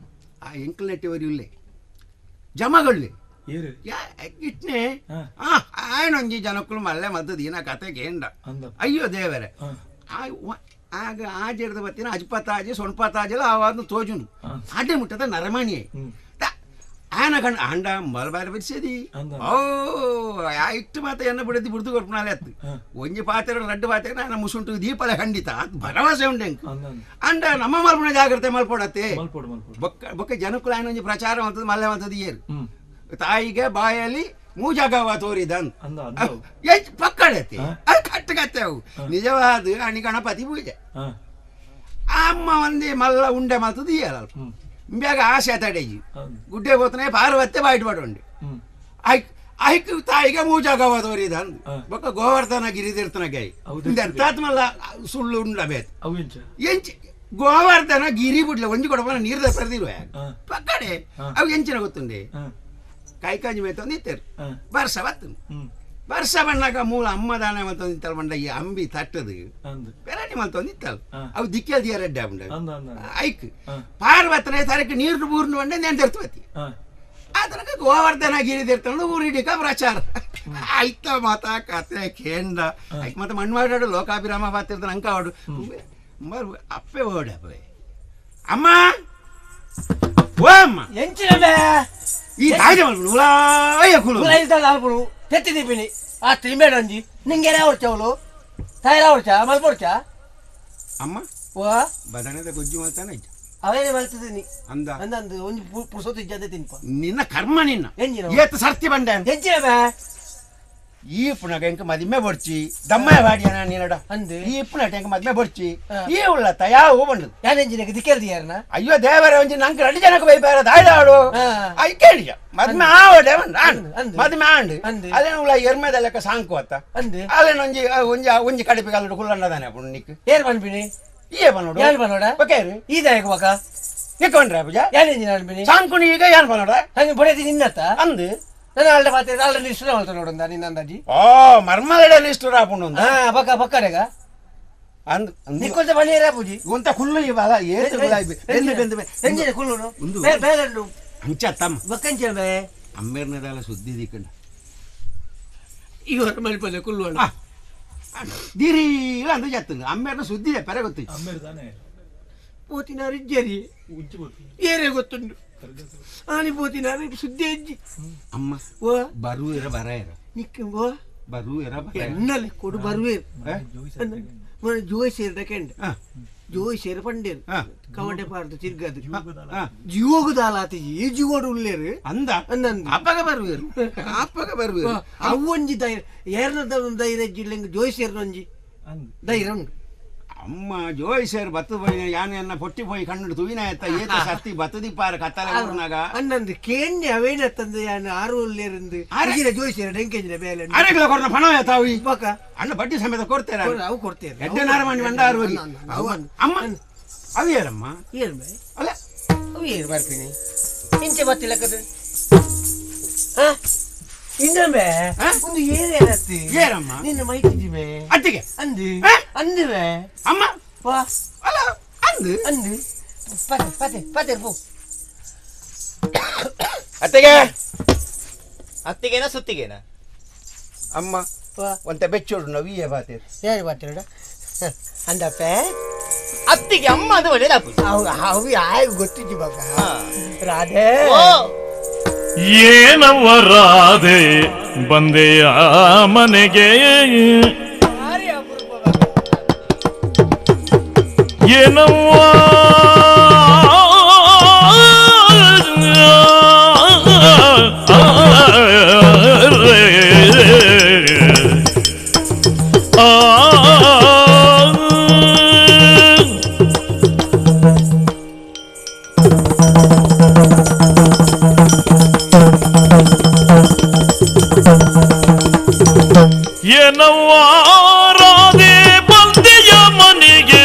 ಆ ಎಂಕಲ್ ನೆಟ್ಟಿವರಿ ಇಲ್ಲೇ ಜಮಗಳ್ಳಿ ಇಟ್ನೆ ಆಯನೊಂಜಿ ಜನಕ್ಕಳು ಮಲ್ಲೆ ಮದ್ದದ ಏನ ಕತೆ ಕೇಂಡ ಅಯ್ಯೋ ದೇವರೆ ಆ ಆಗ ಆಜೆಡ್ದ ಬತ್ತಿನ ಅಜ್ಪತಾಜೆ ಸೊಣ್ಪತಾಜೆಲ್ಲ ಆವಾದ ತೋಜುನು ಅಡ್ಡೆ ಮುಟ್ಟದ ನರಮಾಣಿಯೇ ಆನ ಕಂಡ ಆಂಡ ಮಲಬಾರ ಬಿಡಿಸದಿ ಓ ಇಟ್ಟು ಮಾತ ಎನ್ನ ಬಿಡದಿ ಬಿಡ್ದು ಕೊರ್ಪುನಾಲೆ ಅತ್ತು ಒಂಜಿ ಪಾತ್ರೆ ರಡ್ಡು ಪಾತ್ರೆ ನಾನು ಮುಸುಂಟು ದೀಪಲ ಖಂಡಿತ ಅದು ಭರವಸೆ ಉಂಟು ಅಂಡ ನಮ್ಮ ಮಲ್ಪುಣ ಜಾಗ್ರತೆ ಮಲ್ಪೊಡತ್ತೆ ಬೊಕ್ಕ ಬೊಕ್ಕ ಜನಕ್ಕಳು ಆಯನ ಒಂಜಿ ಪ್ರಚಾರ ಮಾಡ್ತದೆ ಮಲ್ಲೆ ಮಾಡ್ತದೆ ಏರು ತಾಯಿಗೆ ಬಾಯಲ್ಲಿ ಮೂಜಾಗವ ತೋರಿದನ್ ಪಕ್ಕಡತಿ ಅದು ಕಟ್ಟುಕತ್ತೆ ಅವು ನಿಜವಾದ ಅಣಿ ಗಣಪತಿ ಪೂಜೆ ಅಮ್ಮ ಒಂದೇ ಮಲ್ಲ ಉಂಡೆ ಮಲ್ತದ ಇಯಲ್ಲ ಇಂಬ್ಯಾಗ ಆಸೆ ತಡೆಜಿ ಗುಡ್ಡೆ ಬೋತನೆ ಪಾರ್ವತ್ತೆ ಬಾಯ್ಟ್ ಪಾಡುಂಡೆ ಐಕ್ ಐಕ್ ತಾಯಿಗೆ ಮೂಜಾಗವ ತೋರಿದನ್ ಬೊಕ್ಕ ಗೋವರ್ಧನ ಗಿರಿದಿರ್ತನ ಗೈ ಎಂತಾತ್ ಮಲ್ಲ ಸುಳ್ಳು ಉಂಡ ಬೇತ್ ಎಂಚ ಗೋವರ್ಧನ ಗಿರಿ ಬಿಡ್ಲೆ ಒಂಜಿ ಕೊಡಪನ ನೀರ್ದ ಪರ್ದಿರುವ ಪಕ್ಕಡೆ ಅವು ಎಂಚಿನ ಗೊತ್ತುಂಡೆ ಕಾಯಿ ಮೇತೊಂದು ಇತ್ತೇರು ವರ್ಷ ಬತ್ತು ವರ್ಷ ಬಣ್ಣಾಗ ಮೂಲ ಅಮ್ಮ ದಾನ ಮಲ್ತೊಂದು ಇತ್ತಲ್ಲ ಬಂಡ ಈ ಅಂಬಿ ತಟ್ಟದು ಪೆರಾಣಿ ಮಲ್ತೊಂದು ಇತ್ತಲ್ಲ ಅವು ದಿಕ್ಕಲ್ ದಿಯ ರೆಡ್ಡಿ ಆಪುಂಡು ಐಕ್ ಪಾರ್ವತನ ತರಕ್ಕೆ ನೀರು ಬೂರ್ನು ಬಂಡೆ నేను తెరుతువతి ಆ ತನಕ ಗೋವರ್ಧನ ಗಿರಿ ತಿರ್ತಂಡು ಊರಿಡಿಕ ಪ್ರಚಾರ ಆಯ್ತ ಮಾತ ಕತೆ ಕೇಂಡ ಐಕ್ ಮತ್ತೆ ಮಣ್ಣು ಮಾಡಾಡು ಲೋಕಾಭಿರಾಮ ಬಾತಿರ್ತಾನೆ ಅಂಕ ವಾಡು ಅಪ್ಪೆ ಓಡಪ್ಪೆ ಅಮ್ಮ ಓ ಅಮ್ಮ ಎಂಚಿನ ಈ ತಾಯಿ ಉಲಾಯ ಕುಲು ಉಲಾಯಿದ ಆಲ್ಪುಡು ತೆತ್ತಿ ದೀಪಿನಿ ಆ ತಿಂಬೇಡಂಜಿ ನಿಂಗೆರ ಹೊರ್ಚವಳು ತಾಯಿರ ಹೊರ್ಚ ಮಲ್ಪೊರ್ಚ ಅಮ್ಮ ವಾ ಬದನೆದ ಗೊಜ್ಜು ಮಲ್ತಾನೆ ಇಜ್ಜ ಅವೇನೆ ಮಲ್ತದಿನಿ ಅಂದ ಅಂದಂದು ಒಂಜಿ ಪುರ್ಸೊತ್ತು ಇಜ್ಜಂದೆ ತಿನ್ಪ ನಿನ್ನ ಕರ್ಮ ನಿನ್ನ ಎಂಜಿನ ಏತ್ ಸರ್ತಿ ಬಂಡೆ ಎಂಚಿನ ಬೇ ಈ ಪುನಗ ಎಂಕ ಮದಿಮೆ ಬೊಡ್ಚಿ ದಮ್ಮಯ್ಯ ವಾಡಿಯನ ನೀನಡ ಅಂದು ಈ ಪುನಟ ಎಂಕ ಮದ್ಮೆ ಬೊಡ್ಚಿ ಈ ಉಳ್ಳತ್ತ ಯಾವ ಬಂಡು ಯಾನ್ ಎಂಜಿನಕ್ಕೆ ದಿಕ್ಕೆಲ್ದಿಯಾರನ ಅಯ್ಯೋ ದೇವರೇ ಒಂಜಿ ನಂಗೆ ರಡಿ ಜನಕ್ಕೆ ಬೈಪಾರ ದಾಯ್ದಾಡು I ಕೇಳಿಯ ಮದ್ಮೆ ಆವಡೆ ಅಂದು. ಮದ್ಮೆ ಆಂಡು ಅಂದು. ಅದೇನು ಉಳ್ಳ ಎರ್ಮೆದ ಲೆಕ್ಕ ಸಾಂಕು ಅತ್ತ ಅಂದು ಅಲ್ಲೇನೊಂಜಿ ಒಂಜಿ ಒಂಜಿ ಕಡಿಪೆ ಕಲ್ಲಡು ಕುಲ್ಲಣ್ಣದಾನೆ ಪುಣ್ಣಿಕ್ ಏನ್ ಪನ್ಪಿನಿ ಈಯೇ ಪನ್ನೋಡು ಯಾನ್ ಪನ್ನೋಡ ಓಕೆ ಈ ದಾಯಕ ಬಕ ನಿಕ್ಕೊಂಡ್ರೆ ಪೂಜಾ ಯಾನ್ ಎಂಜಿನ ಅನ್ಪಿನಿ ಸಾಂಕುನಿ ಈಗ ಯಾನ್ ಪನ್ನೋಡ ಹಂಗೆ ಬೊಡೆದಿ ನಿನ್ನತ್ತ ಅಂದು ನಾನು ಆಲ್ಡ ಪಾತೆ ಆಲ್ಡ ನಿಷ್ಠುರ ಮಾಡ್ತಾ ನೋಡಂದ ನಿನ್ನ ಅಂದಾಜಿ ಓ ಮರ್ಮಲಡ ನಿಷ್ಠುರ ಆಪುಂಡು ಹಾ ಪಕ್ಕ ಪಕ್ಕಡೆಗ ಅಂದ್ ನಿಕ್ಕೊಂತ ಬಲಿಯರ ಪೂಜಿ ಉಂತ ಕುಲ್ಲು ಇವಾಗ ಏತು ಗುಲಾಬಿ ಬೆಂದು ಬೆಂದು ಎಂಜಿನ ಕುಲ್ಲುನು ಬೇ ಬೇಲಂಡು ಅಂಚ ತಮ್ಮ ಬಕ್ಕಂಚ ಬೇ ಅಮ್ಮೇರ್ನದಲ್ಲ ಸುದ್ದಿ ದಿಕ್ಕಂಡ ಇವರ ಮಲ್ಪಲೆ ಕುಲ್ಲುವಣ ದಿರಿ ಇಲ್ಲ ಅಂದ ಜತ್ತಂದು ಅಮ್ಮೇರ್ನ ಸುದ್ದಿ ಇದೆ ಪರೆ ಗೊತ್ತು ಅಮ್ಮೇರ್ ತಾನೆ ಪೋತಿನಾರು ಇಜ್ಜರಿ ಏರೇ ಗೊತ್ತುಂಡು ಆನಿ ಪೋತಿನಾರು ಸುದ್ದಿ ಅಜ್ಜಿ ಅಮ್ಮ ಓ ಬರುವಿರ ಬರ ನಿಕ್ಕ ಓ ಬರುವಿರ ಬರ ಎನ್ನಲೆ ಕೊಡು ಬರುವೇರು ಮೊನ್ನೆ ಜೋಯಿಸೇರ್ ಕೆಂಡ ಜೋಯಿಸೇರ್ ಪಂಡೇರು ಕವಟೆ ಪಾರ್ದು ತಿರ್ಗದು ಜೀವೋಗುದಾಲಾತಿ ಈ ಜೀವೋಡು ಉಳ್ಳೇರು ಅಂದ ಅಂದಂದು ಅಪ್ಪಗ ಬರುವೇರು ಅಪ್ಪಗ ಬರುವೇರು ಅವು ಒಂಜಿ ಧೈರ್ಯ ಏರ್ನದ ಧೈರ್ಯ ಜಿಲ್ಲೆಂಗ್ ಜೋಯಿಸೇರ್ನೊಂಜಿ ಧೈರ್ಯ ಉಂಟು ಅಮ್ಮ ಜೋಯಿಸೇರ್ ಬತ್ತು ಪೋಯಿನ ಯಾನೆ ಎನ್ನ ಪೊಟ್ಟಿ ಪೋಯಿ ಕಣ್ಣು ತುವಿನ ಎತ್ತ ಏತ ಸತ್ತಿ ಬತ್ತದಿಪ್ಪಾರ ಕತ್ತಲೆ ಊರ್ನಾಗ ಅನ್ನಂದು ಕೇಂದ್ರ ಅವೇನ ತಂದೆ ಯಾನು ಆರು ಉಳ್ಳೇರಂದು ಅರೆ ಜೋಯಿಸೇರ್ ಡೆಂಕೆಂಜಿನ ಬೇಲೆ ಅರೆಗಳ ಕೊರ್ನ ಪಣ ತಾವು ಪಕ್ಕ ಅಣ್ಣ ಬಡ್ಡಿ ಸಮೇತ ಕೊಡ್ತೇರ ಅವು ಕೊಡ್ತೇವೆ ಎಡ್ಡೆ ನಾರ ಮಾಡಿ ಬಂದ ಆರು ಹೋಗಿ ಅಮ್ಮ ಅವು ಏರಮ್ಮ ಏರ್ ಬೈ ಅಲ್ಲ ಅವು ಏರ್ ಬರ್ತೀನಿ ಇಂಚೆ ಬತ್ತಿಲ್ಲ ಕದ ಇನ್ನೊಮ್ಮೆ ಒಂದು ಏನೇನತ್ತಿ ಏರಮ್ಮ ನಿನ್ನ ಮೈತಿದ್ದಿಮೆ ಅತ್ತಿಗೆ ಅಂದು ಅಂದುವೆ ಅಮ್ಮ ವಾ ಅಲ್ಲ ಅಂದು ಅಂದು ಪತೆ ಪತೆ ಪತೆ ಪೋ ಅತ್ತಿಗೆ ಅತ್ತಿಗೇನಾ ಸುತ್ತಿಗೇನಾ ಅಮ್ಮ ಒಂತ ಬೆಚ್ಚೋಡು ನಾವು ಬಾತೆ ಯಾರು ಬಾತೇಡ ಅಂದಪ್ಪೆ ಅತ್ತಿಗೆ ಅಮ್ಮ ಅದು ಒಳ್ಳೇದಾಪು ಅವು ಅವು ಯಾರು ಗೊತ್ತಿದ್ದಿ ಬಾಕ ರಾಧೆ ಏನವ್ವ ರಾಧೆ ಬಂದೆಯ ಮನೆಗೆ ಏನವ್ವ ಏನವ್ವ ರಾಧೆ ಬಂದೆಯ ಮನೆಗೆ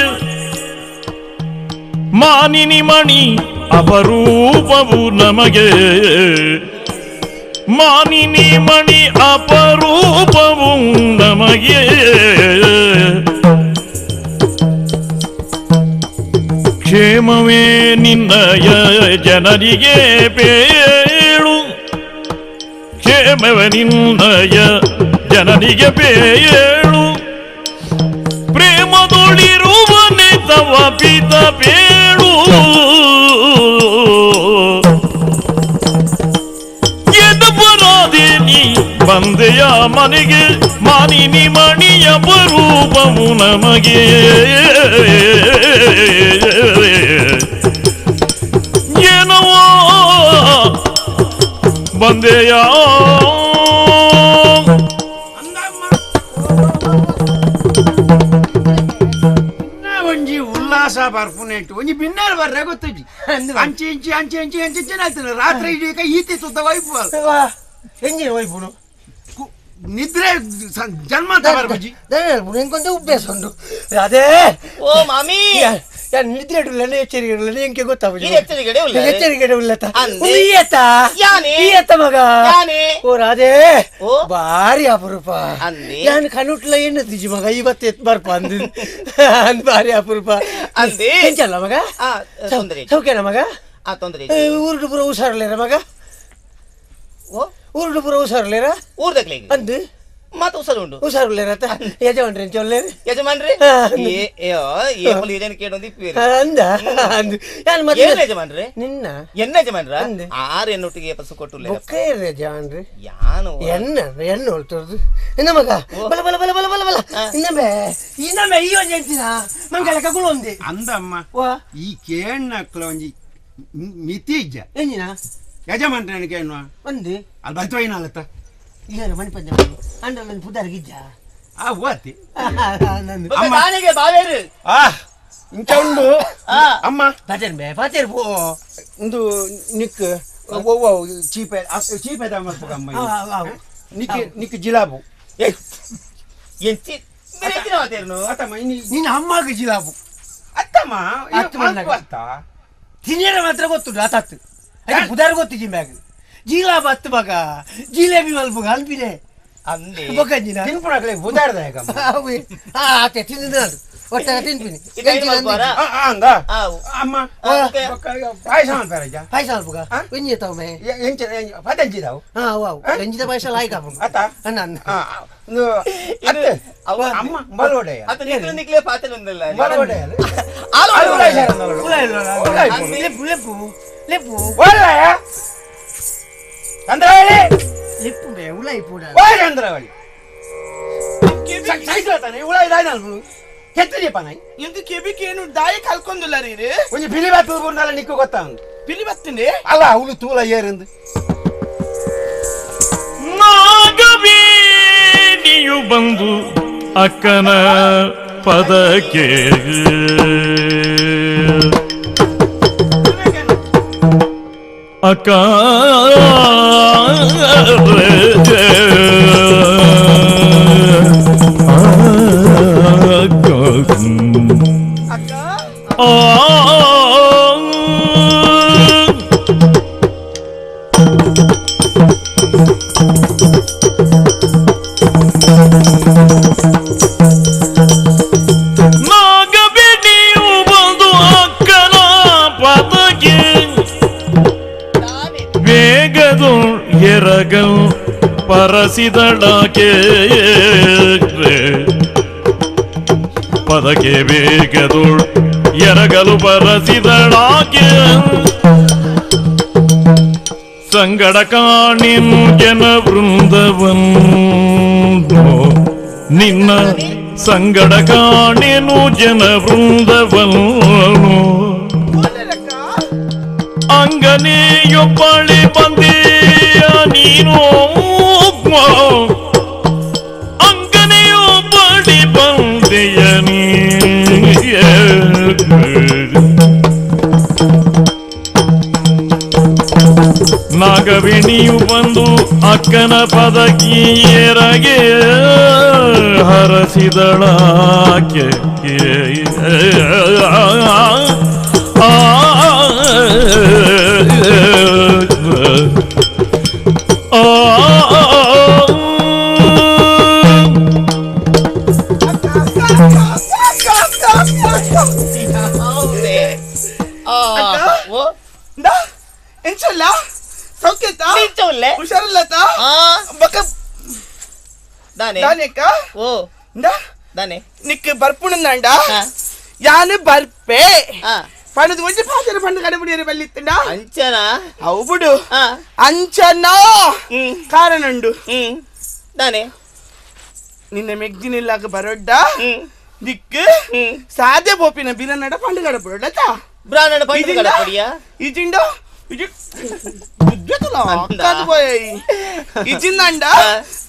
ಮಾನಿನಿ ಮಣಿ ಅಪರೂಪವು ನಮಗೆ ಮಾನಿನಿ ಮಣಿ ಅಪರೂಪವು ನಮಗೆ ಕ್ಷೇಮವೇ ನಿನ್ನಯ ಜನರಿಗೆ ಬೇಳು ಕ್ಷೇಮವೇ ನಿನ್ನಯ ಜನರಿಗೆ ಬೇಳು ಪ್ರೇಮದೊಳಿರುವನೆ ತವ ಪಿತ ಬೇಳು ಎದಬರಾದೆ ನೀ ಬಂದೆಯ ಮನೆಗೆ ಮಾನಿನಿ ಮಣಿಯ ಬರೂಪವು ನಮಗೆ ಏನವೋ ಬಂದೆಯ ಒಂಜಿ ಉಲ್ಲಾಸ ಬರ್ಪುನೆಂಟು ಒಂಜಿ ಬಿನ್ನಾರ ಬರ್ರೆ ಗೊತ್ತುಜಿ ಅಂಚೆ ಇಂಚಿ ಅಂಚೆ ಇಂಚಿ ಅಂಚೆ ಇಂಚಿ ಆಗ್ತದೆ ರಾತ್ರಿ ಇಡೀಕ ಈತಿ ಸುತ್ತ ವೈಪು ಎಂಜಿನ ವೈಪುಡು ನಿದ್ರೆ ಜನ್ಮ ಬರ್ಬುಜಿ ಎಂಕೊಂತ ಉಭ್ಯಾಸ ಉಂಟು ಅದೇ ಓ ಮಾಮಿ ಯಾನ್ ನಿದ್ರೆ ಇಡಲ್ಲ ಎಚ್ಚರಿಕೆ ಇಡಲ್ಲ ಎಂಕೆ ಗೊತ್ತಾಗುದು ಎಚ್ಚರಿಕೆ ಉಲ್ಲ ಎಚ್ಚರಿಕೆ ಉಲ್ಲತ ಈಯತ ಈಯತ ಮಗ ಓ ರಾಧೆ ಭಾರಿ ಅಪರೂಪ ಯಾನ್ ಕನುಟ್ಲ ಏನು ತಿಜಿ ಮಗ ಇವತ್ತು ಎತ್ ಬರ್ಪ ಅಂದ್ ಅಂದ್ ಭಾರಿ ಅಪರೂಪ ಅಂದೆ ಎಂಚಲ್ಲ ಮಗ ಸೌಖ್ಯನ ಮಗ ತೊಂದರೆ ಊರುಡು ಪೂರ ಹುಷಾರ್ಲೇರ ಮಗ ಊರುಡು ಪೂರ ಹುಷಾರ್ಲೇರ ಊರ್ದಕ್ಲೆ ಅಂದು ಮಾತು ಹುಷಾರು ಉಂಟು ಹುಷಾರುಲ್ಲೇರ ಯಜಮಾನ್ರಿ ಎಂಚೊಲ್ಲೇರು ಯಜಮಾನ್ರಿ ಏನೇನು ಕೇಳೊಂದು ಅಂದ ಅಂದು ಯಾನ್ ಮತ್ತೆ ಏನು ಯಜಮಾನ್ರಿ ನಿನ್ನ ಎನ್ನ ಯಜಮಾನ್ರ ಆರು ಎನ್ನೊಟ್ಟಿಗೆ ಪಸು ಕೊಟ್ಟುಲ್ಲ ಬೊಕ್ಕ ಯಜಮಾನ್ರಿ ಯಾನು ಎನ್ನ ಎಣ್ಣೆ ಹೊಳ್ತೋರ್ದು ಇನ್ನ ಮಗ ಬಲ ಬಲ ಬಲ ಬಲ ಬಲ ಬಲ ಇನ್ನೊಮ್ಮೆ ಇನ್ನೊಮ್ಮೆ ಈ ಒಂಜಿ ಎಂಚಿನ ಮಂಗಲ ಕಗುಳು ಒಂದಿ ಅಂದಮ್ಮ ಈ ಕೇಣ್ಣಕ್ಲ ಒಂಜಿ ಮಿತಿ ಇಜ್ಜ ಎಂಜಿನ ಯಜಮಾನ್ರಿ ಕೇಣ್ಣುವ ಒಂದು ಅಲ್ಲಿ ಬರ್ತೋಯಿನಲ್ಲತ್ತ ಇಯರ ಮಣಿಪಂಜ ಅಂಡಲ್ಲ ಪುದಾರ್ ಗಿಜ್ಜ ಆ ಓತಿ ಅಮ್ಮ ಬಾವೇರು ಆ ಇಂಚ ಉಂಡು ಅಮ್ಮ ಪಾತೇರ್ ಬೇ ಪಾತೇರ್ ಪೋ ಒಂದು ನಿಕ್ ಓ ಚೀಪೆ ಚೀಪೆ ಮಲ್ಪಕ ಅಮ್ಮ ನಿಕ್ ನಿಕ್ ಜಿಲಾಬು ಏ ಎಂಚಿ ಬೇರೆ ಮಾತೇರ್ನು ಅತ್ತಮ್ಮ ನಿನ್ನ ಅಮ್ಮಗ ಜಿಲಾಬು ಅತ್ತಮ್ಮ ಅತ್ತ ತಿನ್ನಿರ ಮಾತ್ರ ಗೊತ್ತುಂಟು ಆತಾತು ಅದಕ್ಕೆ ಪುದಾರ್ ಗೊತ್ತಿಜ್ಜಿ ಮ್ಯಾಗ ಜೀಲಾ ಬತ್ತು ಮಗ ಜಿಲೇಬಿ ಮಲ್ಪುಗ ಅಲ್ಪಿನೆ ಅಂದೆ ಬೊಕ್ಕಂಜಿನ ತಿನ್ಪುಣಕ್ಲೆ ಬುದಾರ್ದ ಆತೆ ತಿಂದು ಒಟ್ಟಾಗ ತಿನ್ಪಿನಿ ಅಂದ ಅಮ್ಮ ಪಾಯಸ ಮಲ್ಪರಜ ಪಾಯಸ ಮಲ್ಪುಗ ಒಂಜಿ ತಾವು ಮೇ ಎಂಚ ಪದಂಜಿದಾವು ಹಾ ವಾವ್ ರಂಜಿತ ಪಾಯಸ ಲಾಯ್ಕ ಆಪುಂಡು ಅತ್ತ ಅನ್ನ ಅನ್ನ ಅತ್ತೆ ಅಮ್ಮ ಬಲೋಡೆಯ ಅತ್ತ ನಿಕ್ಲೆ ನಿಕ್ಲೆ ಪಾತೆಲ ಉಂದಲ್ಲ ಬಲೋಡೆಯ ಲೆಪ್ಪು ಲೆಪ್ಪು ಲೆಪ್ಪು ಒಳ್ಳೆಯ ಚಂದ್ರವಳ್ಳಿ ಲೆಪ್ಪು ಬೇ ಉಲಾಯಿ ಪೂಡ ಓಯ್ ಚಂದ್ರವಳ್ಳಿ ಸೈತಾನೆ ಉಲಾಯಿ ದಾಯ್ ನಾನು ಕೆತ್ತದಿ ಪನಾಯ್ ಎಂದು ಕೆಬಿಕೇನು ದಾಯ ಕಲ್ಕೊಂದುಲ್ಲ ರೀ ಒಂಜಿ ಪಿಲಿ ಬತ್ತು ಬುರ್ನಲ್ಲ ನಿಕ್ಕು ಗೊತ್ತಾಂದು ಪಿಲಿ ಬತ್ತುಂಡೆ ಅಲ್ಲ ಅವಳು ತೂಲ ಏರಂದು ನಾಗವೇಣಿಯು ಬಂದು ಅಕ್ಕನ ಪದಕ್ಕೆ ಅಕ್ಕ ನಾಗಬೇಟಿಯು ಬಂದು ಅಕ್ಕನ ಪದಕ್ಕೆ ವೇಗದು ಎರಗಲ್ ಪರಸಿದಳಾಕೆ ಪದಕ್ಕೆ ವೇಗದೊಳ್ ಎರಗಲು ಪರಸಿದಳಾಕೆ ಸಂಗಡ ಕಾಣಿನು ಜನ ವೃಂದವನ್ನು ನಿನ್ನ ಸಂಗಡ ಕಾಣೆನು ಜನ ವೃಂದವನ್ನು ಅಂಗನೆಯೊಬ್ಬಳಿ ಬಂದೀಯ ನೀನು ಅಂಗನೆಯೊಬ್ಬಳಿ ಬಂದೆಯ ನೀ ನಾಗವೇಣಿಯು ಬಂದು ಅಕ್ಕನ ಪದಕೀಯರಗೆ ಹರಸಿದಳಾಕೆ ಎಂಚಲ್ಲ ಸೌಖ್ಯತಾ ಹುಷಾರಿಲ್ಲತಾ ಬಕ ದಾನೆ ದಾನೆಕ್ಕ ಓ ಇಂದ ದಾನೆ ನಿಕ್ ಬರ್ಪುಣಂದಾಂಡ ಯಾನು ಬರ್ಪೆ ಪಣದು ಒಂಜಿ ಪಾತೆರ ಪಂಡು ಕಡಬುಡಿಯರ ಬಲ್ಲಿತ್ತಂಡ ಅಂಚನ ಅವು ಬಿಡು ಅಂಚನ ಕಾರಣುಂಡು ದಾನೆ ನಿನ್ನ ಮೆಗ್ದಿನಿಲ್ಲಾಗ ಬರೋಡ್ಡ ದಿಕ್ಕು ಸಾದೆ ಬೋಪಿನ ಬಿರನಡ ಪಂಡು ಕಡಬುಡತ ಬ್ರಾನಡ ಪಂಡು ಕಡಬುಡಿಯ ಇಜಿಂಡೋ ಇಜಿ ಇಜಿಂದಾಂಡ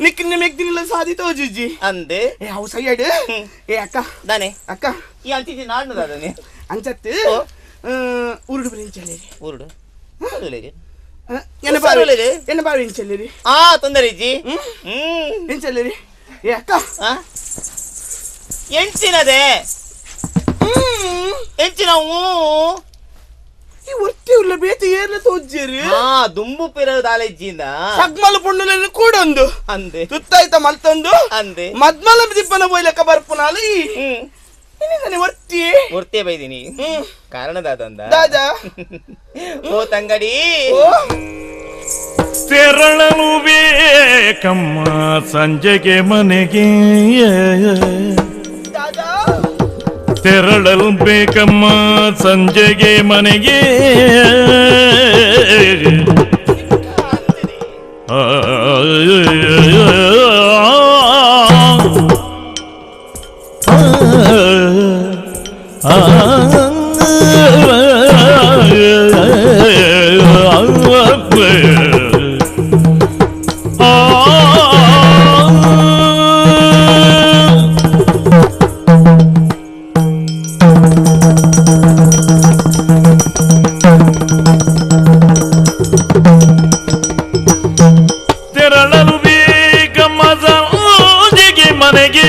ನಿಕ್ ನಿನ್ನ ಮೆಗ್ದಿನಿಲ್ಲ ಸಾದಿ ತೋಜುಜಿ ಅಂದೆ ಏ ಅವು ಸೈಯಡ್ ಏ ಅಕ್ಕ ದಾನೆ ಅಕ್ಕ ಈ ಅಂಚಿಜಿ ನಾಡ್ನು ದಾನೆ ಅಂಚತ್ತು ಉರುಡು ಬರಿಂಚಲ್ಲಿ ಉರುಡು ಎನ್ನ ಬಾವಿ ಎನ್ನ ಬಾವಿ ಇಂಚಲ್ಲಿರಿ ಆ ತೊಂದರೆ ಇಜ್ಜಿ ಇಂಚಲ್ಲಿರಿ ಏ ಅಕ್ಕ ಎಂಚಿನದೇ ಎಂಚಿನ ಈ ಒತ್ತಿ ಉಲ್ಲ ಬೇತಿ ಏರ್ಲ ತೋಜ್ಜೇರಿ ಹಾ ದುಂಬು ಪಿರ ದಾಲೆಜ್ಜಿಂದ ಸಗ್ಮಲ ಪುಣ್ಣುలను ಕೂಡ ಒಂದು ಅಂದೆ ತುತ್ತಾಯ್ತ ಮಲ್ತೊಂದು ಅಂದೆ ಮದ್ಮಲ ದಿಪ್ಪನ ಬೋಯ್ಲಕ್ಕ ಬರ್ಪುನಾಲು ಈ ನಿನ್ನೆ ಒರ್ತಿ ಒರ್ತಿ ಬೈದಿನಿ ಕಾರಣ ದಾದಂದ ದಾದಾ ಓ ತಂಗಡಿ ತೆರಳಲು ಬೇಕಮ್ಮ ಸಂಜೆಗೆ ಮನೆಗೆ ತೆರಳಲು ಬೇಕಮ್ಮ ಸಂಜೆಗೆ ಮನೆಗೆ ತೆರಳಲು ಬೇಕಮ್ಮ ಸಂಜೆಗೆ ಮನೆಗೆ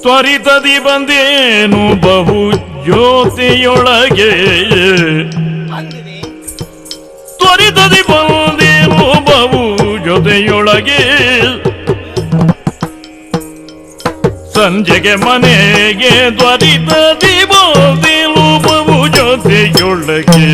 ತ್ವರಿತದಿ ಬಂದೇನು ಬಹು ಜ್ಯೋತಿಯೊಳಗೆ ತ್ವರಿತದಿ ಬಂದಿರುವವು ಜೊತೆಯೊಳಗೆ ಸಂಜೆಗೆ ಮನೆಗೆ ತ್ವರಿತದಿ ಬಂದಿರುವವು ಜೊತೆಯೊಳಗೆ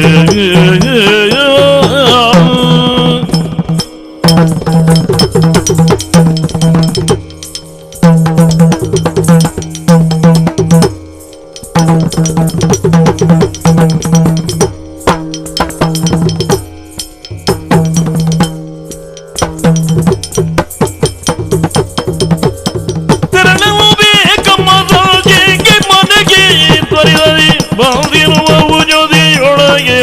ಬಂದಿರುವವು ಜೊತೆಯೊಳಗೆ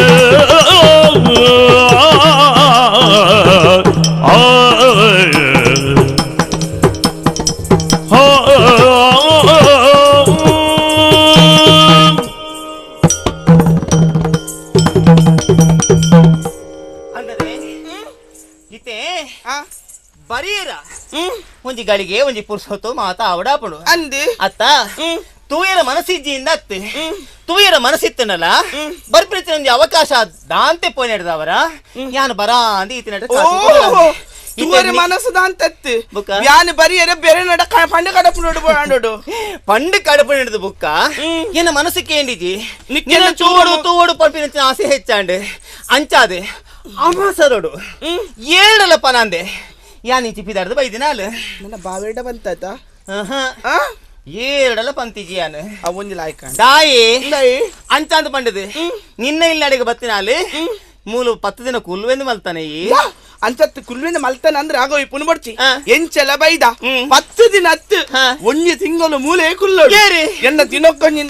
ಅಂದರೆ ಇತ್ತೆ ಬರೀರ ಒಂಜಿ ಗಳಿಗೆ ಒಂಜಿ ಪುರ್ಸೊತ್ತು ಮಾತಾ ಅವಡಾಪಣು ಅಂದೆ ಅತ್ತ ತೂಯರ ಮನಸ್ಸಿಜ್ಜಿಯಿಂದ ಅತ್ತೆ ತೂಯರ ಮನಸ್ಸಿತ್ತನಲ್ಲ ಬರ್ಪಿನ ಒಂಜಿ ಅವಕಾಶ ದಾಂತೆ ಪೋನೆ ಹಿಡ್ದವರ ಯಾನು ಬರಾ ಅಂದ ಈತ ನಡ ತೂವರ ಮನಸ್ಸು ದಾಂತತ್ತು ಯಾನು ಬರಿಯರ ಬೇರೆ ನಡ ಪಂಡು ಕಡಪು ನೋಡು ಬಾಂಡೋಡು ಪಂಡು ಕಡಪು ಹಿಡಿದು ಬುಕ್ಕ ಏನ ಮನಸ್ಸು ಕೇಂಡಿಜಿ ನಿನ್ನ ತೂವಡು ತೂವಡು ಪಂಪಿನ ಆಸೆ ಹೆಚ್ಚಾಂಡು ಅಂಚಾದೆ ಅಮಾಸರೋಡು ಏಳಲ್ಲಪ್ಪ ನಂದೆ ಯಾನ್ ಇಂಚಿ ಪಿದಾರ್ದು ಬೈದಿನ ಅಲ್ಲ ನನ್ನ ಬಾವೇಡ ಬಂತಾತ ಏರಡಲ ಪಂತಿಜಿ ಯಾನು ಒಂಜಿ ಲಾಯ್ಕ ದಾಯಿ ಅಂಚಾಂತ ಪಂಡದು ನಿನ್ನ ಇಲ್ಲ ಅಡಿಗೆ ಬತ್ತಿನ ಅಲ್ಲಿ ಮೂಲು 10 ದಿನ ಕುಲ್ವೆಂದು ಮಲ್ತಾನೆ ಈ ಅಂಚತ್ತು ಕುಲ್ವೆಂದು ಮಲ್ತಾನೆ ಅಂದ್ರೆ ಆಗೋ ಈ ಪುನಬಡ್ಚಿ ಎಂಚೆಲ್ಲ ಬೈದ 10 ದಿನ ಹತ್ತು ಒಂಜಿ ತಿಂಗಳು ಮೂಲೆ ಕುಲ್ಲೋಡು ಎನ್ನ ದಿನಕ್ಕೊಂಜಿ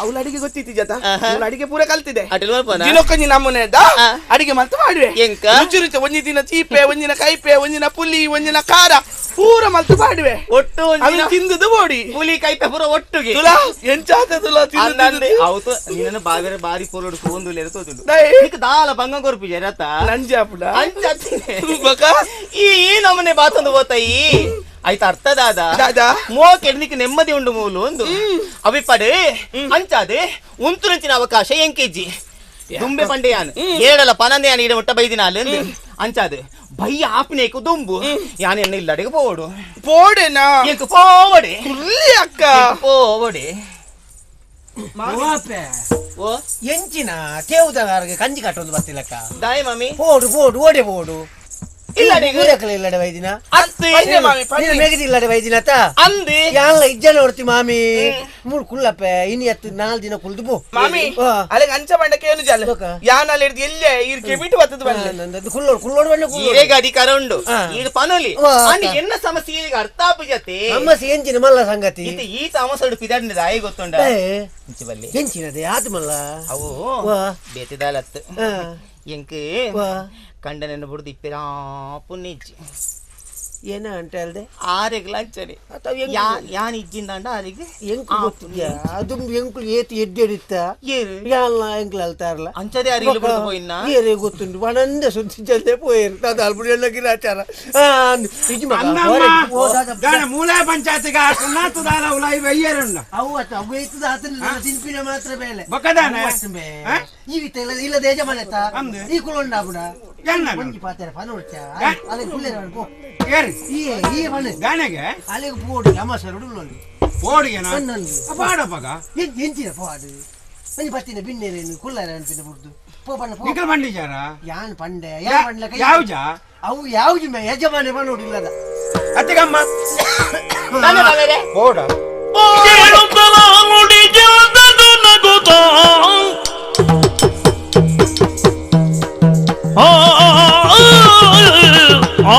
ಅವಳ ಅಡಿಗೆ ಗೊತ್ತಿತ್ತು ಜತ ಅವಳ ಅಡಿಗೆ ಪೂರ ಕಲ್ತಿದೆ ದಿನಕ್ಕೊಂಜಿ ನಮ್ಮನೆದ ಅಡಿಗೆ ಮಲ್ತ ಮಾಡುವೆ ರುಚಿ ರುಚಿ ಒಂಜಿ ದಿನ ಚೀಪೆ ಒಂದಿನ ಕೈಪೆ ಒಂದಿನ ಪುಲಿ ಒಂದಿನ ಖಾರ ಪೂರ ಮಲ್ತ ಮಾಡುವೆ ಒಟ್ಟು ತಿಂದದು ಬೋಡಿ ಪುಲಿ ಕೈಪೆ ಪೂರ ಒಟ್ಟುಗೆ ತುಲಾ ಎಂಚಾತ ತುಲಾ ತಿಂದು ಅವತ್ತು ನಿನ್ನ ಬಾವಿರ ಬಾರಿ ಪೋಲೋಡು ಒಂದು ತೋಜುಂಡು ದಾಲ ಬಂಗ ಕೊರ್ಪಿ ಜರತ ನಂಜಾಪುಡ ಈ ನಮ್ಮನೆ ಬಾತೊಂದು ಹೋತಾಯಿ ಆಯ್ತು ಅರ್ಥ ದಾದ ಮೋಕೆಡ್ನಿಕ್ ನೆಮ್ಮದಿ ಉಂಡು ಮೂಲು ಒಂದು ಅವಿಪಡೆ ಅಂಚಾದೆ ಉಂತುನಂಚಿನ ಅವಕಾಶ ಎಂಕೆಜಿ ದುಂಬೆ ಪಂಡೆ ಯಾನು ಏಳಲ್ಲ ಪನಂದೆ ಯಾನು ಇಡ ಮುಟ್ಟ ಬೈದಿನ ಅಲ್ಲಿ ಅಂಚಾದೆ ಬೈ ಆಪಿನೇಕು ದುಂಬು ಯಾನು ಎನ್ನ ಇಲ್ಲಡೆಗೆ ಪೋಡು ಪೋಡೆನಾ ಎಂಕು ಪೋವಡೆ ಅಕ್ಕ ಪೋವಡೆ ಎಂಚಿನ ತೇವುದಗಾರಗೆ ಕಂಜಿ ಕಟ್ಟೊಂದು ಬತ್ತಿಲ್ಲಕ್ಕ ದಾಯಿ ಮಮ್ಮಿ ಪೋಡು ಪೋಡು ಓಡೆ ಪೋಡು ಇಲ್ಲಡೆ ವೈದಿನ ಇಲ್ಲಡೆ ವೈದಿನ ಅಂದೆ ಯಾನ್ಲ ಇಜ್ಜನ ಹೊರ್ತಿ ಮಾಮಿ ಮೂರು ಕುಲ್ಲಪ್ಪೆ ಇನಿ ಹತ್ತು 4 ದಿನ ಕುಲ್ದು ಪೋ ಮಾಮಿ ಅಲ್ಲಿಗೆ ಅಂಚ ಬಂಡಕ್ಕೆ ಏನು ಜಾಲ ಯಾನ್ ಅಲ್ಲಿ ಹಿಡ್ದು ಎಲ್ಲೇ ಈ ಕೆಬಿಟ್ಟು ಬತ್ತದ ಬಂದೆ ಕುಲ್ಲೋಡು ಕುಲ್ಲೋಡು ಬಂಡೆ ಈರೆಗೆ ಅಧಿಕಾರ ಉಂಡು ಈಗ ಪನೋಲಿ ಅಂಡ್ ಎನ್ನ ಸಮಸ್ಯೆ ಈಗ ಅರ್ಥ ಆಪುಜತೆ ಸಮಸ್ಯೆ ಎಂಚಿನ ಮಲ್ಲ ಸಂಗತಿ ಇತ್ತೆ ಈ ಸಮಸ್ಯೆ ಪಿದಾಡಿನ ದಾಯಿ ಗೊತ್ತುಂಡ ಎಂಚಿನದೆ ಆತು ಮಲ್ಲ ಅವು ಬೇತಿದಾಲತ್ತು ಎಂಕ್ ಕಂಡನನ್ನು ಬುಡ್ದು ಇಪ್ಪಿರಾ ಪುಣ್ಯಿಜ್ಜಿ ಏನ ಅಂಟ ಅಲ್ದೆ ಆರೆಗ್ಲ ಅಂಚನೆ ಯಾನ್ ಇಜ್ಜಿಂದಾಂಡ ಆರೆಗ್ ಎಂಕು ಗೊತ್ತಿದ್ಯಾ ಅದು ಎಂಕು ಏತಿ ಎಡ್ಡೆಡಿತ್ತ ಯಾನ್ಲ ಎಂಕ್ಲ ಅಲ್ತಾರಲ್ಲ ಅಂಚದೆ ಆರೆಗ್ ಬುಡ್ದು ಪೋಯಿನ್ನ ಏರೇ ಗೊತ್ತುಂಡು ವನಂದ ಸುದ್ದಿ ಜಲ್ದೆ ಪೋಯರು ತಾದ ಅಲ್ಪುಡಿ ಎಲ್ಲ ಗಿರಾಚಾರ ಮೂಲೆ ಪಂಚಾಯತಿಗೆ ಸುನ್ನಾತುದಾಲ ಉಲಾಯಿ ಬೈಯರುಂಡ ಅವು ಅತ್ತ ಅವು ಏತದ ಆತನ ತಿನ್ಪಿನ ಮಾತ್ರ ಬೇಲೆ ಬಕದಾನೆ ಈ ಇಲ್ಲ ಇಲ್ಲ ದೇಜ ಮನೆತ ಈ ಕುಲೊಂಡ ಬುಡ ಒಂಜಿ ಪಾತೆರ ಪನೊಡ್ಚ ಅಲೆ ಕುಲ್ಲೆರ ಪೋ ಈ ಈ ಬನ್ನಿ ಗಾನೆಗೆ ಅಲೆಗೆ ಪೋಡಿ ಅಮಾಸರುಡು ಉಲ್ಲೊಂದು ಪೋಡಿಗೆನಾ ಪಾಡಪ್ಪಗ ಎಂಚಿನ ಪಾಡು ಒಂಜಿ ಪತ್ತಿನ ಬಿನ್ನೇರೇನು ಕುಲ್ಲರ ಅನ್ಪಿನ ಬುಡ್ದು ಪೋ ಪಣ್ಣ ಪೋ ನಿಕಲ್ ಬಂಡಿಜಾರ ಯಾನ್ ಪಂಡೆ ಯಾನ್ ಪಂಡ್ಲ ಕೈ ಯಾವ್ಜ ಅವು ಯಾವ್ಜಿ ಮೇ ಯಜಮಾನೆ ಪನೊಡಿಲ್ಲದ ಅತ್ತಿಗಮ್ಮ ಪೋಡ ಕೇಳುತ್ತಲ ನುಡಿ ಜಲದದು ನಗುತ್ತಾ ಆ ಆ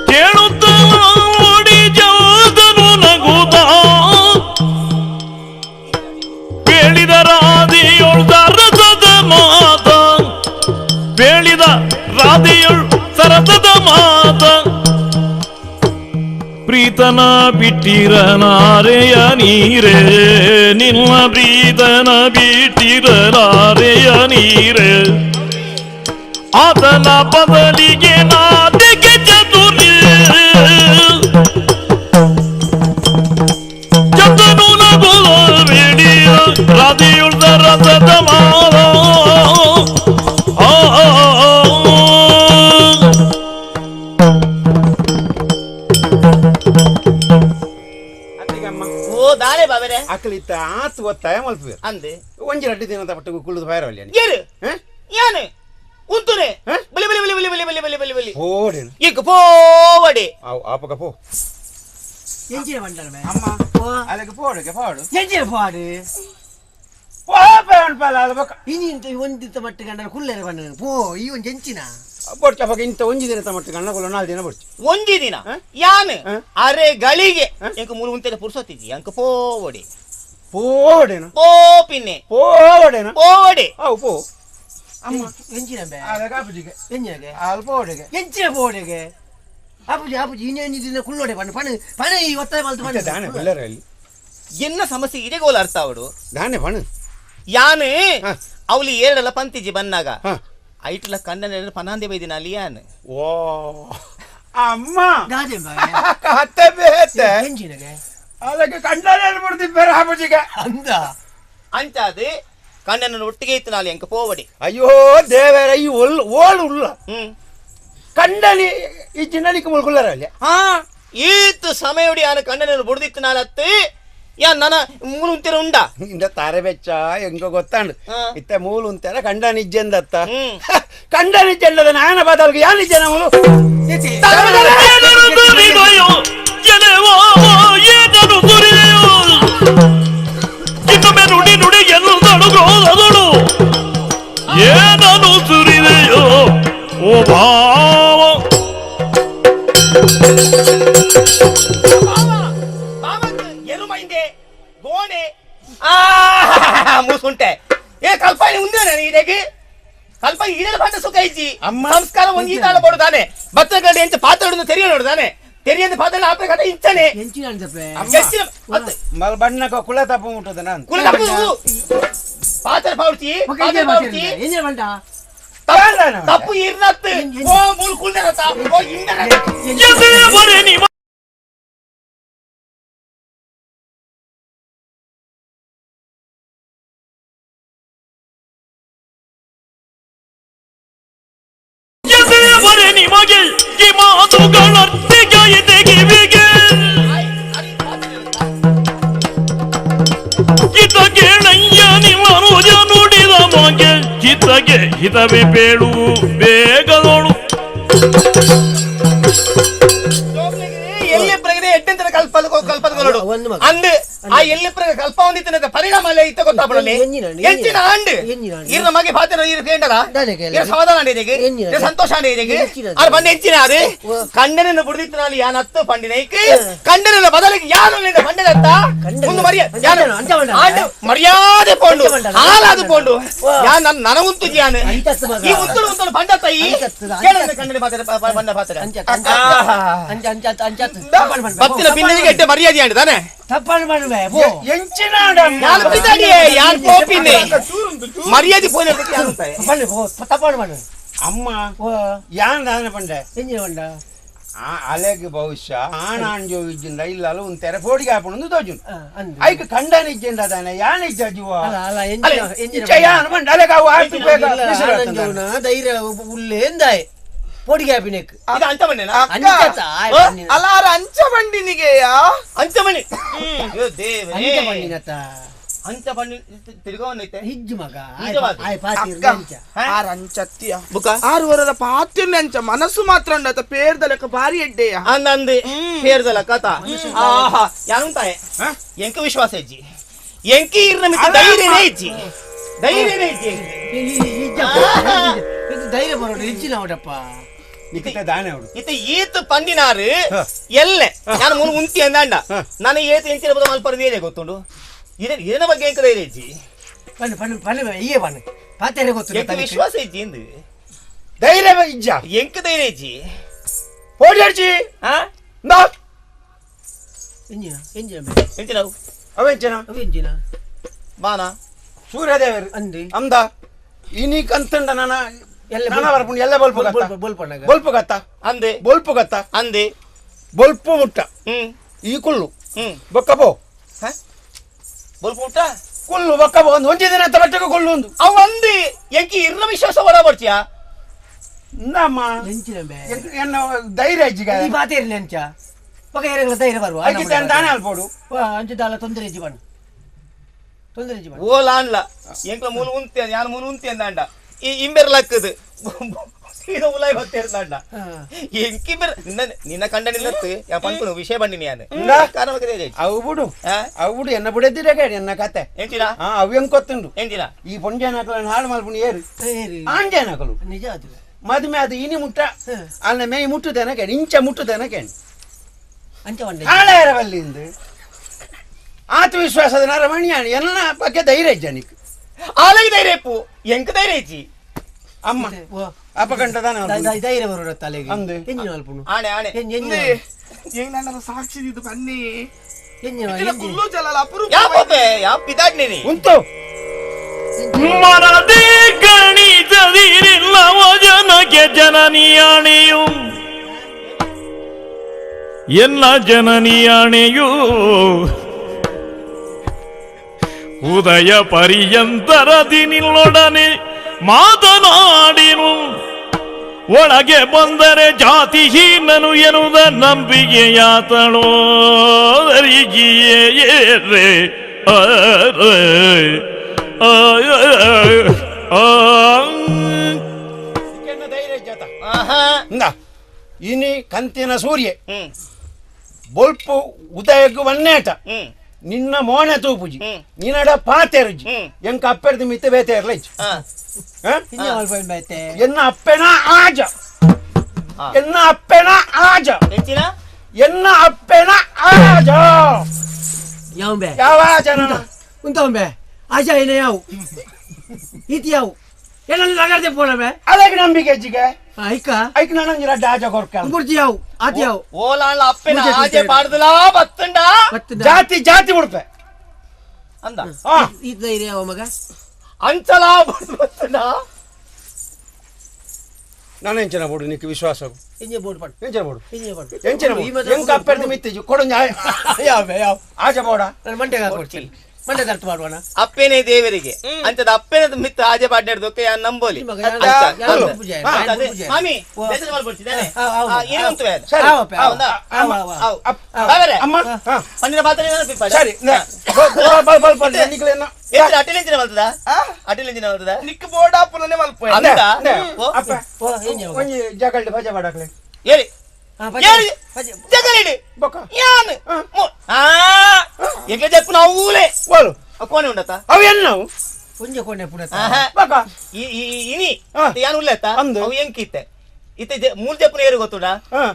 ಕೇಳುತ್ತಲ ನುಡಿ ಜಲದನು ನಗುತ್ತಾ ಬೇಳಿದ ರಾಧಿಯೊಳ್ ಸರಸದ ಮಾತ ಬೇಳಿದ ರಾಧಿಯೊಳ್ ಸರಸದ ಮಾತ ಪ್ರೀತನ ಬಿಟ್ಟಿರನಾರೆಯ ನೀರೇ ನಿನ್ನ ಪ್ರೀತನ ಬಿಟ್ಟಿರನಾರೆಯ ನೀರೇ ಆತನ ಬದಲಿಗೆ ನಾದಿಗೆ ಚತುರಿ. ದಾನೆ ಬಾಬರೆ ಅಕಲಿತ್ತ ಆತ್ ಒತ್ತಾಯ ಮಲ್ಪುವೆರ್ ಅಂದೆ ಒಂಜಿ ರಡ್ಡು ದಿನದ ಪಟ್ಟಗು ಕುಳ್ಳುದು ಬೈರವಲ್ಲಿ ಏರು ಯಾನೆ ಉಂತುನೆ ಬಲಿ ಬಲಿ ಬಲಿ ಬಲಿ ಬಲಿ ಬಲಿ ಬಲಿ ಬಲಿ ಪೋಡೆ ಈಗ ಪೋವಡೆ ಆವ್ ಆಪಕ ಪೋ ಎಂಚಿನ ಬಂಡಲ ಅಮ್ಮ ಅಲೆಗೆ ಪೋಡೆಗೆ ಪೋಡು ಎಂಚಿನ ಪೋಡು ಪೋಪೆ ಅನ್ಪಲ್ಲ ಅಲ್ಲ ಬೊಕ ಇನಿ ಇಂತ ಒಂದಿತ್ತ ಮಟ್ಟ ಗಂಡನ ಕುಲ್ಲೆರೆ ಬಣ್ಣ ಪೋ ಈ ಒಂಜಿ ಎಂಚಿನ ಬೊಡ್ಚ ಅಪಗ ಇಂತ ಒಂಜಿ ದಿನ ಮಟ್ಟ ಗಂಡ ಕುಲ್ಲ ನಾಲ್ ದಿನ ಬೊಡ್ಚಿ ಒಂಜಿ ದಿನ ಯಾನ್ ಅರೆ ಗಳಿಗೆ ಎಂಕ ಮೂರು ಉಂತೆಲೆ ಪುರ್ಸೊತ್ತಿಜಿ ಅಂಕ ಪೋವಡೆ ಪೋವಡೆನ ಪೋಪಿನ್ನೆ ಪೋವಡೆನ ಪೋವಡೆ ಅವು ಪೋ ಅಮ್ಮ ಎಂಚಿನ ಬೇ ಅಲೆಗೆ ಅಪುಜಿಗೆ ಎಂಜಿನಗೆ ಅಲ್ ಪೋವಡೆಗೆ ಎಂಚಿನ ಪೋವಡೆಗೆ ಅಪುಜಿ ಅಪುಜಿ ಇನಿ ಒಂಜಿ ದಿನ ಕುಲ್ಲೋಡೆ ಬಣ್ಣ ಪಣ ಪಣ ಈ ಒತ್ತಾಯ ಮಲ್ತು ಬಣ್ಣ ದಾನೆ ಕುಲ್ಲರೆ ಅಲ್ಲಿ ಎನ್ನ ಸಮಸ್ಯೆ ಇಡೆಗೋಲ ಅರ್ಥ ಅವಡು ದಾನೆ ಬಣ್ಣ ಯಾನು ಅವಲಿ ಏರಡಲ ಪಂತಿಜಿ ಬನ್ನಾಗ ಐಟ್ಲ ಕಣ್ಣನ ಪನಾಂದೆ ಬೈದಿನ ಅಲ್ಲಿ ಯಾನ್ ಓ ಅಮ್ಮ ದಾದೆ ಕತೆ ಬೇತೆ ಎಂಜಿನಗೆ ಅಲಗೆ ಕಣ್ಣನ ಬಿಡ್ತಿದ್ದಾರೆ ಅಪುಜಿಗೆ ಅಂದ ಅಂಚಾದೆ ಕಣ್ಣನ ಒಟ್ಟಿಗೆ ಇತ್ತು ನಾಳೆ ಎಂಕ ಪೋವಡಿ ಅಯ್ಯೋ ದೇವರ ಈ ಒಲ್ ಓಳು ಉಲ್ಲ ಕಂಡನಿ ಈ ಜಿನ್ನಲಿಕ್ಕೆ ಮುಳ್ಕೊಳ್ಳಾರ ಅಲ್ಲಿ ಹಾ ಈತು ಸಮಯಡಿ ಯಾನು ಕಣ್ಣನ ಬುಡ್ದಿತ್ತು ನಾಲತ್ತು ಯಾ ನನ್ನ ಮೂಲು ಉಂತೆರ ಉಂಡ ಇಂದ ತಾರೆ ಬೆಚ್ಚ ಹೆಂಗ ಗೊತ್ತಾಂಡು ಇತ್ತ ಮೂಲು ಉಂತೆರ ಕಂಡ ನಿಜ್ಜೆಂದತ್ತ ಕಂಡ ನಿಜ್ಜೆಂದದ ನಾನ ಬದಲ್ಗೆ ಯಾ ನಿಜ್ಜೆ ಮೂಲು ನುಡಿ ನುಡಿ ಎಲ್ಲದಳು ಏನನು ಸುರಿದೆಯೋ ಓ ಭಾವ ಎರುಮೈಂದೆ ಗೋಣೆ ಆ ಮೂಸುಂಟೆ ಏ ಕಲ್ಪನೆ ಉಂದೇನೆ ಇದಕ್ಕೆ ಕಲ್ಪ ಈಡೇರ ಪಾಠ ಸುಖ ಇಜ್ಜಿ ಸಂಸ್ಕಾರ ಒಂದು ಈತಾಳ ಕೊಡುದಾನೆ ಭತ್ತಗಡೆ ಎಂಚ ಪಾತ್ರ ತೆರಿಯ ನೋಡುದಾನೆ ತೆರಿಯಂದ ಪಾತ್ರ ಆಪೆ ಕಟ ಇಂಚನೆ ಮಲ್ ಬಣ್ಣಕ ಕುಲ ತಪ್ಪ ಮುಟ್ಟದ ನಾನು ಕುಲ ತಪ್ಪು ಪಾತ್ರ ಪಾವತಿ ಪಾತ್ರ ಪಾವತಿ ತಪ್ಪು ಇರ್ನತ್ತು ಓ ಮೂಲ್ ಕುಲ್ದರತ ಓ ಇಂದರತ ನಿಮಗೆ ಈ ಮಾತುಗಳರ್ತಿಗೆ ಕಿವಿಗೆ ಹಿತ ಕೇಳಯ್ಯ ನಿಮ್ಮನುಜ ನುಡಿದ ಮಗೆ ಹಿತಗೆ ಹಿತವೇ ಬೇಳು ಬೇಗ ನೋಡು ಎಲ್ಲಿ ಪ್ರಗತಿ ಎಟ್ಟೆಂತರ ಕಲ್ಪ ಕಲ್ಪದಗಳು ಅಂದು ಆ ಎಲ್ಲಿ ಪ್ರಗ ಕಲ್ಪ ಹೊಂದಿತ್ತಿನ ಪರಿಣಾಮ ಅಲ್ಲೇ ಇತ್ತ ಗೊತ್ತಾಪಡಲಿ ಎಂಚಿನ ಆಂಡ್ ಇರ್ನ ಮಗೆ ಪಾತ್ರ ಇರು ಕೇಂಡಲ ಇರ ಸಮಾಧಾನ ಇದೆಗೆ ಇರ ಸಂತೋಷ ಇದೆಗೆ ಆರ್ ಬಂದ ಎಂಚಿನ ಅದು ಕಂಡನನ್ನು ಬುಡಿದಿತ್ತಿನಲ್ಲಿ ಯಾನ್ ಹತ್ತು ಪಂಡಿನೈಕ್ ಕಂಡನ ಬದಲಿಗೆ ಯಾರು ಪಂಡಿನತ್ತ ಒಂದು ಮರ್ಯಾದೆ ಆಂಡ್ ಮರ್ಯಾದೆ ಪೋಂಡು ಹಾಲಾದು ಪೋಂಡು ಯಾನ್ ನನ್ನ ನನಗುಂತು ಯಾನ್ ಈ ಉತ್ತಲು ಉತ್ತಲು ಪಂಡತ್ತ ಈ ಕೇಳಂದ ಕಂಡನ ಪಾತ್ರ ಬಂಡ ಪಾತ್ರ ಬತ್ತಿನ ಪಿನ್ನಿಗೆ ಎಟ್ಟೆ ಮರ್ಯಾದೆ ಆಂಡ್ ತಾನೆ ತಪ್ಪಾಡು ಮಾಡುವೆ ಪೋ ಎಂಚಿನ ಯಾನ್ ಪಿದಾಡಿಯೇ ಯಾನ್ ಪೋಪಿನ್ನೆ ಮರ್ಯಾದೆ ಪೋನೆ ಪಂಡೆ ಪೋ ತಪ್ಪಾಡು ಮಾಡು ಅಮ್ಮ ಯಾನ್ ದಾನೆ ಪಂಡೆ ಎಂಜಿನ ಪಂಡ ಆ ಅಲೆಗೆ ಬಹುಶಃ ಆಣಾಂಜೋ ಇಜ್ಜಿಂದ ಇಲ್ಲ ಅಲ್ಲ ಒಂದು ತೆರೆ ಫೋಡಿಗೆ ಹಾಪುಣಂದು ತೋಜುನ್ ಐಕ್ ಕಂಡನ ಇಜ್ಜಿಂದ ದಾನೆ ಯಾನ್ ಇಜ್ಜ ಜೀವ ಅಲ್ಲ ಅಲ್ಲ ಎಂಜಿನ ಎಂಜಿನ ಯಾನ್ ಪಂಡ ಅಲೆಗೆ ಅವು ಆಪಿ ಬೇಗ ಧೈರ್ಯ ಉಲ್ಲೇಂದಾಯ್ ಪೊಡಿಗೆ ಹಾಪಿನೆಕ್ ಇದು ಅಂಚ ಬಂಡಿನಾ ಅಲ್ಲ ಆರ ಅಂಚ ಬಂಡಿನಿಗೆಯಾ ಅಂಚ ಬಂಡಿ ಅಯ್ಯೋ ದೇವರೇ ಅಂಚ ಬಂಡಿನತ ಅಂಚ ಬಂಡಿ ತಿರುಗವನೈತೆ ಹಿಜ್ಜು ಮಗ ಆಯ್ ಪಾತಿ ಅಂಚ ಆರ ಅಂಚತ್ತಿಯ ಬುಕ ಆರು ವರದ ಪಾತಿರ್ನೆ ಅಂಚ ಮನಸ್ಸು ಮಾತ್ರ ಉಂಡತ ಪೇರ್ದ ಲೆಕ್ಕ ಭಾರಿ ಎಡ್ಡೆಯ ಅಂದಂದು ಪೇರ್ದ ಲೆಕ್ಕ ತಾ ಆಹಾ ಯಾರುಂತಾಯೆ ಎಂಕ ವಿಶ್ವಾಸ ಇಜ್ಜಿ ಎಂಕಿ ಇರ್ನ ಮಿತಿ ಧೈರ್ಯನೇ ಇಜ್ಜಿ ಧೈರ್ಯನೇ ಇಜ್ಜಿ ಧೈರ್ಯ ಬರೋಡು ಇಜ್ಜಿನ ಅವಡಪ್ಪ ಇತ್ತ ಈತ ಪಂಡಿನಾರು ಎಲ್ಲೆ ನಾನು ಮುನ್ ಉಂತಿ ಅಂದಾಂಡ ನಾನು ಏತು ಎಂಚಿನ ಬದ ಮಲ್ಪರ ಏನೇ ಗೊತ್ತುಂಡು ಇದರ ಬಗ್ಗೆ ಎಂಕ ಧೈರ್ಯ ಇಜ್ಜಿ ಪಣ್ಣು ಪಣ್ಣು ಪಣ್ಣು ಈಯೇ ಪಣ್ಣು ಪಾತೆರೆ ಗೊತ್ತು ಎಂಕ ವಿಶ್ವಾಸ ಇಜ್ಜಿ ಇಂದು ಧೈರ್ಯ ಇಜ್ಜ ಎಂಕ ಧೈರ್ಯ ಇಜ್ಜಿ ಪೋಡಿಯರ್ಜಿ ಹಾ ನಾ ಎಂಜಿನ ಎಂಜಿನ ಎಂಚಿನ ಅವೆಂಚಿನ ಅವೆಂಚಿನ ಬಾನ ಸೂರ್ಯದೇವರು ಅಂದಿ ಅಂದ ಇನಿ ಕಂತಂಡ ನನ್ನ ಎಲ್ಲ ನಾನ ಬರ್ಪುಂಡು ಎಲ್ಲ ಬಲ್ಪು ಗತ್ತ ಬಲ್ಪಣ್ಣಗ ಬಲ್ಪು ಗತ್ತ ಅಂದೆ ಬಲ್ಪು ಗತ್ತ ಅಂದೆ ಬಲ್ಪು ಮುಟ್ಟ ಈ ಕುಳ್ಳು ಬೊಕ್ಕಪೋ ಬಲ್ಪು ಮುಟ್ಟ ಕುಳ್ಳು ಬೊಕ್ಕಪೋ ಒಂದು ಒಂಜಿ ದಿನ ತಮಟ್ಟೆಗೆ ಕುಳ್ಳು ಒಂದು ಅವು ಅಂದೆ ಎಂಕಿ ಇರ್ನ ವಿಶ್ವಾಸ ಒಡ ಬರ್ತೀಯಾ ನಮ್ಮ ಎಂಚಿನ ಬೇ ಎನ್ನ ಧೈರ್ಯ ಇಜ್ಜಿಗ ಈ ಬಾತೆ ಇರ್ಲಿ ಅಂಚ ಬೊಕ ಏರೆಗ್ಲ ಧೈರ್ಯ ಬರುವ ಐಕೆ ದಾನೆ ಅಲ್ಪೋಡು ಅಂಚ ದಾಲ ತೊಂದರೆ ಇಜ್ಜಿ ಬಣ್ಣ ತೊಂದರೆ ಇಜ್ಜಿ ಬಣ್ಣ ಓಲ ಅನ್ಲ ಎಂಕ್ಲ ಮೂಲು ಉಂತೆ ಯಾನ್ ಮೂಲು ಉಂತೆ ಅಂದಾಂಡ ಈ ಇಂಬೆರ್ಲಕ್ಕದು ಸೀದಾ ಉಲಾಯ್ ಬತ್ತೇರ್ದಾಂಡ ಎಂಕಿ ಬೆರ್ ನಿನ್ನ ನಿನ್ನ ಕಂಡ ನಿನ್ನತ್ತು ಯಾ ಪನ್ಪುನು ವಿಷಯ ಬಂಡಿನಿ ಯಾನು ಕಾರಣ ಅವು ಬಿಡು ಅವು ಬಿಡು ಎನ್ನ ಬಿಡದಿರಗ ಎನ್ನ ಕತೆ ಎಂಚಿನ ಅವು ಎಂಕೊತ್ತುಂಡು ಎಂಚಿನ ಈ ಪೊಂಜಾನಕಲನ್ನು ಹಾಳು ಮಲ್ಪುಣಿ ಏರು ಆಂಜಾನಕಲು ನಿಜ ಅದು ಮದುವೆ ಅದು ಇನಿ ಮುಟ್ಟ ಅಲ್ಲ ಮೇಯ್ ಮುಟ್ಟುದೇನಕ್ಕೆ ಇಂಚ ಮುಟ್ಟುದೇನಕ್ಕೆ ಅಂಚ ಬಂಡೆ ಹಾಳಾರವಲ್ಲಿಂದ ಆತ್ಮವಿಶ್ವಾಸದ ನರಮಣಿಯಾಣ ಎಲ್ಲ ಬಗ್ಗೆ ಧೈರ್ಯ ಜನಕ್ಕೆ ಆಲಗೆ ಧೈರ್ಯ ಇಪ್ಪು ಎಂಕ ಧೈರ್ಯ ಇಜ್ಜಿ ಅಮ್ಮ ಅಪಗಂಟದಾನ ಧೈರ್ಯ ಬರೋಡ ತಲೆಗೆ ಅಂದೆ ಎಂಜಿನ ಅಲ್ಪುನು ಆಣೆ ಆಣೆ ಎಂಗ್ ಸಾಕ್ಷಿ ಇದು ಬನ್ನಿ ಕುಲ್ಲು ಜಲ ಅಪರೂಪ ಯಾ ಪೋಪೆ ಯಾ ಪಿದಾಡ್ನೇನಿ ಉಂಟು ಮನದೇ ಗಣಿತದಿರಿಲ್ಲವೋ ಜನಕ್ಕೆ ಜನನಿಯಾಣೆಯು ಎಲ್ಲ ಜನನಿಯಾಣೆಯು ಉದಯ ಪರ್ಯಂತರದಿ ನಿಲ್ಲೊಡನೆ ಮಾತನಾಡಿನು ಒಳಗೆ ಬಂದರೆ ಜಾತಿಹೀನನು ಎನ್ನುವುದ ನಂಬಿಕೆಯಾತಳೋ ಅರಿಗಿಯೇ ಇನಿ ಕಂತಿನ ಸೂರ್ಯ ಬೊಲ್ಪು ಉದಯಕ್ಕೂ ವನ್ನೇಟ ನಿನ್ನ ಮೋನೆ ತೂಪುಜಿ ನಿನ್ನಡ ಪಾತೆರುಜಿ ಎಂಕ ಅಪ್ಪೆರ್ದು ಮಿತ್ತೆ ಬೇತೆ ಇರ್ಲೈಚ್ ಎನ್ನ ಅಪ್ಪೆನ ಆಜ ಎನ್ನ ಅಪ್ಪೆನ ಆಜ ಎನ್ನ ಅಪ್ಪೆನ ಆಜ ಯಾವ ಆಜನ ಉಂಟಂಬೆ ಆಜ ಏನ ಯಾವ ಇತಿ ಯಾವ ಎಲ್ಲ ಲಗರ್ದೆ ಪೋಣಬೆ ಅದಕ್ಕೆ ನಂಬಿಕೆ ಅಜ್ಜಿಗೆ ಐಕ ಐಕ ನಾನು ರಡ್ಡ ಆಜ ಕೊರ್ಕ ಬುರ್ಜಿ ಯಾವ ಆತಿ ಯಾವ ಓಲಾಳ ಅಪ್ಪೆನ ಆಜೆ ಪಾಡ್ದಲಾ ಬತ್ತುಂಡ ಜಾತಿ ಜಾತಿ ಉಡುಪೆ ಅಂದ ಈ ಧೈರ್ಯ ಯಾವ ಮಗ ಅಂಚಲಾ ಬತ್ತುಂಡ ನಾನು ಎಂಚಿನ ಬೋಡು ನಿಕ್ ವಿಶ್ವಾಸ ಎಂಜೆ ಬೋಡು ಪಡ್ ಎಂಚಿನ ಬೋಡು ಎಂಜೆ ಬೋಡು ಎಂಚಿನ ಬೋಡು ಎಂಕ ಅಪ್ಪೆರ್ದು ಮಿತ್ತಿಜು ಕೊಡೊಂಜಿ ಯಾವ ಯಾವ ಆಜ ಬೋಡ ನಾನು ಮಂಟೆಗೆ ಹಾಕೊಡ್ತೀನಿ ಮಂಟೆ ತರ್ತು ಮಾಡುವಣ ಅಪ್ಪೇನೆ ದೇವರಿಗೆ ಅಂಚದ ಅಪ್ಪೇನ ಮಿತ್ತ ಆಜೆ ಪಾಡ್ನೆಡ್ದೊಕ್ಕೆ ಯಾನ್ ನಂಬೋಲಿ ಮಾಮಿ ಸರಿ ನಿಕ್ ಬೋರ್ಡ್ ಆಪುಲನೆ ಮಲ್ಪ ಒಂಜಿ ಜಗಲ್ಡ್ ಭಜೆ ಮಾಡಾಕ್ಲೆ ಹೇಳಿ ಜಗಲಿಡಿ ಯಾನ್ ಎಂಕ ಜಪ್ಪು ನಾವು ಊಲೆ ಓಲು ಕೋಣೆ ಉಂಡತ ಅವು ಎನ್ನವು ಒಂಜೆ ಕೋಣೆ ಪುಡತ ಬಕ ಇನಿ ಯಾನ್ ಉಲ್ಲೆತ್ತ ಅವು ಎಂಕಿತ್ತೆ ಇತ್ತೆ ಮೂಲ್ ಜಪ್ಪುನ ಏರು ಗೊತ್ತುಡ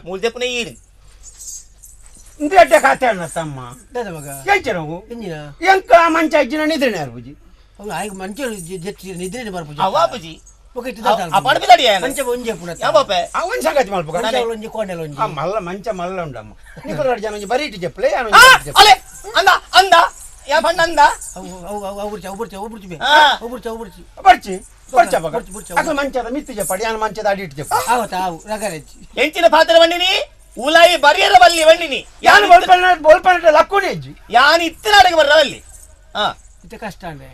ಮೂಲ್ ಜಪ್ಪುನ ಈರು ಇಂದು ಅಡ್ಡ ಖಾತೆ ಅಣ್ಣ ತಮ್ಮ ದಾದ ಮಗ ಎಂಚಿನವು ಎಂಜಿನ ಎಂಕ ಮಂಚ ಇಜ್ಜಿನ ನಿದ್ರೆನೆ ಅರ್ಬುಜಿ ಅವು ಆಯ್ಕೆ ಮಂಚ ಜೆತ್ತಿ ನಿದ್ರೆನೆ ಬರ್ಪುಜಿ ಅವ ಬುಜಿ ಮಂಚ ಮಂಚ ಮಲ್ಲ ಉಂಡಮ್ಮ ನಿಕುಲ ಜನ ಒಂಜಿ ಬರೀಟಿ ಜಪ್ಪಲೆ ಅಲೆ ಅಂದ ಅಂದ ಯಾ ಬಣ್ಣ ಅಂದ ಬರ್ಚಿ ಬರ್ಚ ಅಕಲ್ ಮಂಚದ ಮಿತ್ತು ಜಪ್ಪಾಡಿ ಯಾನ್ ಮಂಚದ ಅಡಿಟ್ ಜಪ್ಪ ಎಂಚಿನ ಪಾತ್ರ ಬಂಡಿನಿ ಉಲಾಯಿ ಬರಿಯರ ಬಲ್ಲಿ ಬಂಡಿನಿ ಯಾನ್ ಬೋಲ್ಪನ ಬೋಲ್ಪನ ಲಕ್ಕುಡಿ ಅಜ್ಜಿ ಯಾನ್ ಇತ್ತನಾಡಿಗೆ ಬರ್ರ ಬಲ್ಲಿ ಇತ್ತೆ ಕಷ್ಟ ಅಂಡೆ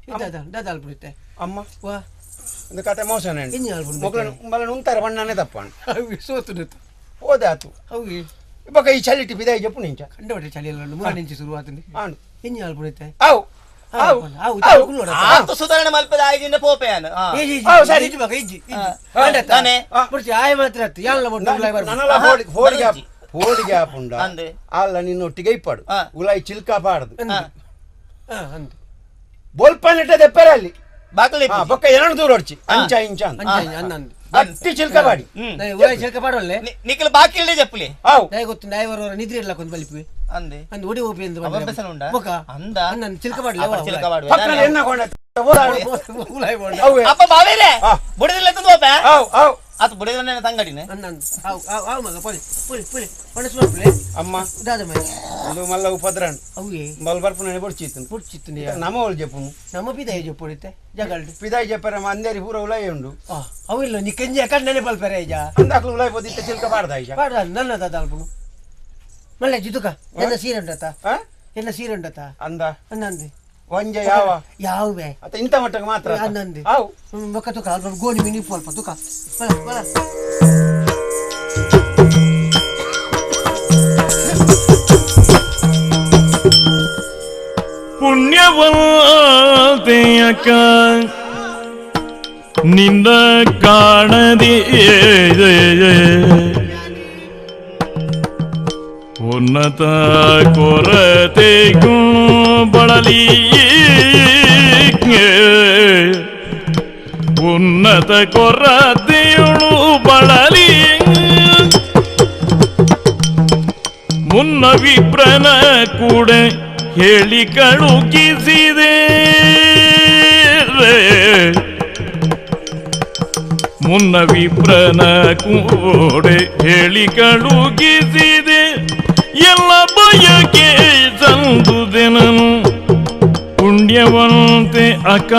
ಇದ್ದಾದ ದಾದಾಲ್ ಬಿಡುತ್ತೆ ಅಮ್ಮ ವಾ ಒಂದು ಕತೆ ಮೋಸನೆ ಮೊಗಲನು ಮಲನು ಉಂತಾರ ಬಣ್ಣನೇ ತಪ್ಪಣ ಸೋತು ಹೋದೆ ಆತು ಅವು ಬೊಕ ಈ ಚಳಿ ಟಿಪಿದ ಜಪ್ಪು ನಿಂಚ ಕಂಡಪಟ್ಟೆ ಚಳಿ ಎಲ್ಲ ಮೂರು ನಿಂಚ ಶುರುವಾತಂడి ಆಂಡು ಎಂಜಿ ಅಲ್ಪುಡುತ್ತೆ ಅವು ಅವು ಅವು ಆತು ಸುಧಾರಣೆ ಮಲ್ಪದ ಆಯ್ಜಿಂದ ಪೋಪೆಯಾನು ಅವು ಸರಿ ಇಜ್ಜಿ ಮಗ ಇಜ್ಜಿ ಇಜ್ಜಿ ತಾನೆ ಬುಡ್ಚಿ ಆಯ ಮಾತ್ರ ಅತ್ತು ಯಾಲ್ಲ ಬೊಟ್ಟು ಉಲಾಯ್ ಬರ್ಪು ನನಲ ಹೋಳಿಗೆ ಹೋಳಿಗೆ ಆಪುಂಡ ಅಲ್ಲ ನಿನ್ನೊಟ್ಟಿಗೆ ಇಪ್ಪಾಡು ಉಲಾಯಿ ಚಿಲ್ಕ ಪಾಡದು ಅಂದು ಬೋಲ್ಪನೆಟ್ಟ ದೆಪ್ಪರಲ್ಲಿ ಬಾಕಲಿ ಬೊಕ್ಕ ಎರಡು ದೂರ ಹೊಡ್ಚಿ ಅಂಚ ಇಂಚ ಅಂದ ಗಟ್ಟಿ ಚಿಲ್ಕ ಬಾಡಿ ಉಲಾಯಿ ಚಿಲ್ಕ ಪಾಡೋಲ್ಲೆ ನಿಖಲ್ ಬಾಕಿ ಇಲ್ಲದೆ ಜಪ್ಪುಲಿ ಅವು ನಾಯಿ ಗೊತ್ತು ನಾಯಿ ಬರೋರ ನಿದ್ರೆ ಇಲ್ಲ ಕೊಂದು ಬಲಿಪಿ ಅಂದೆ ಅಂದು ಒಡಿ ಓಪಿ ಅಂದು ಅಬ್ಬೆಸನ ಉಂಡ ಬೊಕ ಅಂದ ಅಂದ ಚಿಲ್ಕ ಪಾಡಲೆ ಚಿಲ್ಕ ಪಾಡುವೆ ಪಕ್ಕದಲ್ಲಿ ಎನ್ನ ಕೊಂಡ ಉಲಾಯಿ ಬೋಂಡ ಅಪ್ಪ ಬಾವೇರೆ ಬುಡದಿಲ್ಲ ತಂದು ಓಪೆ ಅವು ಅವು ಆತ ಬುಡದಿಲ್ಲ ತಂಗಡಿನ ಅಂದ ಅವು ಅವು ಅವು ಮಗ ಪೊಲಿ ಪೊಲಿ ಪೊಲಿ ಪಣಸ್ ಮಾಡ್ಪುಲೆ ಅಮ್ಮ ದಾದ ಮೈ ಇದು ಮಲ್ಲ ಉಪದ್ರಣ ಅವುಗೆ ಮಲ್ ಬರ್ಪುನ ಬೊಡ್ಚಿತ್ತು ಬೊಡ್ಚಿತ್ತು ನಮ್ಮ ಒಲ್ ಜಪ್ಪುನು ನಮ್ಮ ಪಿದಾಯಿ ಜಪ್ಪುಡಿತ್ತೆ ಜಗಲ್ಡು ಪಿದಾಯಿ ಜಪ್ಪರ ಅಂದೇರಿ ಪೂರ ಉಲಾಯಿ ಉಂಡು ಅವು ಇಲ್ಲ ನಿಕ್ಕಂಜಿ ಕಣ್ಣನೆ ಪಲ್ಪೆರೆ ಐಜ ಅಂದಾಕ್ಲು ಉಲಾಯಿ ಪೋದಿತ್ತೆ ಚಿಲ್ಕ ಪಾಡ್ದ ಐಜ ಪಾಡ್ದ ನನ್ನ ದಾದ ಅಲ್ಪುನು ಮಲ್ಲೆ ಜಿದುಕ ಎನ್ನ ಸೀರೆ ಉಂಡತ ಎನ್ನ ಸೀರೆ ಉಂಡತ ಅಂದ ಅಂದಂದೆ ಒಂಜೆ ಯಾವ ಯಾವೆ ಅತ ಇಂತ ಮಟ್ಟಕ್ಕೆ ಮಾತ್ರ ಅಂದಂದೆ ಅವು ಬೊಕ್ಕ ತುಕ ಅಲ್ಪ ಗೋಣಿ ಮಿನಿ ಅಲ್ಪ ತುಕ ಬಲ ಬಲ. ಪುಣ್ಯವಂತೆಯಕ ನಿನ್ನ ಕಾಣದೆ ಉನ್ನತ ಕೊರತೆಗೂ ಬಳಲಿ ಉನ್ನತ ಕೊರತೆಯುಳು ಬಳಲಿ ಮುನ್ನ ವಿಪ್ರನ ಕೂಡ ಹೇಳಿ ಕಳುಕಿಸಿದೆ ಮುನ್ನ ವಿಪ್ರನ ಕೂಡೆ ಹೇಳಿ ಕಳುಗಿಸಿದೆ ಎಲ್ಲ ಬಯಕೆ ಸಂದುದೆನನು ಪುಣ್ಯವಂತೆ ಅಕ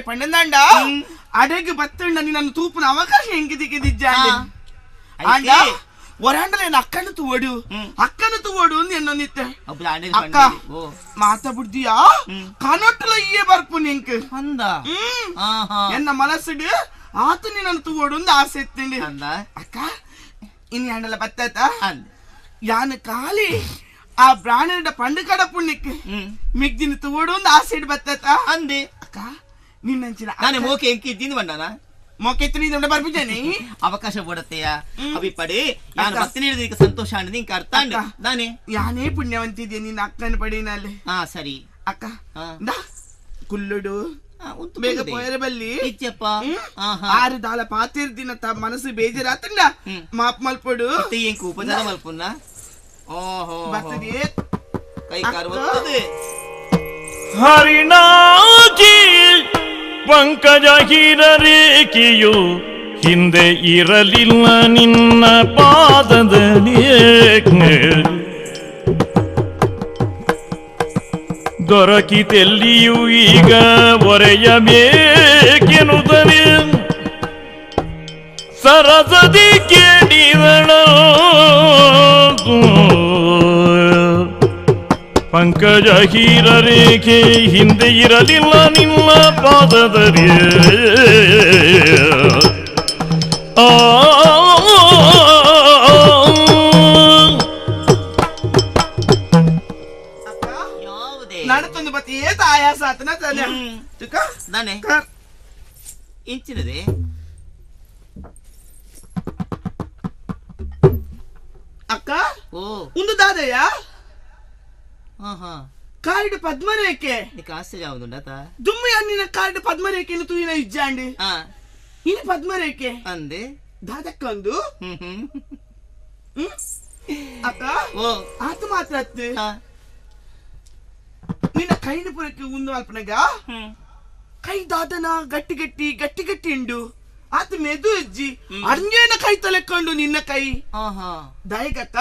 ಪಂಡಂದಾಂಡ ಅಡಗು ಬತ್ತಂಡ ನನ್ನ ತೂಪುನ ಅವಕಾಶ ಹೆಂಗಿದಿಕ್ಕಿದ್ದ ಆಂಡ ಒರಾಂಡಲ ಅಕ್ಕನ ತೂವಡು ಅಕ್ಕನ ತೂವಡು ಎನ್ನೊಂದಿತ್ತೆ ಅಕ್ಕ ಮಾತ ಬುಡ್ದಿಯಾ ಕನೊಟ್ಟಲ ಇಯೇ ಬರ್ಪು ನಿಂಕ್ ಎನ್ನ ಮನಸ್ಸುಡು ಆತು ನಿನ್ನ ತೂವಡು ಅಂದ್ ಆಸೆ ಇತ್ತಿಂಡಿ ಅಕ್ಕ ಇನಿ ಅಂಡಲ ಬತ್ತಾತ ಯಾನು ಖಾಲಿ ಆ ಬ್ರಾಹ್ಮಣ ಪಂಡು ಕಡ ಪುಣ್ಯಕ್ಕೆ ಮಿಗ್ದಿನ ತೂವಡು ಅಂದ್ ಆಸೆ ಇಡ್ ಬತ್ತಾತ ಅಂದೆ ಅಕ್ಕ ನಿನ್ನಂಚಿನ ನಾನು ಮೋಕೆ ಎಂಕಿದ್ದೀನಿ ಬಂಡನ ಮೋಕೆ ತಿನ್ನಿ ಬರ್ಬಿದ್ದೇನೆ ಅವಕಾಶ ಕೊಡತ್ತೆಯ ಅಭಿಪಡಿ ನಾನು ಮತ್ತೆ ನೀಡಿದ ಸಂತೋಷ ನಿಂಗೆ ಅರ್ಥ ನಾನೇ ಯಾನೇ ಪುಣ್ಯವಂತಿದ್ದೆ ನಿನ್ನ ಅಕ್ಕನ ಪಡಿನಲ್ಲಿ ಹಾ ಸರಿ ಅಕ್ಕ ಕುಲ್ಲುಡು ಬೇಗ ಪೋಯರ ಬಲ್ಲಿ ಇಚ್ಚಪ್ಪ ಆರು ದಾಲ ಪಾತಿರ್ದಿನ ಮನಸ್ಸು ಬೇಜಾರಾತಂಡ ಮಾಪ್ ಮಲ್ಪಡು ಎಂಕು ಉಪಚಾರ ಮಲ್ಪುನ್ನ ಓಹೋ ಬರ್ತದೆ ಕೈ ಕಾರು ಬರ್ತದೆ ಹರಿಣಾಕಿ ಪಂಕಜ ಹಿರರೇಖೆಯು ಹಿಂದೆ ಇರಲಿಲ್ಲ ನಿನ್ನ ಪಾದದಲ್ಲಿ ದೊರಕಿತೆಲ್ಲಿಯೂ ಈಗ ಒರೆಯಬೇಕೆನ್ನುತ್ತಲೇ ಸರಸದಿ ಕೇಳಿದಳ ಪಂಕಜ ಹೀರರೇಖೆ ಹಿಂದೆ ಇರಲಿಲ್ಲ ನಿನ್ನ ಪಾದದಲ್ಲಿ ಆ ನಡತೊಂದು ಬತ್ತಿ ಏತ ಆಯಾಸ ಆತನ ತಾನೆ ನಾನೇ ಇಂಚಿನದೆ ಅಕ್ಕ ಒಂದು ದಾದಯ್ಯ ಕಾರ್ಡ್ ಪದ್ಮರೇಖೆ ದುಮ್ಮಿ ಅನ್ನಿನ ಕಾರ್ಡ್ ಪದ್ಮರೇಖೆಯನ್ನು ತೂಯಿನ ಇಜ್ಜಾಂಡಿ ಇನಿ ಪದ್ಮರೇಖೆ ಅಂದೆ ದಾದಕ್ಕೊಂದು ಅಕ್ಕ ಆತ ಮಾತ್ರ ಅತ್ತು ನಿನ್ನ ಕೈನ ಪುರಕ್ಕೆ ಉಂದು ಅಲ್ಪನಗ ಕೈ ದಾದನ ಗಟ್ಟಿ ಗಟ್ಟಿ ಗಟ್ಟಿ ಗಟ್ಟಿ ಉಂಡು ಆತ ಮೆದು ಅಜ್ಜಿ ಅರ್ಜೇನ ಕೈ ತಲೆಕೊಂಡು ನಿನ್ನ ಕೈ ದಾಯಿಗಕ್ಕ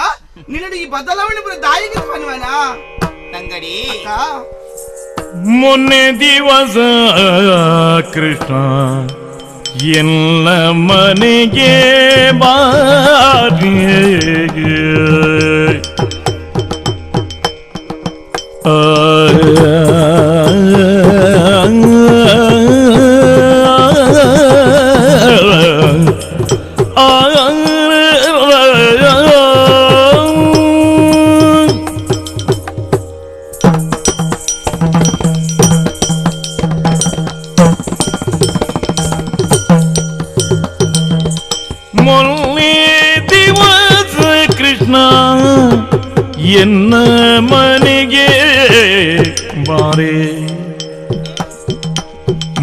ನಿನ್ನ ಈ ಬದಲಾವಣೆ ಬರೋ ದಾಯಿಗ ಪನ್ವನ ತಂಗಡಿ ಮೊನ್ನೆ ದಿವಸ ಕೃಷ್ಣ ಎಲ್ಲ ಮನೆಗೆ ಬಾರಿ ಮೊನ್ನೆ ದಿವಸ ಕೃಷ್ಣ ಎನ್ನ ಮನೆಗೆ ಬಾರೆ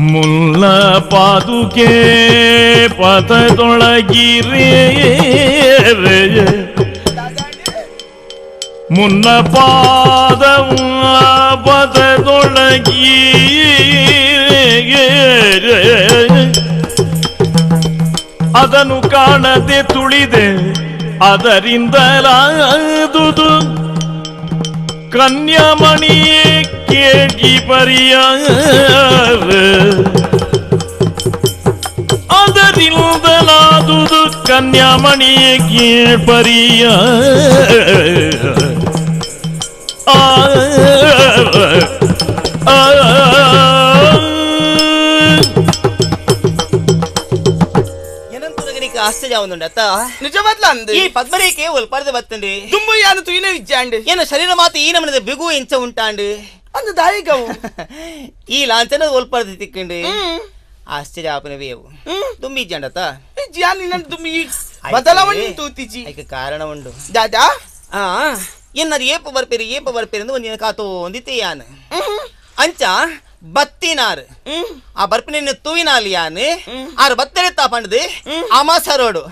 ಮುಲ್ಲ ಪಾದುಕೆ ಪಥದೊಳಗಿರೇ ಮುನ್ನ ಪಾದ ಪಥದೊಳಗಿ ಅದನ್ನು ಕಾಣದೆ ತುಳಿದೆ ಅದರಿಂದಲಾದುದು ಕನ್ಯಾಮಣಿಯೇ ಕೇಳಿ ಪರಿಯ ಅದರಿಂದಲಾದುದು ಕನ್ಯಾಮಣಿಯೇ ಕೇಳ್ಪರಿಯ ಆ ಆಶ್ಚರ್ಯ ಉಂಡು ಅತ್ತ ನಿಜವಾದ್ಲ ಅಂದ್ ಈ ಪದ್ಮರೇಖೆ ಒಲ್ಪರ್ದ ಬತ್ತಂಡಿ ದುಂಬು ಯಾನು ತುಯಿನ ವಿಜ್ಜಾಂಡ್ ಏನ ಶರೀರ ಮಾತು ಈ ನಮನದ ಬಿಗು ಎಂಚ ಉಂಟಾಂಡು ಅಂದ ದಾಯಿಗವು ಈ ಲಾಂಛನ ಒಲ್ಪರ್ದ ತಿಕ್ಕಂಡು ಆಶ್ಚರ್ಯ ಆಪನ ಬೇವು ದುಂಬಿ ಇಜ್ಜಾಂಡತ್ತ ದುಂಬಿ ಬದಲಾವಣೆ ತೂತಿಜಿ ಐಕ ಕಾರಣ ಉಂಡು ದಾದಾ ಎನ್ನದು ಏಪ ಬರ್ಪೇರಿ ಏಪ ಬರ್ಪೇರಿ ಅಂದು ಒಂದಿನ ಕಾತೋ ಒಂದಿತ್ತೆ ಯಾನ್ ಅಂಚ ಬತ್ತಿನಾರು ಆ ಬರ್ಪಿನ ತೂವಿನಾಲ್ ಯಾನ್ ಆರು ಬತ್ತೆರೆತ್ತ ಪಂಡದು ಅಮಸರೋಡು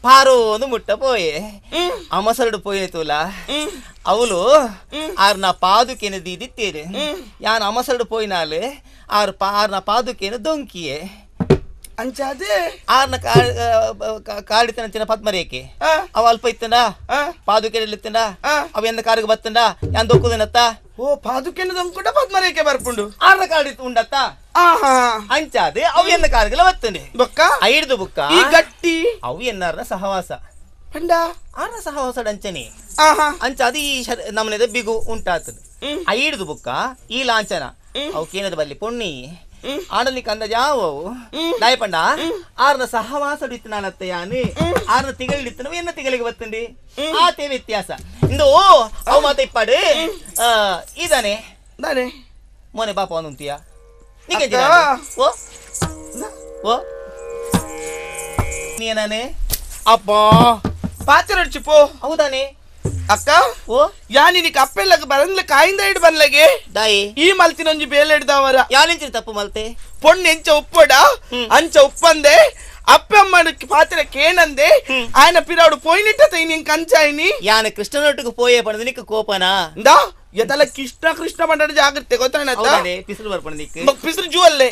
ಪಾರೋ ಒಂದು ಮುಟ್ಟ ಪೋಯೆ ಅಮಸರೋಡು ಪೋಯಿನ ತೂಲ ಅವಳು ಆರ್ನ ಪಾದುಕೆನ ದೀದಿತ್ತೇರು ಯಾನ್ ಅಮಸರೋಡು ಪೋಯಿನಾಲ್ ಆರು ಆರ್ನ ಪಾದುಕೆನ ದೊಂಕಿಯೆ ಅಂಚಾದೆ ಆರ್ನ ಕಾಡಿತನ ಪದ್ಮರೇಖೆ ಅವ ಅಲ್ಪ ಇತ್ತಂಡ ಪಾದುಕೆ ಇತ್ತಂಡ ಅವ ಎಂದ ಕಾರಿಗೆ ಬತ್ತಂಡ ಯಾನ್ ದೊಕ್ಕುದನತ್ತ ಓ ಪಾದುಕೆನ ದೊಂಕುಂಡ ಪದ್ಮರೇಖೆ ಬರ್ಪುಂಡು ಆರ್ನ ಕಾಡಿತ್ತು ಉಂಡತ್ತ ಅಂಚಾದೆ ಅವು ಎನ್ನ ಕಾರಿಗೆಲ್ಲ ಬತ್ತಂಡೆ ಬೊಕ್ಕ ಐಡ್ದು ಬುಕ್ಕ ಈ ಗಟ್ಟಿ ಅವು ಎನ್ನಾರ್ನ ಸಹವಾಸ ಪಂಡ ಆರ್ನ ಸಹವಾಸ ಅಂಚನೆ ಅಂಚಾದ ಈ ನಮ್ಮನೆದ ಬಿಗು ಉಂಟಾತದ ಐಡ್ದು ಬುಕ್ಕ ಈ ಲಾಂಛನ ಅವಕ್ಕೇನದ ಬಲ್ಲಿ ಪೊಣ್ಣಿ ಆಡಲಿ ಕಂದ ಜಾವವು ದಾಯಪಂಡ ಆರ್ನ ಸಹವಾಸ ಇತ್ತು ಯಾನು ಆರ್ನ ತಿಗಳಿತ್ತು ಎನ್ನ ತಿಗಳಿಗೆ ಬತ್ತಂಡಿ ಆತೇ ವ್ಯತ್ಯಾಸ ಇಂದು ಅವು ಮಾತ ಇಪ್ಪಾಡು ಇದಾನೆ ದಾನೆ ಮೋನೆ ಪಾಪ ಒಂದುಂತಿಯ ಓ ಓ ನೀನಾನೆ ಅಪ್ಪ ಪಾತ್ರ ಪೋ ಹೌದಾನೆ ಅಕ್ಕ ಓ ಯಾನಿನಿಕ್ ಅಪ್ಪೆಲ್ಲಗ ಬರಂದ್ಲ ಕಾಯಿಂದ ಇಡ್ ಬನ್ಲಗೆ ದಾಯಿ ಈ ಮಲ್ತಿನೊಂಜಿ ಬೇಲೆ ಹಿಡ್ದವರ ಯಾನಿಂಚಿನ ತಪ್ಪು ಮಲ್ತೆ ಪೊಣ್ಣು ಎಂಚ ಉಪ್ಪಡ ಅಂಚ ಉಪ್ಪಂದೆ ಅಪ್ಪಮ್ಮನ ಪಾತ್ರ ಕೇನಂದೆ ఆయన పిరాడు పోయినట్ట ನೀನ್ ಕಂಚಾಯಿನಿ ಯಾನ ಕೃಷ್ಣನೊಟ್ಟಿಗೆ ಪೋಯೆ ಪಣದ ನಿಕ್ಕ ಕೋಪನಾ ಇಂದಾ ಎತಲ ಕೃಷ್ಣ ಕೃಷ್ಣ ಪಂಡ ಜಾಗ್ರತೆ ಗೊತ್ತಾಣತ್ತ ಪಿಸಿರು ಬರ್ಪಣ ನಿಕ್ಕ ಪಿಸಿರು ಜೂವಲ್ಲೇ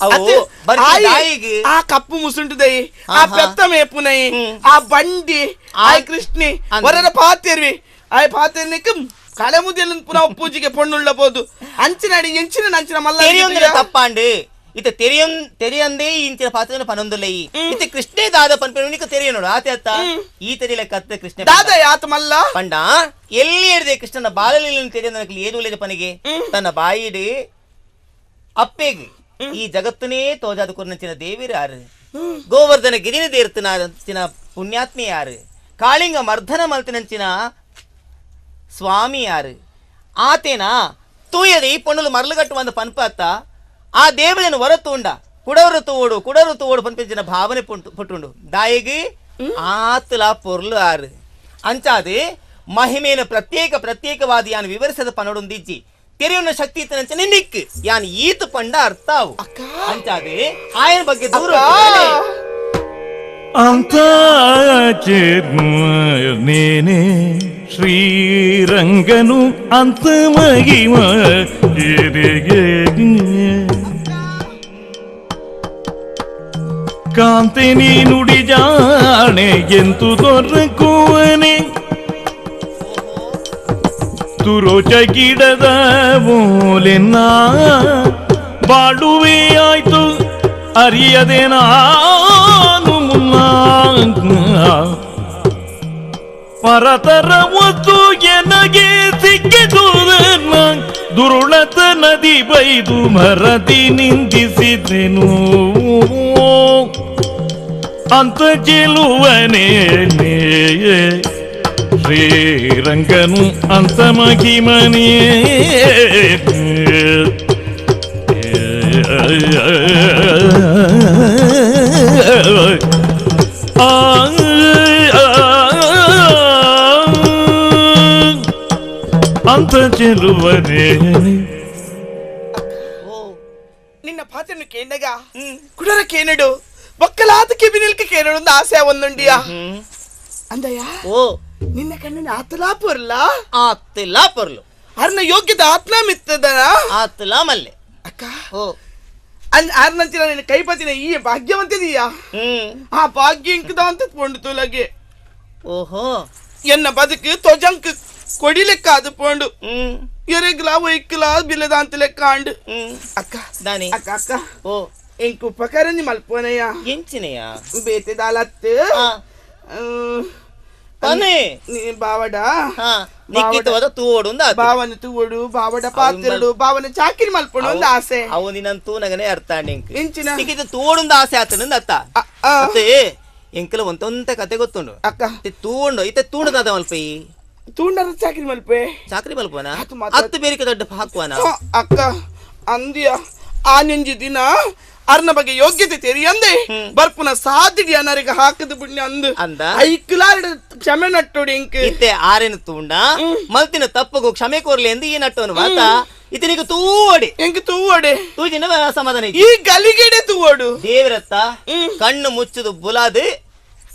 ಅವು ಬರ್ತಿ ಆ ಕಪ್ಪು ಮುಸುಂಟುದೈ ಆ ಪೆತ್ತ ಮೇಪುನೈ ಆ ಬಂಡಿ ಆ ಕೃಷ್ಣಿ ವರರ ಪಾತೆರ್ವಿ ಆ ಪಾತೆರ್ನಿಕ್ಕ ಕಳೆ ಮುದಿಯಲ್ಲಿ ಪುನಃ ಪೂಜೆಗೆ ಪೊಣ್ಣುಳ್ಳ ಬೋದು ಅಂಚಿನಾಡಿ ಎಂಚಿನ ನಂಚಿನ ಮಲ್ಲ ತಪ್ಪಾಂಡು ಇತ ತೆರಿಯಂದೇ ಇಂಚಿನ ಪಾತ್ರ ಪನೊಂದುಲೈ ಇತ ಕೃಷ್ಣೇ ದಾದ ಪನ್ಪೆನುನಿಕ ತೆರಿಯನೋಡು ಆತೆ ಅತ್ತ ಈ ತೆರಿಯಲ ಕತ್ತ ಕೃಷ್ಣ ದಾದ ಯಾತ ಮಲ್ಲ ಪಂಡ ಎಲ್ಲಿ ಹಿಡಿದೆ ಕೃಷ್ಣನ ಬಾಲಲೀಲೆಯನ್ನು ತೆರಿಯಂದನಕಲಿ ಏದು ಉಳ್ಳೇದ ಪನಿಗೆ ತನ್ನ ಬಾಯಿಡು ಅಪ್ಪೆಗೆ ಈ ಜಗತ್ತನೇ ತೋಜಾದ ಕುರ್ನಂಚಿನ ದೇವಿರು ಯಾರು ಗೋವರ್ಧನ ಗಿರಿನ ದೇರ್ತನ ಪುಣ್ಯಾತ್ಮೆ ಯಾರು ಕಾಳಿಂಗ ಮರ್ಧನ ಮಲ್ತಿನಂಚಿನ ಸ್ವಾಮಿ ಯಾರು ಆತೇನಾ ತೂಯದೆ ಈ ಪೊಣ್ಣಲು ಮರಳುಗಟ್ಟುವಂದ ಪನ್ಪ ಅತ್ತ ಆ ದೇವರನ್ನು ಹೊರತುಂಡ ಕುಡವರು ತೋಡು ಕುಡವರು ತೋಡು ಪನ್ಪಿಂಚಿನ ಭಾವನೆ ಪುಟ್ಟುಂಡು ದಾಯಿಗೆ ಆತಲ ಪೊರ್ಲು ಆರು ಅಂಚಾದೆ ಮಹಿಮೇನ ಪ್ರತ್ಯೇಕ ಪ್ರತ್ಯೇಕವಾದ ಯಾನು ವಿವರಿಸದ ಪನೊಡೊಂದಿಜ್ಜಿ ತೆರೆಯುವ ಶಕ್ತಿ ಇತ್ತನಂಚನೆ ನಿಕ್ ಯಾನು ಈತು ಪಂಡ ಅರ್ಥ ಅವು ಅಂಚಾದೆ ಆಯನ ಬಗ್ಗೆ ದೂರ ಅಂತ ನೇನೆ ಶ್ರೀರಂಗನು ಅಂತ ಮಹಿಮ ಕಾಂತೆ ನೀ ನುಡಿ ಜಾಣೆ ಎಂತು ದೊರಕುವನೆ ತುರೋಚ ಗಿಡದ ಮೂಲೆನ್ನ ಬಾಳುವೆ ಆಯ್ತು ಅರಿಯದೆ ನಾನು ಮುನ್ನ ಪರತರ ಒತ್ತು ಎನಗೆ ಸಿಕ್ಕಿದು ದುರುಳತ ನದಿ ಬೈದು ಮರದಿ ನಿಂದಿಸಿದೆನು ಅಂತ ಚೆಲುವನೇ ಶ್ರೀರಂಗನು ಅಂತ ಮಹಿಮನೇ ಅಂತ ಚೆಲುವನೇ ನಿನ್ನ ಪಾತ್ರನು ಕೇಂಡಗ ಕುಡರ ಕೇನಡು ಒಕ್ಕಲಾದ ಕೆಬಿನಿಲ್ಕ ಕೇನಡು ಒಂದು ಆಸೆ ಒಂದುಂಡಿಯಾ ಅಂದಯ್ಯ ಓ ನಿನ್ನ ಕಣ್ಣಿನ ಆತಲಾ ಪೊರ್ಲ ಆತಲಾ ಪೊರ್ಲು ಅರ್ನ ಯೋಗ್ಯದ ಆತ್ಲ ಮಿತ್ತದನ ಆತಲಾ ಮಲ್ಲೆ ಅಕ್ಕ ಓ ಅರ್ನಂಚಿನ ನಿನ್ನ ಕೈಪತಿನ ಈ ಭಾಗ್ಯವಂತಿದೀಯಾ ಆ ಭಾಗ್ಯ ಇಂಕದ ಅಂತ ಪೊಂಡು ತುಲಗೆ ಓಹೋ ಎನ್ನ ಬದುಕು ತೊಜಂಕ್ ಕೊಡಿಲೆಕ್ಕ ಅದು ಪೋಂಡು ಎರೆಗ್ಲಾ ಒಯ್ಕ್ಲಾ ಬಿಲ್ಲದ ಅಂತ ಲೆಕ್ಕ ಅಂಡು ಅಕ್ಕ ದಾನಿ ಅಕ್ಕ ಅಕ್ಕ ಓ ಎಂಕ್ ಉಪಕಾರ ನಿ ಮಲ್ಪೋನಯ್ಯ ಎಂಚಿನಯ್ಯ ಬೇತೆ ದಾಲತ್ತು ತಾನೇ ನೀ ಬಾವಡ ನಿಕ್ಕಿತವಾದ ತೂವೋಡು ಅಂದ ಬಾವನ ತೂವೋಡು ಬಾವಡ ಪಾತಿರಡು ಬಾವನ ಚಾಕಿರಿ ಮಲ್ಪೋಡು ಒಂದು ಆಸೆ ಅವು ನಿನ್ನ ತೂನಗನೆ ಅರ್ಥ ಎಂಕ್ ಎಂಚಿನ ನಿಕ್ಕಿತ ತೂವೋಡು ಅಂದ ಆಸೆ ಆತನಂದ ಅತ್ತ ಅತ್ತೆ ಎಂಕಲ ಒಂತೊಂತ ಕತೆ ಗೊತ್ತುಂಡು ಅಕ್ಕ ತೂಂಡು ಇತ್ತೆ ತೂಂಡದಾದ ಮಲ್ಪೈ ತೂಂಡರ ಚಾಕ್ರಿ ಮಲ್ಪೆ ಚಾಕ್ರಿ ಮಲ್ಪನ ಹತ್ತು ಬೇರಿಕೆ ದೊಡ್ಡ ಹಾಕುವನ ಅಕ್ಕ ಅಂದಿಯ ಆ ನೆಂಜಿ ದಿನ ಅರ್ನ ಬಗ್ಗೆ ಯೋಗ್ಯತೆ ತೆರಿಯಂದೆ ಬರ್ಪುನ ಸಾದಿಡಿ ಅನರಿಗೆ ಹಾಕದ ಪುಣ್ಯ ಅಂದು ಅಂದ ಐಕ್ಲಾರ ಕ್ಷಮೆ ನಟ್ಟೋಡಿ ಇಂಕ್ ಇತ್ತೆ ಆರೇನು ತೂಂಡ ಮಲ್ತಿನ ತಪ್ಪಗು ಕ್ಷಮೆ ಕೋರ್ಲಿ ಎಂದು ಈ ನಟ್ಟೋನು ಮಾತ ಇತನಿಗೆ ತೂವಡಿ ಎಂಕ್ ತೂವಡೆ ತೂಜಿನ ಸಮಾಧಾನ ಈ ಗಲಿಗೆಡೆ ತೂವಡು ದೇವರತ್ತ ಕಣ್ಣು ಮುಚ್ಚುದು ಬುಲಾದು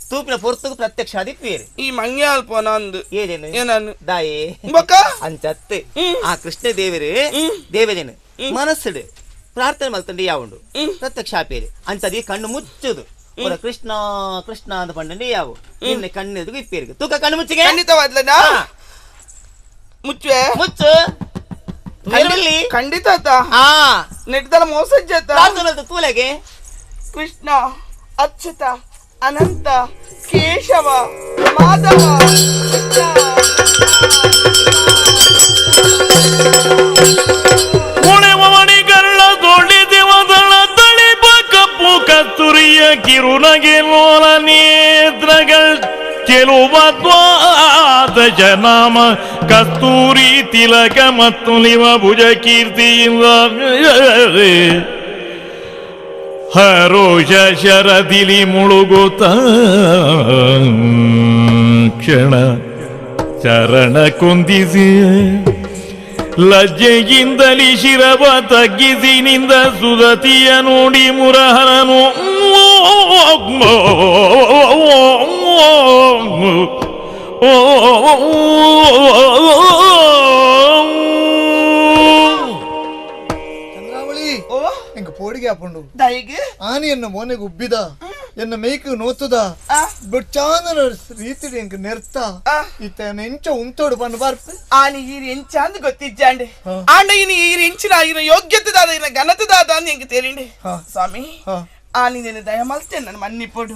ತೂಪಿನ ಪೊರ್ತುಗು ಪ್ರತ್ಯಕ್ಷ ಆದಿಪ್ಪೇರು ಈ ಮಂಗ್ಯಾಲ್ ಪೋನ ಅಂದು ಏನೇನು ಏನಾನು ದಾಯೇ ಬೊಕ್ಕ ಅಂಚತ್ತು ಆ ಕೃಷ್ಣ ದೇವರು ದೇವದೇನು ಮನಸ್ಸುಡು ಪ್ರಾರ್ಥನೆ ಮಲ್ತಂಡಿ ಯಾವುಂಡು ಪ್ರತ್ಯಕ್ಷ ಆಪೇರು ಅಂಚದಿ ಕಣ್ಣು ಮುಚ್ಚುದು ಕೃಷ್ಣ ಕೃಷ್ಣ ಅಂತ ಪಂಡಂಡಿ ಯಾವು ನಿನ್ನೆ ಕಣ್ಣೆದುಗು ಇಪ್ಪೇರಿಗೆ ತೂಕ ಕಣ್ಣು ಮುಚ್ಚಿಗೆ ಖಂಡಿತವಾದ್ಲನಾ ಮುಚ್ಚುವೆ ಮುಚ್ಚು ಖಂಡಿತ ನೆಟ್ದಲ ಮೋಸ ತೂಲೆಗೆ ಕೃಷ್ಣ ಅಚ್ಯುತ ಅನಂತ ಕೇಶವ ಮಾಧವ ಕಪ್ಪು ಕಸ್ತೂರಿಯ ಕಿರುನಗೆ ಲೋಲ ನೇತ್ರಗಳು ಚೆಲುವ ದ್ವಾದಶ ನಾಮ ಕಸ್ತೂರಿ ತಿಲಕ ಮತ್ತು ನಿವ ಭುಜ ಕೀರ್ತಿಯಿಂದ ಹರೋಷ ಶರದಿಲಿ ಮುಳುಗುತ್ತ ಕ್ಷಣ ಚರಣ ಕುಂದಿಸಿ ಲಜ್ಜೆಯಿಂದಲಿ ಶಿರವ ತಗ್ಗಿಸಿ ನಿಂದ ಸುದತಿಯ ನೋಡಿ ಮುರಹರನು ಚಂದ್ರಾವಳಿ ಎಂಕ ಪೋಡಿಗೆ ಹಾಕೊಂಡು ಆನೆಯನ್ನ ಮೋನೆಗೆ ಉಬ್ಬಿದ ಎನ್ನ ಮೇಯ್ಕು ನೋತುದ ಬೊಚ್ಚಾಂದನ ರೀತಿ ಎಂಕ ನೆರ್ತ ಇತ್ತ ಎಂಚ ಉಂತೋಡು ಬಣ್ಣ ಬಾರ್ಪೆ ಆನಿ ಈರು ಎಂಚ ಅಂದ್ ಗೊತ್ತಿಜ್ಜಾಂಡೆ ಆಂಡ ಇನಿ ಈರು ಎಂಚಿನ ಇನ ಯೋಗ್ಯತೆ ದಾದ ಇನ ಘನತೆ ದಾದ ಅಂದ್ ಎಂಕ ತೆರಿಂಡೆ ಸ್ವಾಮಿ ಆನಿ ನೆನೆ ದಯ ಮಲ್ತೆ ನನ್ನ ಮನ್ನಿಪೊಡು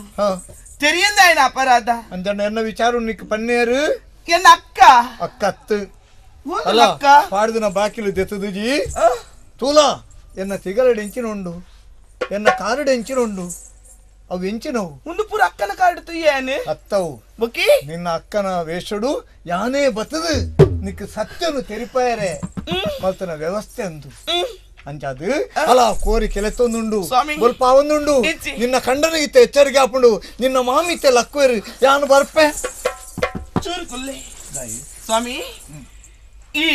ತೆರಿಯಂದ ఆయన ಅಪರಾಧ ಅಂಜಣ್ಣ ಎನ್ನ ವಿಚಾರ ನಿಕ್ ಪನ್ನೇರು ಎನ್ನ ಅಕ್ಕ ಅಕ್ಕತ್ತು ಅಲ್ಲ ಪಾಡ್ದಿನ ಬಾಕಿಲು ದೆತ್ತದುಜಿ ತೂಲಾ ಎನ್ನ ತಿಗಲಡೆ ಎಂಚಿನ ಉಂಡು ಎನ್ನ ಕಾರುಡೆ ಎಂಚಿನ ಉಂಡು ಅವು ಎಂಚಿನವು ಒಂದು ಪೂರ ಅಕ್ಕನ ಕಾಡು ತುಯ್ಯಾನೆ ಅತ್ತವು ಬುಕಿ ನಿನ್ನ ಅಕ್ಕನ ವೇಷಡು ಯಾನೇ ಬತ್ತದು ನಿಕ್ ಸತ್ಯನು ತೆರಿಪಾಯರೆ ಮಲ್ತನ ವ್ಯವಸ್ಥೆ ಅಂದು ಅಂಚಾದು ಅಲ್ಲ ಕೋರಿ ಕೆಲೆತ್ತೊಂದುಂಡು ಬೊಲ್ಪಾವೊಂದುಂಡು ನಿನ್ನ ಕಂಡನಿಗಿತ್ತ ಎಚ್ಚರಿಕೆ ಹಾಪುಂಡು ನಿನ್ನ ಮಾಮಿತ್ತೆ ಲಕ್ವೇರು ಯಾನು ಬರ್ಪೆ ಚೂರು ಕುಲ್ಲೆ ಸ್ವಾಮಿ ಈ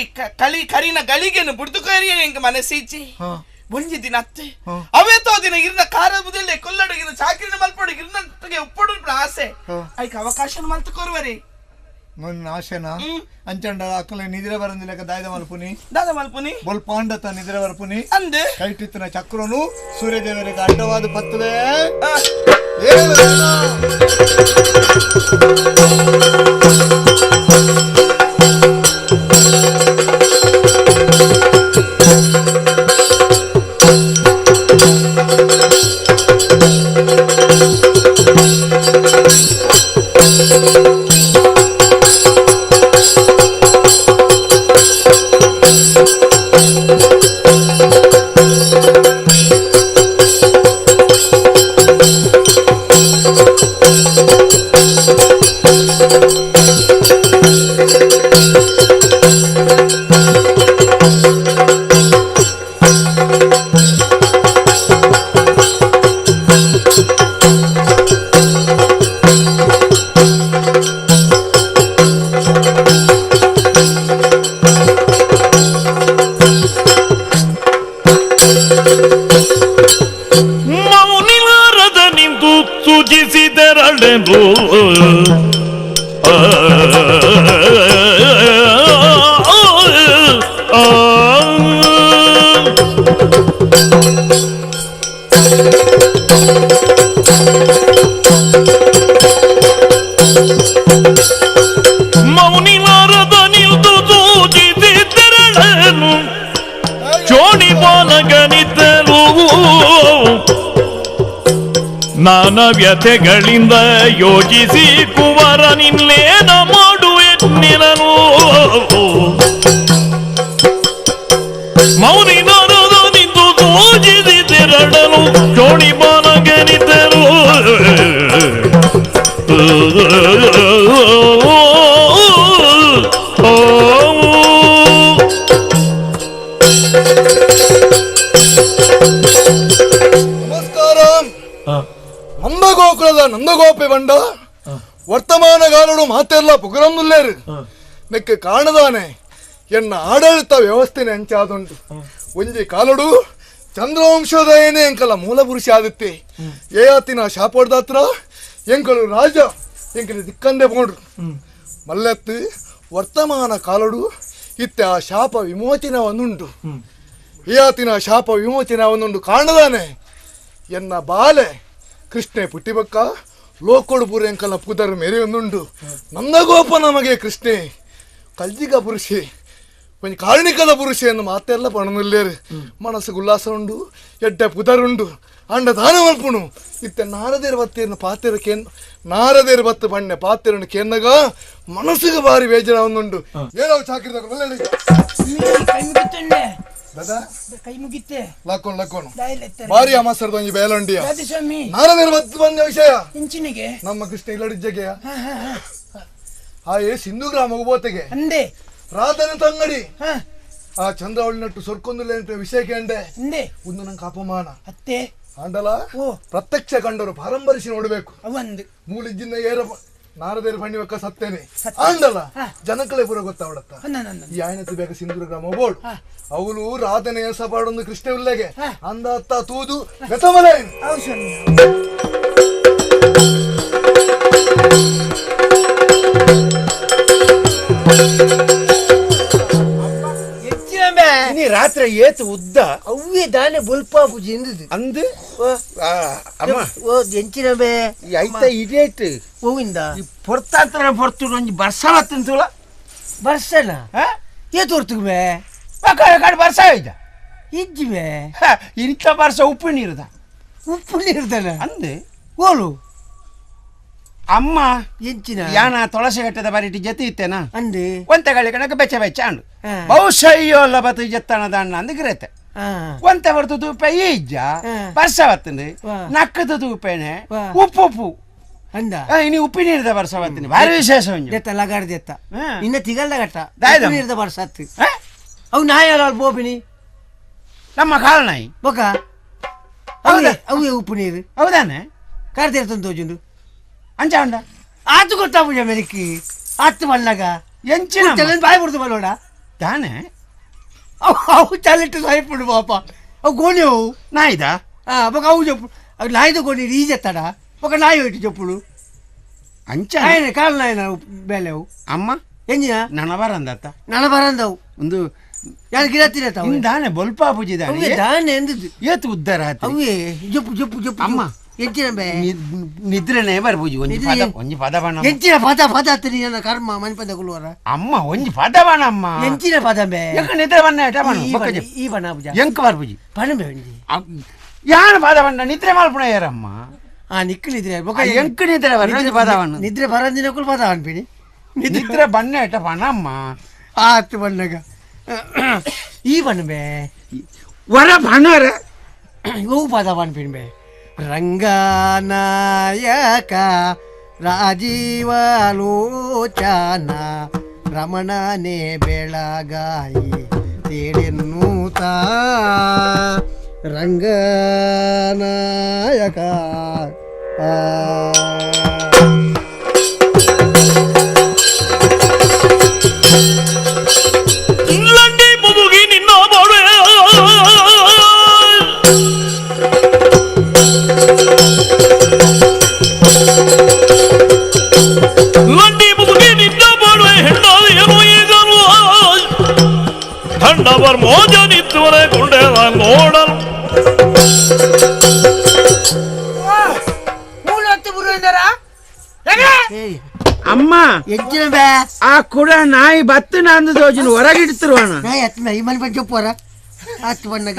ಕಳಿ ಕರಿನ ಗಳಿಗೆನು ಬುಡ್ದು ಕರಿಯ ಎಂಕ ಮನಸ್ಸೀಚಿ ಒಂಜಿ ದಿನ ಅತ್ತೆ ಅವೇತೋ ದಿನ ಇರ್ನ ಕಾರ ಬುದಲ್ಲೆ ಕೊಲ್ಲಡು ಇರ್ನ ಚಾಕ್ರಿನ ಮಲ್ಪಡು ಇರ್ನಗೆ ಉಪ್ಪಡು ಆಸೆ ಐಕ ಅವಕಾಶ ಮಲ್ತು ಕೊರುವರಿ ನನ್ನ ಆಶೆನಾ ಅಂಚಂಡ ಅಕ್ಕಲೆ ನಿದ್ರೆ ಬರಂದಿಲ್ಲಕ ದಾಯದ ಮಲ್ಪುನಿ ದಾದ ಮಲ್ಪುನಿ ಬೊಲ್ಪಾಂಡತ ನಿದ್ರೆ ಬರ್ಪುನಿ ಅಂದೆ ಕೈಟಿತ್ತಿನ ಚಕ್ರನು ಸೂರ್ಯದೇವರಿಗೆ ಅಡ್ಡವಾದ ಪತ್ತುವೆ ಮೌನಿಲಾರದ ನಿಂತು ಸೂಚಿಸಿದರಳೆಂದು ಮೌನಿಲಾರದ ನಿಂತು ಸೂಚಿಸಿದರಳೆನು ಚೋಣಿ ಬಾಲಗನಿತರು ನಾನಾ ವ್ಯಥೆಗಳಿಂದ ಯೋಚಿಸಿ ಕುವರ ನಿನ್ನೇನ ಮಾಡುವೆ ನಿನನು ಮೌನಿನರದು ನಿಂತು ಸೂಚಿಸಿದೆರಡನು ಚೋಣಿ ಬಾಲಗನಿತರು ಮಾತೆಲ್ಲ ಪುಗರನ್ನುಲ್ಲೇರು ನೆಕ್ಕೆ ಕಾಣದಾನೆ ಎನ್ನ ಆಡಳಿತ ವ್ಯವಸ್ಥೆನೆ ಅಂಚಾದುಂಟು ಒಂಜಿ ಕಾಲಡು ಚಂದ್ರವಂಶೋದಯನೇ ಎಂಕಲ ಮೂಲ ಪುರುಷ ಆದಿತ್ತೆ ಏಯಾತಿನ ಶಾಪೋಡ್ದಾತ್ರ ಎಂಕಲು ರಾಜ ಎಂಕಲು ದಿಕ್ಕಂದೆ ಪೋಂಡ್ರು ಮಲ್ಲತ್ತು ವರ್ತಮಾನ ಕಾಲಡು ಇತ್ತೆ ಆ ಶಾಪ ವಿಮೋಚನವನ್ನುಂಟು ಏಯಾತಿನ ಶಾಪ ವಿಮೋಚನವನ್ನುಂಟು ಕಾಣದಾನೆ ಎನ್ನ ಬಾಲೆ ಕೃಷ್ಣೆ ಪುಟ್ಟಿಬಕ್ಕ ಲೋಕೋಡು ಪೂರ ಎಂಕಲ ಪುದರ್ ಮೇರೆಯೊಂದುಂಡು ನಂದಗೋಪ ನಮಗೆ ಕೃಷ್ಣೆ ಕಲ್ಜಿಗ ಪುರುಷೆ ಒಂಜಿ ಕಾರಣಿಕದ ಪುರುಷೆಯನ್ನು ಮಾತೆಲ್ಲ ಪಣನುಲ್ಲೇರು ಮನಸ್ಸು ಉಲ್ಲಾಸ ಉಂಡು ಎಡ್ಡೆ ಪುದರುಂಡು ಅಂಡ ದಾನ ಮಲ್ಪುಣು ಇತ್ತೆ ನಾರದೇರು ಬತ್ತೇರ್ನ ಪಾತೆರ ಕೇನ್ ನಾರದೇರು ಬತ್ತು ಬಣ್ಣೆ ಪಾತೆರನ್ನು ಕೇನ್ನಗ ಮನಸ್ಸಿಗೆ ಬಾರಿ ಬೇಜಾರ ಒಂದುಂಡು ಏನೋ ಚಾಕಿರ್ದ ಕೈ ಮುಗಿತ್ತಂಡೆ ದಾದಾ ಕೈ ಮುಗಿತ್ತೆ ಲಾಕೋಣ ಲಾಕೋಣ ಬಾರಿ ಅಮಾಸರದ ಒಂಜಿ ಬೇಲಂಡಿಯ ಸ್ವಾಮಿ ನಾರದೇರು ಬತ್ತು ಬಂದ ವಿಷಯ ಇಂಚಿನಿಗೆ ನಮ್ಮ ಕೃಷ್ಣ ಇಲ್ಲಡಿಜ್ಜಗೆಯ ಆ ಏ ಸಿಂಧು ಗ್ರಾಮ ಬೋತೆಗೆ ಅಂದೆ ರಾಧನ ತಂಗಡಿ ಆ ಚಂದ್ರವಳ್ಳಿ ನಟ್ಟು ಸೊರ್ಕೊಂದುಲ್ಲ ವಿಷಯ ಕೇಂಡೆ ಒಂದು ನಂಗೆ ಅಪಮಾನ ಅತ್ತೆ ಆಂಡಲ ಪ್ರತ್ಯಕ್ಷ ಕಂಡರು ಪಾರಂಪರಿಸಿ ನೋಡಬೇಕು ಒಂದು ಮೂಲಿಜ್ಜಿನ ಏರ ನಾರದೇರು ಬಣ್ಣಿ ಒಕ್ಕ ಸತ್ತೇನೆ ಆಂಡಲ ಜನಕಳೆ ಪೂರ ಗೊತ್ತಾವಡತ್ತ ಈ ಆಯನತಿ ಬೇಗ ಸಿಂಧೂರ ಗ್ರಾಮ ಬೋರ್ಡ್ ಅವಳು ರಾಧನೆಯ ಸಪಾಡೊಂದು ಕೃಷ್ಣ ಉಲ್ಲೆಗೆ ಅಂದ ಅತ್ತ ತೂದು ಬೆತಮಲೆ ರಾತ್ರಿ ಏತು ಉದ್ದ ಅವ್ವೇ ದಾನೆ ಬೊಲ್ಪಾಪು ಜಿಂದದು ಅಂದು ಅಮ್ಮ ಓ ಎಂಚಿನಬೆ ಐತ ಇಡೇಟ್ ಹೂವಿಂದ ಈ ಪೊರ್ತಾಂತರ ಪೊರ್ತು ಒಂಜಿ ಬರ್ಸ ಬತ್ತಂತುಲ ಬರ್ಸನ ಏತು ಹೊರ್ತುಗುಬೆ ಕಾಡು ಬರ್ಸ ಇದ್ದ ಇಜ್ಜಿಬೆ ಇಂಥ ಬರ್ಸ ಉಪ್ಪು ನೀರುದ ಉಪ್ಪು ನೀರುದನ ಅಂದು ಓಲು ಅಮ್ಮ ಎಂಚಿನ ಯಾನ ತುಳಸಿ ಘಟ್ಟದ ಬರಿಟಿ ಜೊತೆ ಇತ್ತೇನಾ ಅಂದು ಒಂತೆ ಗಾಳಿ ಕಣಕ್ಕೆ ಬೆಚ್ಚ ಬೆಚ್ಚ ಅಂಡು ಬಹುಶಃ ಅಯ್ಯೋಲ್ಲ ಬತ್ತು ಜತ್ತಣದ ಅಣ್ಣ ಅಂದು ಗಿರತ್ತೆ ಒಂತೆ ಬರ್ತು ತೂಪೆ ಈಜ್ಜ ಬರ್ಸ ಬತ್ತಂದು ನಕ್ಕದ ತೂಪೇನೆ ಉಪ್ಪು ಉಪ್ಪು ಅಂದ ಇನಿ ಉಪ್ಪಿ ನೀರ್ದ ಬರ್ಸ ಬತ್ತೀನಿ ಭಾರಿ ವಿಶೇಷ ದೆತ್ತ ಲಗಾಡ್ ದೆತ್ತ ನಿನ್ನ ತಿಗಲ್ದ ಘಟ್ಟ ನೀರ್ದ ಬರ್ಸ ಹತ್ತು ಅವು ನಾಯಿ ಅಲ್ಲ ಬೋಪಿನಿ ನಮ್ಮ ಕಾಲ ನಾಯಿ ಬೊಕ ಹೌದಾ ಅವೇ ಉಪ್ಪು ನೀರು ಹೌದಾನೆ ಕಾರ್ದೇರ್ತಂತ ತೋಜುಂಡು ಅಂಚ ಉಂಡ ಆತು ಗೊತ್ತಾಪುಜ ಮೆಲಿಕ್ಕಿ ಆತು ಮಣ್ಣಾಗ ಎಂಚಿನ ಬಾಯಿ ಬಿಡ್ತು ಬಲ್ಲೋಡ ತಾನೆ ಅವು ಅವು ಚಲಿಟ್ಟು ಸಾಯ್ಪುಡು ಪಾಪ ಅವು ಗೋಣಿ ಅವು ನಾಯಿದ ಹಾಂ ಬೊಕ ಅವು ಜೊಪ್ಪು ಅವು ನಾಯಿದ ಗೋಣಿ ಈಜತ್ತಡ ಬೊಕ ನಾಯಿ ಹೋಯ್ತು ಜೊಪ್ಪುಡು ಅಂಚ ನಾಯಿನ ಕಾಲು ನಾಯಿನ ಬೇಲೆ ಅವು ಅಮ್ಮ ಎಂಜಿನ ನನ ಬರಂದತ್ತ ನನ ಬರಂದವು ಒಂದು ಯಾರು ಗಿಡತ್ತಿನ ತಾವು ದಾನೆ ಬೊಲ್ಪಾಪುಜಿ ದಾನೆ ಎಂದದ್ದು ಏತು ಉದ್ದಾರ ಅವೇ ಜೊಪ್ಪು ಜೊಪ್ಪು ಜೊಪ್ಪು ಅಮ್ಮ ಎಂಚಿನ ಬೇ ನಿದ್ರೆನೇ ಬರ್ಪುಜಿ ಒಂಜಿ ಪದ ಒಂಜಿ ಪದ ಬಣ್ಣ ಎಂಚಿನ ಪದ ಪದ ಅತ್ತನಿ ನನ್ನ ಕರ್ಮ ಮನ್ಪದ ಕುಲುವರ ಅಮ್ಮ ಒಂಜಿ ಪದ ಬಣ್ಣ ಅಮ್ಮ ಎಂಚಿನ ಪದ ಬೇ ಎಂಕ ನಿದ್ರೆ ಬಣ್ಣ ಏಟ ಬಣ್ಣ ಈ ಬಣ್ಣ ಪೂಜ ಎಂಕ ಬರ್ಪುಜಿ ಬಣ್ಣ ಬೇ ಒಂಜಿ ಯಾನ ಪದ ಬಣ್ಣ ನಿದ್ರೆ ಮಲ್ಪುಣ ಯಾರಮ್ಮ ಆ ನಿಕ್ಕು ನಿದ್ರೆ ಬೊಕ ಎಂಕ ನಿದ್ರೆ ಬರ ಒಂಜಿ ಪದ ಬಣ್ಣ ನಿದ್ರೆ ಬರಂದಿನಕ್ಕೂ ಪದ ಅನ್ಪಿನಿ ನಿದ್ರೆ ಬಣ್ಣ ಏಟ ಬಣ್ಣ ಅಮ್ಮ ಆತು ಬಣ್ಣಗ ಈ ಬಣ್ಣ ಬೇ ವರ ಬಣ್ಣರ ಓ ಪದ ಬಣ್ಪಿನಿ ಬೇ ರಂಗನಾಯಕ ರಾಜೀವಲೋಚನ ರಮಣನೇ ಬೆಳಗಾಯಿ ತೇಡೆನ್ನೂತ ರಂಗನಾಯಕ ಲಂಡಿ ಮುದುಗಿ ನಿನ್ನ ಬಾಳೆ ಲಂಡಿ ಮುದುಗಿ ನಿನ್ನ ಬಾಳುವೆ ಹೆಣ್ಣಾದ ಏನು ಈಗಲು ಥಂಡವರ್ ಮೋಜನಿದ್ದುವರೆ ಗುಂಡೆ ನೋಡಲು ಅಮ್ಮ ಆ ಕುಡ ನಾಯಿ ಬತ್ತು ನಂದು ದೋಜಿನ ಹೊರಗಿಡ್ತಿರುವಣ ನಾಯಿ ಹತ್ತು ನಾಯಿ ಮನೆ ಬಂದು ಚೊಪ್ಪುವರ ಹತ್ತು ಬಣ್ಣಗ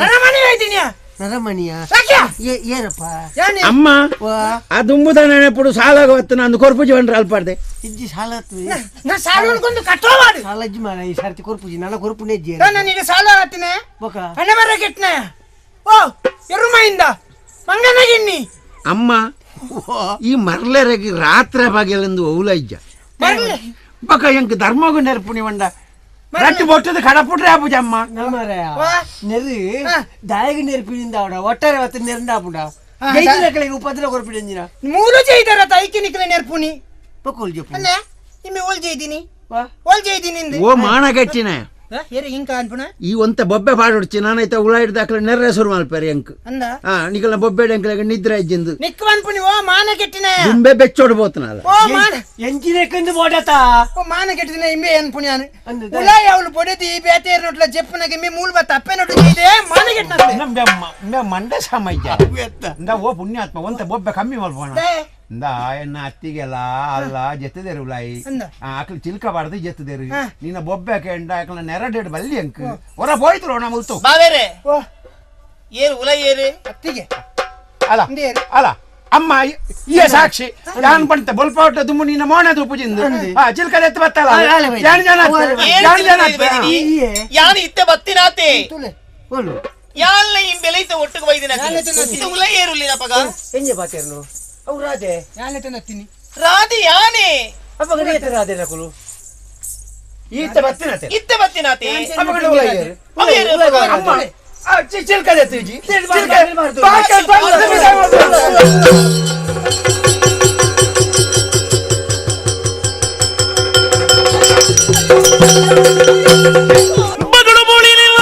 ನರಮಣಿಯ ಏನಪ್ಪ ಅಮ್ಮ ಆ ದುಂಬುದ ನೆನಪುಡು ಸಾಲಾಗ ಹೊತ್ತು ನಂದು ಕೊರ್ಪುಜಿ ಬಂದ್ರೆ ಅಲ್ಪಾಡ್ದೆ ಇಜ್ಜಿ ಸಾಲ ನಾ ಸಾಲ ಉಳ್ಕೊಂಡು ಕಟ್ಟೋ ಮಾಡು ಸಾಲ ಅಜ್ಜಿ ಮಾಡ ಈ ಸರ್ತಿ ಕೊರ್ಪುಜಿ ನನ್ನ ಕೊರ್ಪುನೇ ಅಜ್ಜಿ ನನಗೆ ಸಾಲ ಆತಿನ ಬೊಕ ಹಣ ಬರ ಕೆಟ್ಟನ ಓ ಎರುಮೈಂದ ಮಂಗನಗಿನ್ನಿ ಅಮ್ಮ ಈ ಮರ್ಲರಗಿ ರಾತ್ರಿ ಬಗೆಲೆಂದು ಓಲ ಇಜ್ಜ ಬಕ ಎಂಕ್ ಧರ್ಮಗು ನೆರ್ಪುಣಿ వంಡ ರಟ್ಟಿ ಬೊಟ್ಟದ ಕಡಪುಟ್ರೆ ಆಪುಜಮ್ಮ ನಮರಯ ನೆರು ದಾಯಗ ನೆರ್ಪಿನಿಂದ ಅವಡ ಒಟ್ಟಾರೆ ವತ್ತ ನೆರಂದ ಆಪುಂಡ ಜೈದಿನ ಕಳೆಗೆ ಉಪದ್ರ ಕೊರ್ಪಿಡಿ ಅಂಜಿನ ಮೂಲು ಜೈದರ ತೈಕಿ ನಿಕ್ಲೆ ನೆರ್ಪುನಿ ಪಕೋಲ್ ಜಪ್ಪು ಅಲ್ಲೇ ಇಮ್ಮೆ ಓಲ್ಜೆ ಇದ್ದೀನಿ ಓಲ್ಜೆ ಇದ್ದೀನಿ ಓ ಮಾಣ ಗಟ್ಟಿನ ಈ ಒಂತ ಬೊಬ್ಬೆ ಪಾಡೊಡ್ಚಿ ನಾನೈತ ಉಳ ಹಿಡ್ದಾಕ್ಲ ನೆರ್ರೆ ಶುರು ಮಲ್ಪೇರಿ ಅಂಕ್ ಅಂದ ಹಾ ನಿಕಲ್ನ ಬೊಬ್ಬೆ ಅಂಕ್ಲಾಗ ನಿದ್ರೆ ಅಜ್ಜಿಂದು ನಿಕ್ ಅನ್ಪುನಿ ಓ ಮಾನ ಕೆಟ್ಟಿನ ದುಂಬೆ ಬೆಚ್ಚೋಡ್ ಬೋತನಲ್ಲ ಓ ಮಾನ ಎಂಜಿನ ಬೋಡತ ಓ ಮಾನ ಕೆಟ್ಟಿನ ಇಂಬೆ ಅನ್ಪುನಿ ಅನ್ ಉಳ ಯಾವಳು ಬೊಡೆದಿ ಬೇತೇರ್ ನೋಟ್ಲ ಜೆಪ್ಪನಗೆ ಮಿ ಮೂಲ್ ಬತ್ತ ಅಪ್ಪೆ ನೋಟು ಇದೆ ಮಾನ ಕೆಟ್ಟಿನ ಮಂಡ ಸಮಯ್ಯ ಇಂದ ಓ ಪುಣ್ಯಾತ್ಮ ಒಂತ ಬೊಬ್ಬೆ ಕಮ್ಮಿ ಮಲ್ಪೋಣ ಇಂದ ಎನ್ನ ಅತ್ತಿಗೆಲ್ಲ ಅಲ್ಲ ಜೆತ್ತದೇರು ಉಲಾಯಿ ಆಕಳು ಚಿಲ್ಕ ಬಾರ್ದು ಜೆತ್ತದೇರು ನಿನ್ನ ಬೊಬ್ಬೆ ಕೆಂಡ ಆಕಳ ನೆರಡೆಡ್ ಬಲ್ಲಿ ಅಂಕ್ ಹೊರ ಹೋಯ್ತು ರೋಣ ಮುಲ್ತು ಬಾವೇರೆ ಏರು ಉಲೈ ಏರು ಅತ್ತಿಗೆ ಅಲ್ಲ ಅಲ್ಲ ಅಮ್ಮ ಈ ಸಾಕ್ಷಿ ಯಾನ್ ಪಂತ ಬೊಲ್ಪಾವಟ ದುಮ್ಮು ನಿನ್ನ ಮೋಣ ತುಪ್ಪುಜಿಂದು ಆ ಚಿಲ್ಕ ಎತ್ತು ಬತ್ತಲ್ಲ ಯಾನ್ ಜನ ಯಾನ್ ಜನ ಯಾನ್ ಇತ್ತೆ ಬತ್ತಿನಾತೆ ಯಾನ್ಲ ಇಂಬೆಲೈತೆ ಒಟ್ಟುಗೆ ಬೈದಿನ ಇದು ಉಲೈ ಏರುಲ್ಲಿನ ಪಗ ಎಂಜೆ ಬಾತೇರ್ನು ಅವು ರಾಧೆ ಯಾನೆ ತಂದತ್ತೀನಿ ರಾಧೆ ಯಾನೆ ಅಪ್ಪಗಡೆ ಏತ ರಾಧೆ ನಕುಲು ಈತ ಬತ್ತಿನಾತೆ ಇತ್ತೆ ಬತ್ತಿನಾತೆ ಅಪ್ಪಗಡೆ ಉಲೈ ಏರು ಅಮ್ಮ ಆ ಚಿಲ್ಕ ಎತ್ತು ಚಿಲ್ಕ ಬಾಕ ಬಗಡು ಬೋಳಿನಿಲ್ಲ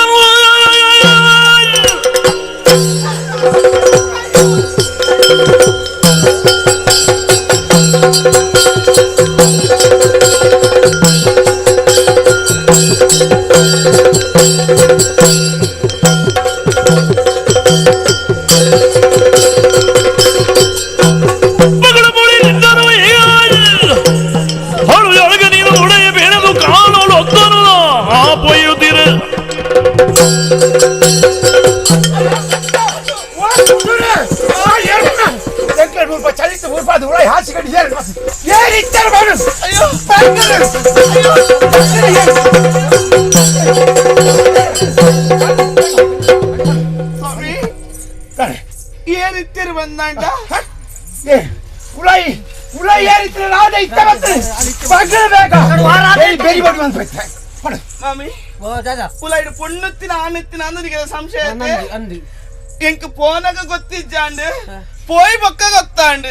ಏನಿತ್ತಿರು ಬಂದಾಂಡ ಉಳಾಯಿ ಉಳಾಯಿ ಏರಿತ್ತಿರ ರಾಧೆ ಇತ್ತ ಬರ್ತದೆ ಬೇಕ ಬೇರಿ ಬಡಿ ಬಂದು ಮಾಮಿ ಉಲಾಯ್ಡು ಪೊಣ್ಣುತ್ತಿನ ಆನೆತ್ತಿನ ಅಂದನಿಗೆ ಸಂಶಯ ಅಂದು ಎಂಕ್ ಪೋನಗ ಗೊತ್ತಿಜ್ಜಾಂಡ್ ಪೋಯ್ ಬೊಕ್ಕ ಗೊತ್ತಾಂಡ್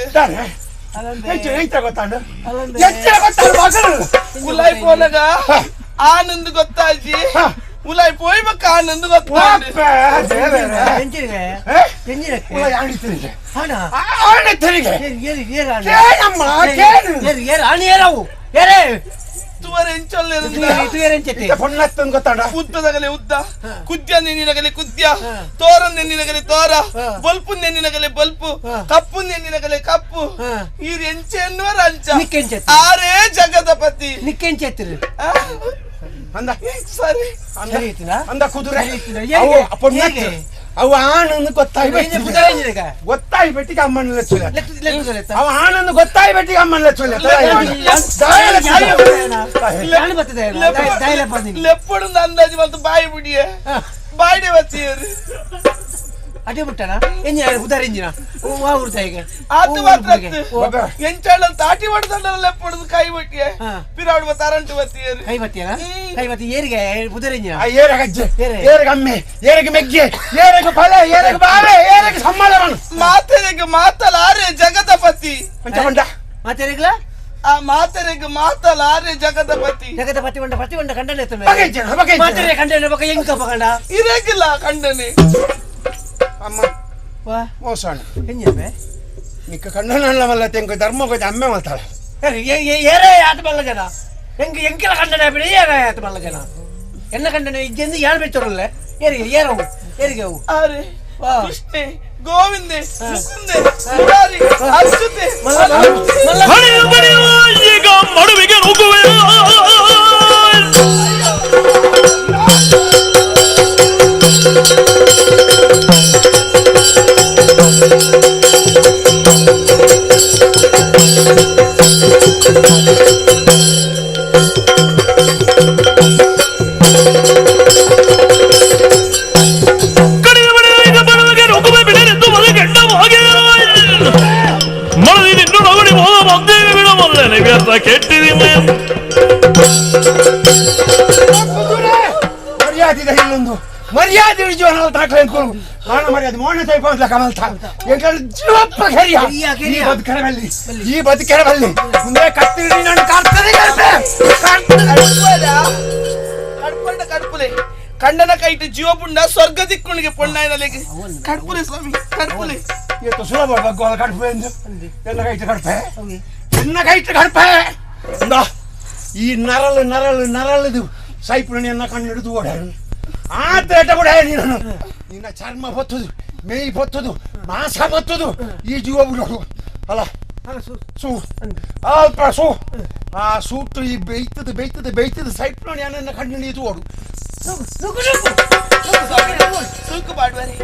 ಉಲಾಯ್ ಪೋನಗ ಆನಂದ್ ಗೊತ್ತಾಜಿ ಉಲಾಯ್ ಪೋಯ್ ಬೊಕ್ಕ ಆನಂದ್ ಗೊತ್ತಾಂಡ್ ಉದ್ದದಗಲೆ ಉದ್ದ ಕುದ್ಯ ನೆನ್ನಿನಗಲೆ ಕುದ್ಯ ತೋರ ನೆನ್ನಿನಗಲೆ ತೋರ ಬಲ್ಪು ನೆನ್ನಿನಗಲೆ ಬಲ್ಪು ಕಪ್ಪು ನೆನ್ನಿನಗಲೆ ಕಪ್ಪು ಈ ಎಂಚೆ ಎನ್ನುವರ ಅಂಚ ಆರೇ ಜಗದಪತಿ ನಿಕ್ಕೆಂಚೆತ್ತಿರು ಅಂದ ಸರಿ ಅಂದ ಕುದುರೆ ಅವು ಆನಂದ್ ಗೊತ್ತಾಯಿ ಗೊತ್ತಾಯಿ ಬೆಟ್ಟಿಗೆ ಅಮ್ಮನ ಲಚ್ಚುಲ ಅವ ಆನಂದ್ ಗೊತ್ತಾಯಿ ಬೆಟ್ಟಿಗೆ ಅಮ್ಮನ ಲಚ್ಚುಲ ಲೆಪ್ಪಡು ಅಂದಾಜು ಮತ್ತು ಬಾಯಿ ಬಿಡಿಯೇ ಬಾಯಿಡೆ ಬತ್ತೀಯರು ಅದೇ ಬಿಟ್ಟಣ ಎಂಜಿನ ಉದಾರ ಎಂಜಿನ ಆತು ಮಾತ್ರ ಎಂಚಾಳ ತಾಟಿ ಹೊಡೆದಂಡ ಲೆಪ್ಪಡುದು ಕೈ ಬಟ್ಟಿಯೇ ಪಿರಾಡುವ ತರಂಟು ಬತ್ತೀಯರು ಕೈ ಬತ್ತಿಯನ ಕೈ ಬತ್ತಿ ಏರಿಗೆ ಉದಾರ ಎಂಜಿನ ಏರಗಜ್ಜೆ ಏರಗ ಅಮ್ಮೆ ಏರಗ ಮೆಗ್ಗೆ ಏರಗ ಫಲ ಏರಗ ಬಾವೆ ಏರಗ ಸಮ್ಮಲವನು ಮಾತೆರೆಗೆ ಮಾತಲಾರೆ ಜಗದಪತಿ ಪಂಚಮಂಡ ಮಾತೆರೆಗ್ಲ ಆ ಮಾತೆರೆಗೆ ಮಾತಲಾರೆ ಜಗದಪತಿ ಜಗದಪತಿ ಮಂಡ ಪತಿ ಮಂಡ ಕಂಡನೆ ಮಾತೆರೆ ಕಂಡನೆ ಬಕ ಎಂಕ ಪಕಂಡ ಇರಗಿಲ್ಲ ಕಂಡನೆ ಅಮ್ಮ ಮೋಸಣ ನಿಕ್ಕ ಕಣ್ಣನಲ್ಲ ಮಲ್ಲ ತೆಂಕು ಧರ್ಮ ಅಮ್ಮೆ ಮಾತಾಡ ಏರೇ ಆತ ಬಲ್ಲ ಜನ ಎಂಕ ಎಂಕೆಲ ಕಂಡನೆ ಬಿಡಿ ಏರೇ ಆತ ಬಲ್ಲ ಜನ ಎನ್ನ ಕಂಡನೆ ಇಜ್ಜೆಂದು ಯಾರು ಬೆಚ್ಚೋರಲ್ಲ ಏರಿಗೆ ಏರವು ಏರಿಗೆ ಅವು ಅರೆ ಕೃಷ್ಣೆ ಗೋವಿಂದೆ ಮುಕುಂದೆ ಮುರಾರಿ ಅಚ್ಯುತೆ ಈಗ ಮಡುವಿಗೆ ನುಗ್ಗುವೆ ಮರ್ಯಾದಿದ ಇಲ್ಲೊಂದು ಮರ್ಯಾದೆ ಜೀವನ ತಾಕ್ಲೆ ಅಂದ್ಕೊಂಡು ಮಾನ ಮರ್ಯಾದೆ ಮೋಣ ತೈಪ ಕಮಲ್ತ ಎಂಕಲ್ ಜೀವಪ್ಪ ಕೆರಿಯ ಈ ಬದುಕರ ಬಲ್ಲಿ ಈ ಬದುಕರ ಬಲ್ಲಿ ಮುಂದೆ ಕತ್ತಿಡಿ ನಾನು ಕರ್ತದೆ ಕಡ್ಪಂಡ ಕಡ್ಪುಲೆ ಕಂಡನ ಕೈಟ್ ಜೀವ ಪುಂಡ ಸ್ವರ್ಗ ದಿಕ್ಕುಣಿಗೆ ಪೊಣ್ಣಾಯನಲೆಗೆ ಕಡ್ಪುಲೆ ಸ್ವಾಮಿ ಕಡ್ಪುಲೆ ಏತು ಸುಲಭ ಬಗ್ಗೋಲ ಕಡ್ಪೆ ಎನ್ನ ಕೈಟ್ ಕಡ್ಪೆ ಎನ್ನ ಕೈಟ್ ಕಡ್ಪೆ ಇಂದಾ ಈ ನರಳು ನರಳು ನರಳದು ಸೈಪುಣಿಯನ್ನ ಕಣ್ಣು ಹಿಡಿದು ಓಡಾಡು ಆ ತೇಟ ಕೂಡ ನೀನು ನಿನ್ನ ಚರ್ಮ ಬತ್ತದು ಮೇಯ್ ಬತ್ತದು ಮಾಂಸ ಬತ್ತದು ಈ ಜೀವ ಬಿಡೋದು ಅಲ್ಲ ಸೂ ಅಲ್ಪ ಸೂ ಆ ಸೂಟು ಈ ಬೇಯ್ತದೆ ಬೇಯ್ತದೆ ಬೇಯ್ತದೆ ಸೈಪುಣಿಯನ್ನ ಕಣ್ಣು ಹಿಡಿದು ಓಡು ಸೂಕು ಬಾಡುವರೆ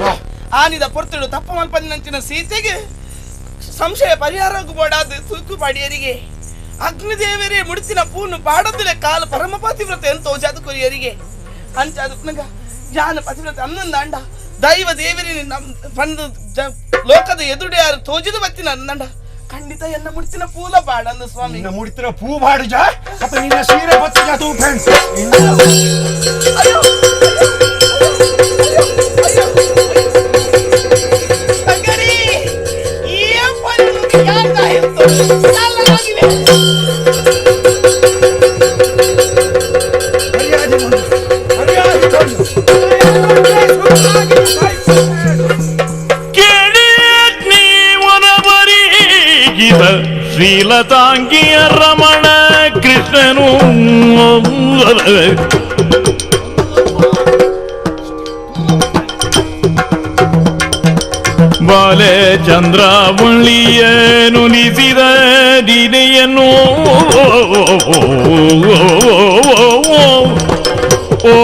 ಆನಿದ ಪೊರ್ತುಡು ತಪ್ಪು ಮಲ್ಪಂಚಿನ ಸೀತೆಗೆ ಸಂಶಯ ಪರಿಹಾರ ಬೋಡಾದ ಸೂಕು ಬಾಡಿಯರಿಗೆ ಅಗ್ನಿದೇವರೇ ಮುಡಿಸಿನ ಪೂನು ಪಾಡದಿಲ್ಲ ಕಾಲು ಪರಮ ಪತಿವ್ರತೆ ಅಂತ ಓಜಾದ ಕೊರಿಯರಿಗೆ ಅಂಚಾದ ನಂಗ ಜಾನ ಪತಿವ್ರತೆ ಅನ್ನಂದಾಂಡ ದೈವ ದೇವರೇ ನಮ್ ಬಂದು ಲೋಕದ ಎದುರು ಯಾರು ತೋಜಿದ ಬತ್ತಿನ ಅಂದಂಡ ಖಂಡಿತ ಎನ್ನ ಮುಡಿಸಿನ ಪೂಲ ಬಾಡಂದು ಸ್ವಾಮಿ ನಿನ್ನ ಮುಡಿತಿನ ಪೂ ಬಾಡುಜ ಅಪ್ಪ ನಿನ್ನ ಸೀರೆ ಬತ್ತಿಜ ತೂ ಫ್ರೆಂಡ್ಸ್ ಅಯ್ಯೋ ತಂಗಡಿ ಈ ಪಲ್ಲು ಯಾರ್ದಾಯಿತು ಸಾಲವಾಗಿವೆ ಮರ್ಯಾದೆ ಮರ್ಯಾದೆ ಶ್ರೀಲತಾಂಗಿಯ ರಮಣ ಕೃಷ್ಣನು ಬಾಲೆ ಚಂದ್ರಾವಳಿಯನು ನಿಸಿದ ದಿದೆಯನ್ನು ಓ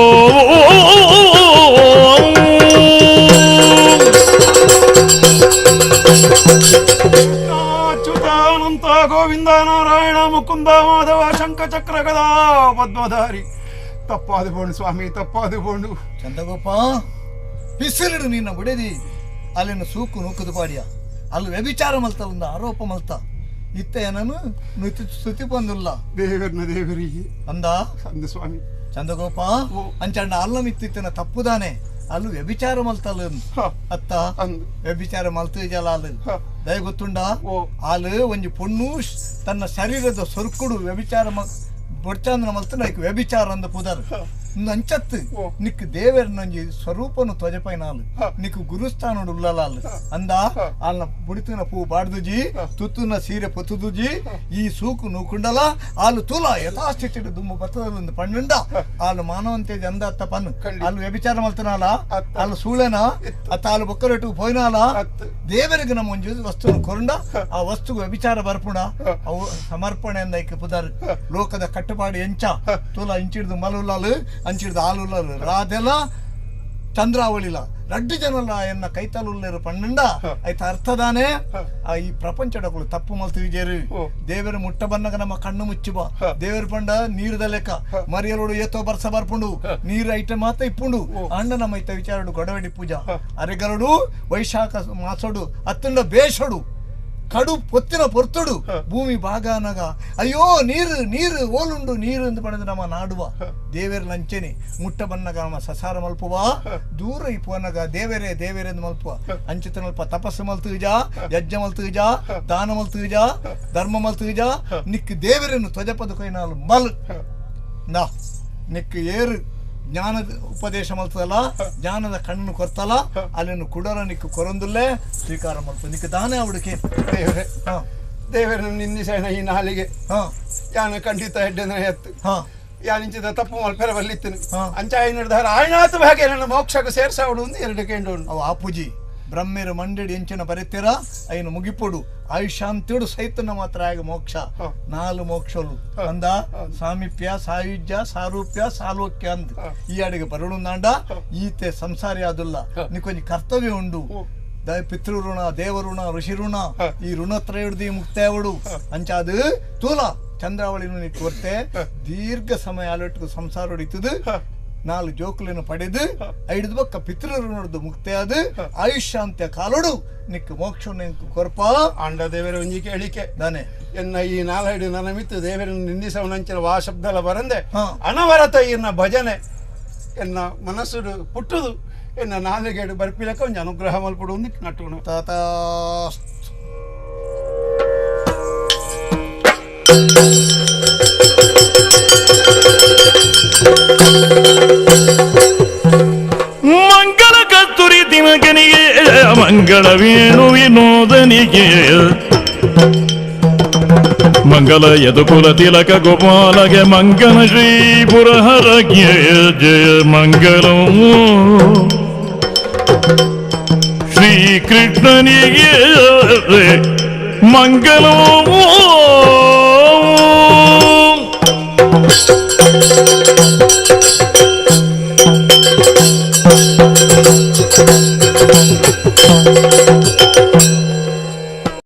ಅಚ್ಯುತಾನಂತ ಗೋವಿಂದ ನಾರಾಯಣ ಮುಕುಂದ ಮಾಧವ ಶಂಖ ಚಕ್ರ ಗದಾ ಪದ್ಮಧಾರಿ ತಪ್ಪಾದ ಬೋಣು ಸ್ವಾಮಿ ತಪ್ಪಾದ ಬೋಣು ಚಂದಗೋಪ ಪಿಸಿರಿಡು ನಿನ್ನ ಬುಡೆದಿ ಅಲ್ಲಿನ ಸೂಕು ನೂಕುದು ಪಾಡಿಯ ಅಲ್ಲಿ ವ್ಯಭಿಚಾರ ಮಲ್ತ ಒಂದು ಆರೋಪ ಮಲ್ತ ಇತ್ತ ಏನನು ಸ್ತುತಿ ಬಂದಿಲ್ಲ ದೇವರನ್ನ ದೇವರಿಗೆ ಅಂದ ಅಂದ ಸ್ವಾಮಿ ಚಂದಗೋಪ ಅಂಚಣ್ಣ ಅಲ್ಲ ಮಿತ್ತಿತ್ತನ ತಪ್ಪುದಾನೆ ಅಲ್ಲು ವ್ಯಭಿಚಾರ ಮಲ್ತಲ್ಲ ಅತ್ತ ವ್ಯಭಿಚಾರ ಮಲ್ತ ಅಲ್ಲ ದಯ ಗೊತ್ತುಂಡ ಆಲು ಒಂಜಿ ಪೊಣ್ಣು ತನ್ನ ಶರೀರದ ಸೊರ್ಕುಡು ವ್ಯಭಿಚಾರ ಬೊಡ್ಚಾಂದ್ರ ಮಲ್ತ ನಾಯ್ಕು ವ್ಯಭಿಚಾರ ಅಂದ ಪುದರ್ ಅಂಚತ್ತು ನಿಕ್ ದೇವರನೊಂಜಿ ಸ್ವರೂಪನು ತ್ವಜಪೈನಾಲು ನಿಕ್ ಗುರುಸ್ಥಾನಡು ಉಳ್ಳಲಾಲು ಅಂದ ಅಲ್ಲ ಬುಡಿತುನ ಪೂ ಬಾಡ್ದುಜಿ ತುತ್ತುನ ಸೀರೆ ಪೊತ್ತುದುಜಿ ಈ ಸೂಕು ನೂಕುಂಡಲ ಆಲು ತೂಲ ಯಥಾಸ್ಥಿತಿ ದುಮ್ಮು ಬತ್ತದಲ್ಲೊಂದು ಪಣ್ಣುಂಡ ಆಲು ಮಾನವಂತೆ ಅಂದ ಅತ್ತ ಪನ್ನು ಆಲು ವ್ಯಭಿಚಾರ ಮಲ್ತನಾಲ ಆಲು ಸೂಳೆನ ಅತ್ತ ಆಲು ಬೊಕ್ಕರೊಟ್ಟು ಪೋಯ್ನಾಲ ದೇವರಿಗೆ ನಮ್ಮ ಒಂಜಿ ವಸ್ತುನು ಕೊರುಂಡ ಆ ವಸ್ತುಗೂ ವ್ಯಭಿಚಾರ ಬರ್ಪುಂಡ ಅವು ಸಮರ್ಪಣೆ ಅಂದ ಐಕೆ ಪುದರ್ ಲೋಕದ ಕಟ್ಟುಪಾಡು ಎಂಚ ತೂಲ ಇಂಚಿಡ್ದು ಮಲುಲಾಲು ಅಂಚಿಡ್ದು ಆಲುಲಾಲು ರಾಧೆಲ ಚಂದ್ರಾವಳಿಲ ರಡ್ಡು ಜನಲ ಎನ್ನ ಕೈತಲುಲ್ಲೇರು ಪಣ್ಣುಂಡ ಆಯ್ತ ಅರ್ಥದಾನೆ ಆ ಈ ಪ್ರಪಂಚಡಗಳು ತಪ್ಪು ಮಲ್ತಿಜೇರು ದೇವರು ಮುಟ್ಟ ಬನ್ನಗ ನಮ್ಮ ಕಣ್ಣು ಮುಚ್ಚುಬ ದೇವರ ಪಂಡ ನೀರುದ ಲೆಕ್ಕ ಮರಿಯಲೋಡು ಏತೋ ಬರ್ಸ ಬರ್ಪುಂಡು ನೀರು ಐಟಮ್ ಮಾತ ಇಪ್ಪುಂಡು ಅಣ್ಣ ನಮ್ಮ ಐತ ವಿಚಾರಡು ಗೊಡವಡಿ ಪೂಜಾ ಅರೆಗರಡು ವೈಶಾಖ ಮಾಸೋಡು ಅತ್ತಂಡ ಬೇಷಡು ಕಡು ಪೊತ್ತಿನ ಪೊರ್ತುಡು ಭೂಮಿ ಬಾಗಾನಗ ಅಯ್ಯೋ ನೀರು ನೀರು ಓಲುಂಡು ನೀರು ಎಂದು ಪಡೆದು ನಮ್ಮ ನಾಡುವ ದೇವೇರ ಲಂಚನೆ ಮುಟ್ಟ ಬನ್ನಗ ನಮ್ಮ ಸಸಾರ ಮಲ್ಪುವ ದೂರ ಇಪ್ಪುವನಗ ದೇವರೇ ದೇವೇರೆ ಎಂದು ಮಲ್ಪುವ ಅಂಚಿತನಲ್ಪ ತಪಸ್ಸು ಮಲ್ತುಜ ಯಜ್ಞ ಮಲ್ತುಜ ದಾನ ಮಲ್ತುಜ ಧರ್ಮ ಮಲ್ತುಜ ನಿಕ್ ದೇವರನ್ನು ತ್ವಜಪದ ಕೊಯ್ನಾಲು ಮಲ್ ನಾ ನಿಕ್ ಏರು ಜ್ಞಾನದ ಉಪದೇಶ ಮಲ್ತಲ್ಲ ಜ್ಞಾನದ ಕಣ್ಣು ಕೊರ್ತಲ್ಲ ಅಲ್ಲಿನ ಕುಡರ ನಿಕ್ಕು ಕೊರಂದುಲ್ಲೇ ಸ್ವೀಕಾರ ಮಲ್ತು ನಿಕ್ಕು ದಾನೆ ಅವಡಿಕೆ ದೇವರೇ ದೇವರನ್ನು ನಿಂದಿಸೋಣ ಈ ನಾಲಿಗೆ ಯಾನ ಖಂಡಿತ ಹೆಡ್ಡೆನ ಎತ್ತು ಯಾನಿಂಚಿದ ತಪ್ಪು ಮಲ್ಪೆರ ಬಲ್ಲಿತ್ತನು ಅಂಚಾಯ ನಡೆದಾರ ಆಯ್ನಾತು ಭಾಗ್ಯ ನನ್ನ ಮೋಕ್ಷಕ್ಕೆ ಸೇರ್ಸಾವಡು ಒಂದು ಎರಡು ಕೇಂಡು ಅವು ಆಪುಜಿ ಬ್ರಹ್ಮೇರು ಮಂಡಡಿ ಎಂಚಿನ ಬರೆತೀರಾ ಐನು ಮುಗಿಪೊಡು ಆಯುಷ್ಯಾಂತ್ಯುಡು ಸೈತನ ಮಾತ್ರ ಆಗ ಮೋಕ್ಷ ನಾಲು ಮೋಕ್ಷಲು ಅಂದ ಸಾಮೀಪ್ಯ ಸಾಯುಜ್ಯ ಸಾರೂಪ್ಯ ಸಾಲೋಕ್ಯ ಅಂದ್ ಈ ಅಡಿಗೆ ಬರುಣುಂದಾಂಡ ಈತೆ ಸಂಸಾರಿ ಆದುಲ್ಲ ನಿಕೊಂಜಿ ಕರ್ತವ್ಯ ಉಂಡು ಪಿತೃಋಣ ದೇವಋಣ ಋಷಿ ಋಣ ಈ ಋಣತ್ರಯುಡ್ದಿ ಮುಕ್ತಾಯವಡು ಅಂಚಾದು ತೂಲ ಚಂದ್ರಾವಳಿನು ನೀ ಕೊರ್ತೆ ದೀರ್ಘ ಸಮಯ ಆಲೋಟು ಸಂಸಾರ ಹೊಡಿತದು ನಾಲ್ಕು ಜೋಕುలను ಪಡೆದು ಐದು ಬಕ್ಕ ಪಿತೃಋಣದ್ದು ಮುಕ್ತಿಯಾದ ಆಯುಷ್ಯಾಂತ್ಯ ಕಾಲೋಡು ನಿಕ್ ಮೋಕ್ಷ ಕೊರ್ಪ ಆಂಡ ದೇವರ ಒಂಜಿ ಕೇಳಿಕೆ ದಾನೆ ಎನ್ನ ಈ ನಾಲ್ಹೈಡು ನನ್ನ ಮಿತ್ತು ದೇವರನ್ನು ನಿಂದಿಸವನಂಚಿನ ವಾ ಶಬ್ದಲ ಬರಂದೆ ಅನವರತ ಇನ್ನ ಭಜನೆ ಎನ್ನ ಮನಸ್ಸುಡು ಪುಟ್ಟುದು ಎನ್ನ ನಾಲಿಗೆಡು ಬರ್ಪಿಲಕ ಒಂಜಿ ಅನುಗ್ರಹ ಮಲ್ಪಡು ಒಂದು ನಟ್ಟುನು ತಥಾಸ್ತು. ಮಂಗಳ ಕಸ್ತೂರಿ ತಿಲಕನಿಗೆ ಮಂಗಳ ವೇಣು ವಿನೋದನಿಗೆ ಮಂಗಲ ಯದುಕುಲ ತಿಲಕ ಗೋಪಾಲಗೆ ಮಂಗಲ ಶ್ರೀ ಪುರಹರಗೆ ಜಯ ಮಂಗಲಂ ಶ್ರೀಕೃಷ್ಣನಿಗೆ ಮಂಗಲಂ.